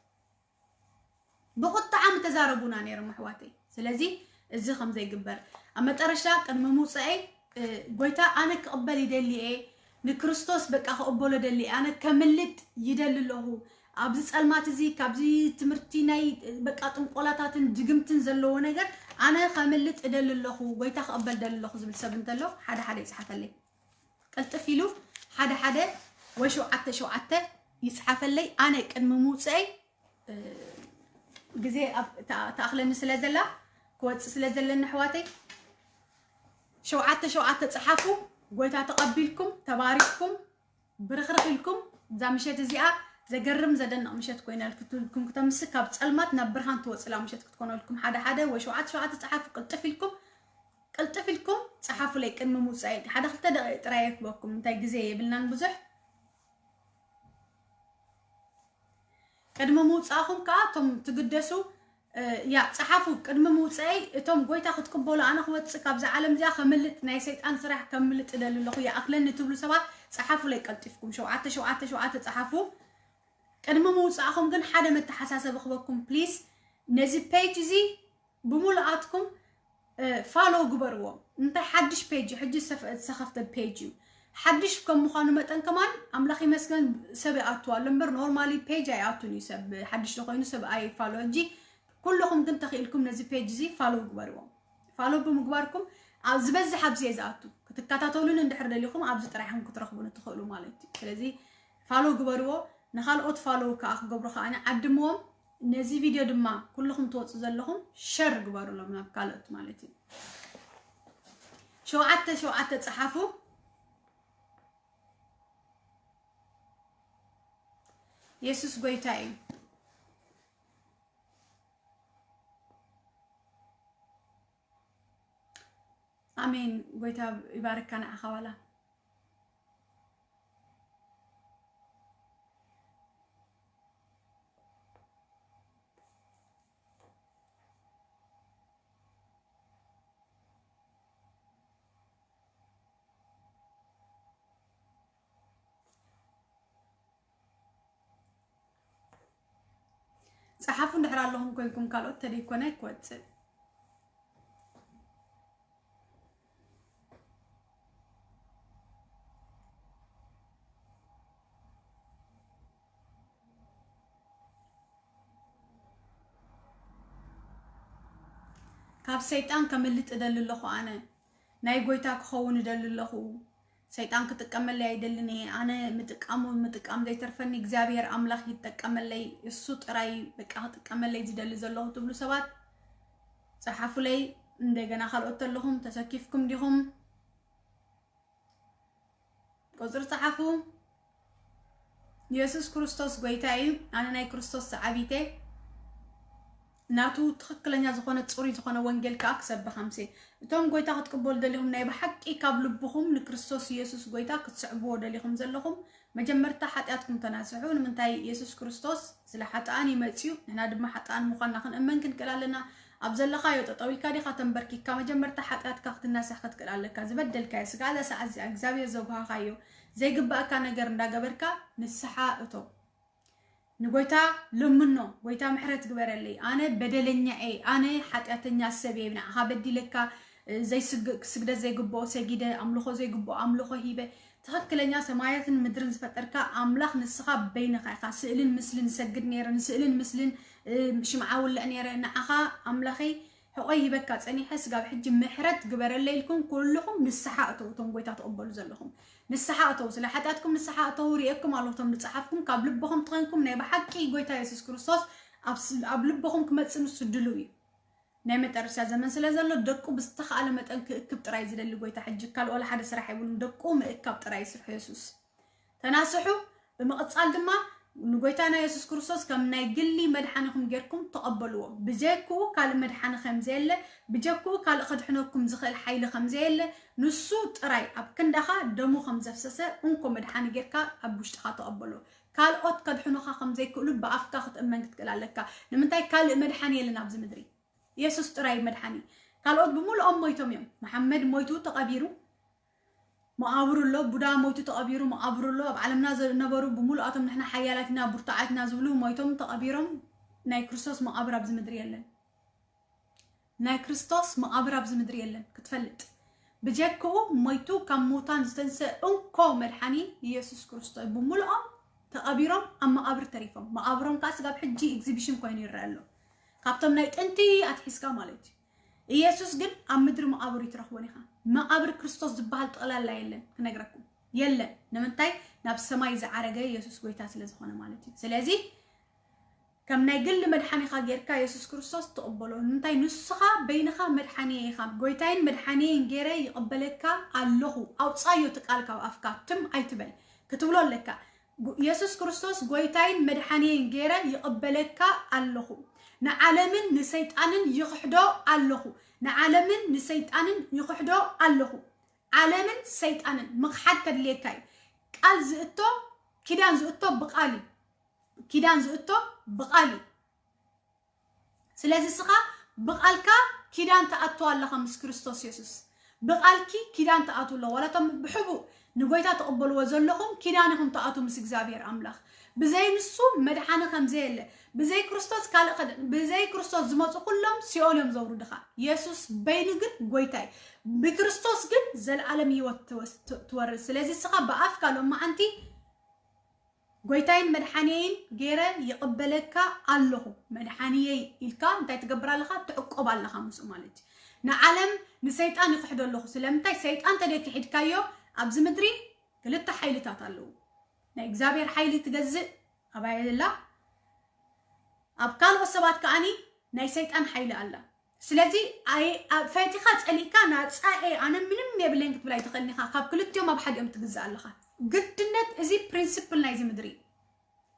ብቁጥዓ ምተዛረቡና ነይሮም ኣሕዋተይ። ስለዚ እዚ ከም ዘይግበር ኣብ መጠረሻ ቅድሚ ምውፀአይ፣ እ፣ ጎይታ ኣነ ክቕበል ይደሊ እየ፣ ንክርስቶስ በቃ ክቕበሎ ደሊ እየ፣ ኣነ ከምልጥ ይደሊ ኣለኹ፣ ኣብዚ ጸልማት እዚ፣ ካብዚ ትምህርቲ ናይ፣ እ፣ በቃ ጥንቆላታትን ድግምትን ዘለዎ ነገር ኣነ ከምልጥ እደሊ ኣለኹ፣ ጎይታ ክቕበል ደሊ ኣለኹ ዝብል ሰብ እንተሎ ሓደ ሓደ ይጽሓፈለይ። ቅልጥፍ ኢሉ ሓደ ሓደ ወይ ሸውዓተ ሸውዓተ ይጽሓፈለይ። ኣነ ቅድሚ ምውፅአይ፣ እ፣ ግዜ ኣብ-፣ ተኣ-፣ ተኣኽለኒ ስለ ዘላ፣ ክወፅእ ስለ ዘለኒ ኣሕዋተይ፣ ሸውዓተ ሸውዓተ ጸሓፉ። ጎይታ ተቐቢልኩም፣ ተባሪኽኩም፣ ብርኽርኽ ኢልኩም፣ እዛ ምሸት እዚኣ ዘገርም ዘደንቕ ምሸት ኮይና ኢልክትልኩም ክተምስ፣ ካብ ጸልማት ናብ ብርሃን ትወፅላ ምሸት ክትኮነልኩም። ሓደ ሓደ ወይ ሸውዓተ ሸውዓተ ጸሓፉ፣ ቅልጥፍ ኢልኩም፣ ቅልጥፍ ኢልኩም ጸሓፉለይ ቅድሚ ምውጻይ። ሓደ ክልተ ደቂቕ ጥራይ የክበኩም፣ እንታይ ግዜ የብልናን ብዙሕ። ቅድሚ ምውጻእኹም ከኣ እቶም ትግደሱ፣ እ፣ ያ፣ ጸሓፉ። ቅድሚ ምውጻኤይ እቶም ጎይታ ክትቅበሉ፣ ኣነ ክወጽእ ካብዛ ዓለም እዚኣ ከምልጥ፣ ናይ ሰይጣን ስራሕ ከምልጥ እደሊ ኣለኹ፣ ይኣኽለኒ ትብሉ ሰባት ጸሓፉለይ ቀልጢፍኩም። ሸውዓተ ሸውዓተ ሸውዓተ ጸሓፉ። ቅድሚ ምውጻእኹም ግን ሓደ መተሓሳሰቢ ክበኩም ፕሊስ። ነዚ ፔጅ እዚ ብምሉኣትኩም፣ እ፣ ፋሎ ግበርዎ። እንታይ ሓድሽ ፔጅ እዩ፣ ሕጂ ዝተፈ-፣ ዝተኸፍተ ፔጅ እዩ። ሓድሽ ከም ምዃኑ መጠን ከማን ኣምላኽ ይመስገን ሰብ ይኣቱ ኣሎ እምበር ኖርማሊ ፔጅ ኣይኣቱን እዩ ሰብ ሓድሽ ዝኾይኑ ሰብ ኣይፋሎ። ሕጂ ኩልኹም ግን ተኽኢልኩም ነዚ ፔጅ እዚ ፋሎ ግበርዎ። ፋሎ ብምግባርኩም ኣብ ዝበዝሕ ኣብዚ እየ ዝኣቱ። ክትከታተሉን እንድሕር ደሊኹም ኣብዚ ጥራይ ኢኹም ክትረኽቡን እትኽእሉ ማለት እዩ። ስለዚ ፋሎ ግበርዎ፣ ንኻልኦት ፋሎ ከዓ ክገብሩ ከዓ ዓድምዎም። ነዚ ቪድዮ ድማ ኩልኹም ትወፁ ዘለኹም ሸር ግበሩሎም ናብ ካልኦት ማለት እዩ። ሸውዓተ ሸውዓተ ፀሓፉ። የሱስ ጎይታ እዩ። ኣሜን። ጎይታ ይባርካ ንዓኻ ዋላ። ጸሓፉ እንድሕር ኣለኹም ኮይንኩም፣ ካልኦት ተደይኮነ ክወጽእ። ካብ ሰይጣን ከምልጥ እደሊ ኣለኹ ኣነ። ናይ ጎይታ ክኸውን እደሊ ኣለኹ። ሰይጣን ክጥቀመለይ ኣይደልን እየ። ኣነ ምጥቃሙ ምጥቃም ዘይተርፈኒ እግዚኣብሔር ኣምላኽ ይጠቀመለይ። እሱ ጥራይ በቃ ክጥቀመለይ ዝደሊ ዘለኹ ትብሉ ሰባት ጸሓፉለይ። እንደገና ካልኦት ተለኹም ተሰኪፍኩም ዲኹም? ቁጽሪ ጸሓፉ። የሱስ ክርስቶስ ጎይታ እዩ። ኣነ ናይ ክርስቶስ ሰዓቢት እየ። ናቱ ትኽክለኛ ዝኾነ ጽሩይ ዝኾነ ወንጌል ከኣ ክሰብኽ ኣምሴ። እቶም ጎይታ ክትቅበሉ ደሊኹም ናይ ብሓቂ ካብ ልብኹም ንክርስቶስ የሱስ ጎይታ ክትስዕብዎ ደሊኹም ዘለኹም መጀመርታ ሓጢኣትኩም ተናስሑ። ንምንታይ የሱስ ክርስቶስ ስለ ሓጥኣን እዩ መጺኡ። ንሕና ድማ ሓጥኣን ምዃንና ክንእመን ክንክእል ኣለና። ኣብ ዘለኻዮ ጠጠው ኢልካ ዲኻ ተንበርኪካ መጀመርታ ሓጢኣትካ ክትናስሕ ክትክእል ኣለካ። ዝበደልካዮ ስጋዕ እዛ ሰዓት እዚኣ እግዚኣብሔር ዘጉሃኻዮ ዘይግባእካ ነገር እንዳገበርካ ንስሓ እቶ። ንጎይታ ለምኖ፣ ጎይታ ምሕረት ግበረለይ፣ ኣነ በደለኛ እየ፣ ኣነ ሓጢኣተኛ ሰብ እየ፣ ንዓኻ በዲለካ፣ ዘይስግ-፣ ስግደት ዘይግብኦ ሰጊደ፣ ኣምልኾ ዘይግብኦ ኣምልኾ ሂበ፣ ትኽክለኛ ሰማያትን ምድርን ዝፈጠርካ ኣምላኽ ንስኻ በይንኻ ኢኻ። ስእልን ምስልን እሰግድ ነይረ፣ ንስእልን ምስልን፣ እ፣ ሽምዓ ውልዕ ነይረ። ንዓኻ ኣምላኸይ ሕቖይ ሂበካ ጸኒሐ፣ ስጋብ ሕጂ ምሕረት ግበረለይ ኢልኩም ኩልኹም ንስሓ እተው፣ እቶም ጎይታ ትቕበሉ ዘለኹም። ንስሓ እተው፣ ስለ ሓጢኣትኩም ንስሓ እተው። ርእየኩም ኣለኹ፣ እቶም ዝጸሓፍኩም ካብ ልብኹም ተኾይንኩም ናይ ብሓቂ ጎይታ የሱስ ክርስቶስ ኣብ ስ-፣ ኣብ ልብኹም ክመጽእ ንሱ ድሉው እዩ። ናይ መጨረሻ ዘመን ስለ ዘሎ ደቁ ብዝተኻእለ መጠን ክእክብ ጥራይ ዝደሊ ጎይታ ሕጂ ካልእ ዋላ ሓደ ስራሕ የብሉን። ደቁ ምእካብ ጥራይ ይስርሖ የሱስ። ተናስሑ። ብምቕጻል ድማ ንጎይታና የሱስ ክርስቶስ ከም ናይ ግሊ መድሓኒኹም ጌርኩም ተቐበልዎ። ብጀክኡ ካልእ መድሓኒ ከም ዘየለ፣ ብጀክኡ ካልእ ከድሕነኩም ዝኽእል ሓይሊ ከም ዘየለ፣ ንሱ ጥራይ ኣብ ክንዳኻ ደሙ ከም ዘፍሰሰ እንኮ መድሓኒ ጌርካ ኣብ ውሽጥኻ ተቐበሎ። ካልኦት ከድሕኑኻ ከም ዘይክእሉ ብኣፍካ ክትእመን ክትክእል ኣለካ። ንምንታይ? ካልእ መድሓኒ የለን ኣብዚ ምድሪ። የሱስ ጥራይ መድሓኒ። ካልኦት ብምሉኦም ሞይቶም እዮም። መሓመድ ሞይቱ ተቐቢሩ፣ መቓብሩ ኣሎ። ቡዳ ሞይቱ ተቐቢሩ፣ መቓብሩ ኣሎ። ኣብ ዓለምና ዝነበሩ ብምሉኣቶም ንሕና ሓያላት ኢና፣ ብርቱዓት ኢና ዝብሉ ሞይቶም ተቐቢሮም። ናይ ክርስቶስ መቓብር ኣብዚ ምድሪ የለን። ናይ ክርስቶስ መቓብር ኣብዚ ምድሪ የለን፣ ክትፈልጥ። ብጀክኡ ሞይቱ ካብ ሙታን ዝተንስአ እንኮ መድሓኒ ኢየሱስ ክርስቶስ። ብምሉኦም ተቐቢሮም ኣብ መቓብር ተሪፎም። መቓብሮም ከኣ ስጋብ ሕጂ ኤግዚቢሽን ኮይኑ ይረአ ኣሎ። ካብቶም ናይ ጥንቲ ኣትሒዝካ ማለት እዩ። ኢየሱስ ግን ኣብ ምድሪ መቓብር ይትረኽቦን ኢኻ። መቓብር ክርስቶስ ዝበሃል ጠቕላላ የለን፣ ክነግረኩም። የለን። ንምንታይ? ናብ ሰማይ ዝዓረገ ኢየሱስ ጎይታ ስለ ዝኾነ ማለት እዩ። ስለዚ ከም ናይ ግሊ መድሓኒኻ ጌርካ የሱስ ክርስቶስ ትቕበሎ። ንምንታይ? ንስኻ በይንኻ መድሓኒየ ኢኻ። ጎይታይን መድሓኒየን ጌረ ይቕበለካ ኣለኹ። ኣውጻዮ እቲ ቃል ካብ ኣፍካ። ትም ኣይትበል። ክትብሎ ኣለካ። ጉ-፣ የሱስ ክርስቶስ ጎይታይን መድሓኒየን ጌረ ይቕበለካ ኣለኹ። ንዓለምን ንሰይጣንን ይኽሕዶ ኣለኹ። ንዓለምን ንሰይጣንን ይኽሕዶ ኣለኹ። ዓለምን ሰይጣንን ምኽሓድ ከድልየካ እዩ። ቃል ዝእቶ፣ ኪዳን ዝእቶ ብቃል እዩ። ኪዳን ዝእቶ ብቃል እዩ። ስለዚ እስኻ ብቃልካ ኪዳን ትኣቱ ኣለኻ ምስ ክርስቶስ የሱስ። ብቃልኪ ኪዳን ትኣቱ ኣለኹ። ዋላ እቶም ብሕቡእ ንጎይታ ትቕበልዎ ዘለኹም ኪዳን ኢኹም ትኣቱ ምስ እግዚኣብሔር ኣምላኽ። ብዘይ ንሱ መድሓኒ ከም ዘየለ፣ ብዘይ ክርስቶስ ካልእ ከደ-፣ ብዘይ ክርስቶስ ዝመጹ ኩሎም ሲኦል እዮም ዘውርድኻ። የሱስ በይኑ ግን ጎይታ እዩ። ብክርስቶስ ግን ዘለኣለም ህይወት ትወስ-፣ ት-፣ ትወርስ። ስለዚ እስኻ ብኣፍካ ሎማዓንቲ ጎይታይን መድሓኒየይን ገይረ ይቕበለካ ኣለኹ፣ መድሓኒየይ ኢልካ እንታይ ትገብር ኣለኻ? ትዕቆብ ኣለኻ ምስኡ ማለት እዩ። ንዓለም ንሰይጣን ይክሕዶ ኣለኹ። ስለምንታይ? ሰይጣን ተደይ ክሒድካዮ ኣብዚ ምድሪ ክልተ ሓይልታት ኣለዉ። ናይ እግዚኣብሔር ሓይሊ ትገዝእ ኣባይ ኣላ፣ ኣብ ካልኦት ሰባት ከዓኒ ናይ ሰይጣን ሓይሊ ኣላ። ስለዚ ኣይ- ኣብ ፈቲኻ ጸሊእካ ናጻኤ ኣነ ምንም የብለይን ክትብል ኣይትኽእልን ኢኻ። ካብ ክልቲኦም ኣብ ሓዲኦም ትግዛእ ኣለኻ። ግድነት እዚ ፕሪንስፕል ናይዚ ምድሪ እዩ።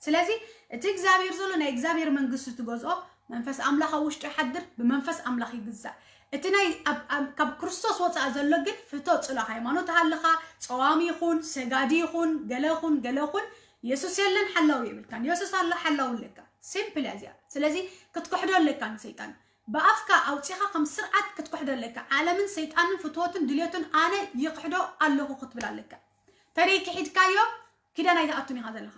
ስለዚ እቲ እግዚኣብሔር ዘሎ ናይ እግዚኣብሔር መንግስቲ ትገዝኦ፣ መንፈስ ኣምላኽ ኣብ ውሽጡ ይሓድር፣ ብመንፈስ ኣምላኽ ይግዛእ። እቲ ናይ ኣብ- ኣብ- ካብ ክርስቶስ ወፃእ ዘሎ ግን ፍቶ ጽሎ ሃይማኖት ሃለኻ፣ ጸዋሚ ይኹን ሰጋዲ ይኹን ገለ ይኹን ገለ ይኹን የሱስ የለን ሓላው የብልካን። የሱስ ኣሎ ሓላው ኣለካ። ሲምፕል እያ እዚኣ። ስለዚ ክትክሕዶ ኣለካ ንሰይጣን። ብኣፍካ ኣውፂኻ ከም ስርዓት ክትክሕዶ ኣለካ። ዓለምን ሰይጣንን ፍትወትን ድልየቱን ኣነ ይክሕዶ ኣለኹ ክትብል ኣለካ። ተደይ ክሒድካዮ ኪዳን ኣይትኣቱን ኢኻ ዘለኻ።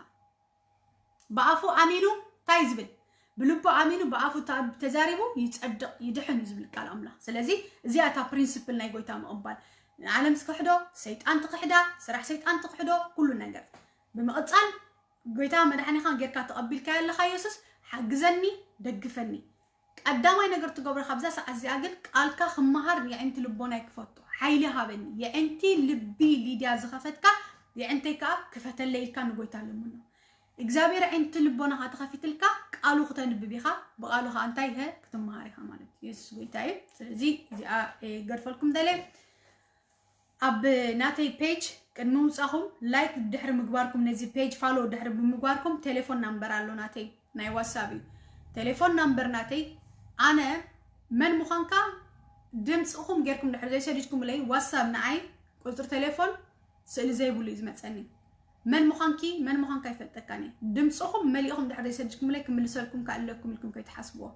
ብኣፉ ኣሚኑ እንታይ ዝብል? ብልቡ ኣሚኑ ብኣፉ ተ- ተዛሪቡ ይጸድቕ ይድሕን እዩ ዝብል ቃል ኣምላኽ። ስለዚ እዚኣ እታ ፕሪንስፕል ናይ ጎይታ ምቕባል። ንዓለም ትክሕዶ፣ ሰይጣን ትክሕዳ፣ ስራሕ ሰይጣን ትክሕዶ፣ ኩሉ ነገር። ብምቕጻል ጎይታ መድሓኒኻ ጌርካ ተቐቢልካዮ ኣለኻ። የሱስ ሓግዘኒ፣ ደግፈኒ። ቀዳማይ ነገር ትገብሮ ካብዛ ሰዓት እዚኣ ግን ቃልካ ክመሃር የዕንቲ ልቦናይ ክፈቶ። ሓይሊ ሃበኒ። የዕንቲ ልቢ ሊድያ ዝኸፈትካ የዕንተይ ከኣ ክፈተለይ ኢልካ ንጎይታ ለምኖ። እግዚኣብሔር የዕንቲ ልቦናኻ ተኸፊትልካ ቃሉ ክተንብብ ኢኻ። ብቃሉ ከኣ እንታይ ይሀ ክትመሃር ኢኻ ማለት እዩ። የሱስ ጎይታ እዩ። ስለዚ እዚኣ እየ ገድፈልኩም ደለ። ኣብ ናተይ ፔጅ ቅድሚ ምውጻኹም ላይክ ድሕሪ ምግባርኩም፣ ነዚ ፔጅ ፋሎ ድሕሪ ብምግባርኩም ቴሌፎን ናምበር ኣሎ ናተይ ናይ ዋትሳፕ እዩ። ቴሌፎን ናምበር ናተይ ኣነ መን ምዃንካ ድምፅኹም ጌርኩም ድሕሪ ዘይሰዲድኩምለይ ዋትሳፕ ንዓይ ቁፅሪ ቴሌፎን ስእሊ ዘይብሉ እዩ ዝመፀኒ። መን ምዃንኪ መን ምዃንካ ይፈልጠካኒ። ድምፅኹም መሊእኹም ድሕሪ ዘይሰዲድኩምለይ ክምልሰልኩም ከኣለኩም ኢልኩም ከይትሓስብዎ።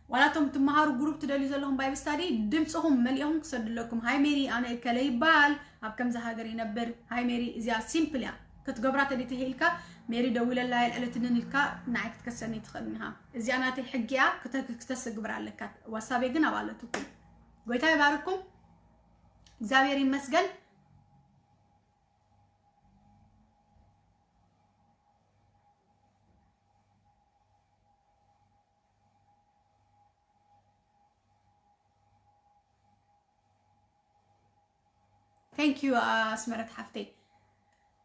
ዋላ እቶም ትመሃሩ ግሩፕ ትደልዩ ዘለኹም ባይብል ስታዲ ድምፅኹም መሊእኹም ክሰድለኩም። ሃይ ሜሪ ኣነ እከለ ይበሃል ኣብ ከምዚ ሃገር ይነብር። ሃይ ሜሪ እዚኣ ሲምፕል እያ ክትገብራ ተደይተኽኢልካ ሜሪ ደዊለላ የልዕለትንን ኢልካ ንዓይ ክትከሰኒ ትኽእልን ኢኻ። እዚኣ ናተይ ሕጊ እያ ክተ- ክተስግብር ኣለካ። ዋሳቤ ግን ኣብ ኣለትኩም። ጎይታ ይባርኩም። እግዚኣብሔር ይመስገን። Thank you ኣስመረት ሓፍተይ።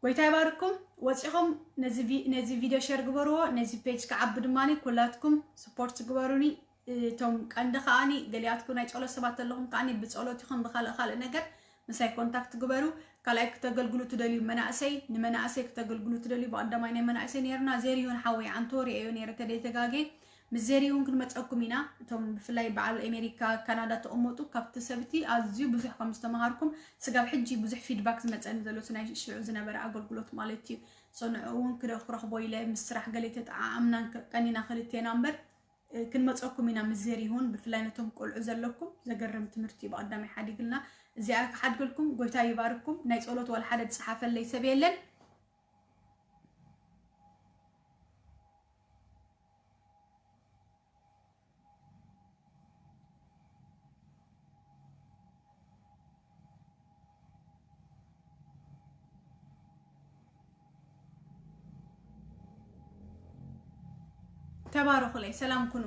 ጎይታ ይባርኩም። ወፂኹም ነዚ ቪ- ነዚ ቪድዮ ሸር ግበርዎ፣ ነዚ ፔጅ ክዓቢ ድማ ኩላትኩም ስፖርት ግበሩኒ። እቶም ቀንዲ ከዓኒ ገሊኣትኩም ናይ ፀሎት ሰባት ኣለኹም ከዓኒ ብፀሎት ይኹን ብካልእ ካልእ ነገር ምሳይ ኮንታክት ግበሩ። ካልኣይ ክተገልግሉ ትደልዩ መናእሰይ ንመናእሰይ ክተገልግሉ ትደልዩ ብቀዳማይ ናይ መናእሰይ ነርና ዜሪሁን ሓወይ ዓንቶ ሪአዮ ነረ ተደይተጋጌ ምስ ዜሪ እውን ክንመፀኩም ኢና። እቶም ብፍላይ በዓል ኣሜሪካ ካናዳ ተቐመጡ ካብቲ ሰብቲ ኣዝዩ ብዙሕ ከም ዝተምሃርኩም ስጋብ ሕጂ ብዙሕ ፊድባክ ዝመፀኒ ዘሎ እቲ ናይ ሽዑ ዝነበረ ኣገልግሎት ማለት እዩ። So ንዕኡ እውን ክረ- ክረኽቦ ኢለ ምስ ስራሕ ገለ ተጠዓዓምናን ከ- ቀኒና ክልቴና እምበር እ፣ ክንመፀኩም ኢና ምስ ዜሪ ይሁን ብፍላይ ነቶም ቆልዑ ዘለኩም ዘገርም ትምህርቲ እዩ ብቐዳማይ ሓዲግልና። እዚኣ ክሓድገልኩም ጎይታ ይባርኩም። ናይ ፀሎት ዋላ ሓደ ዝፀሓፈለይ ሰብ የለን። ተባረኹለይ ሰላም ኩኑ።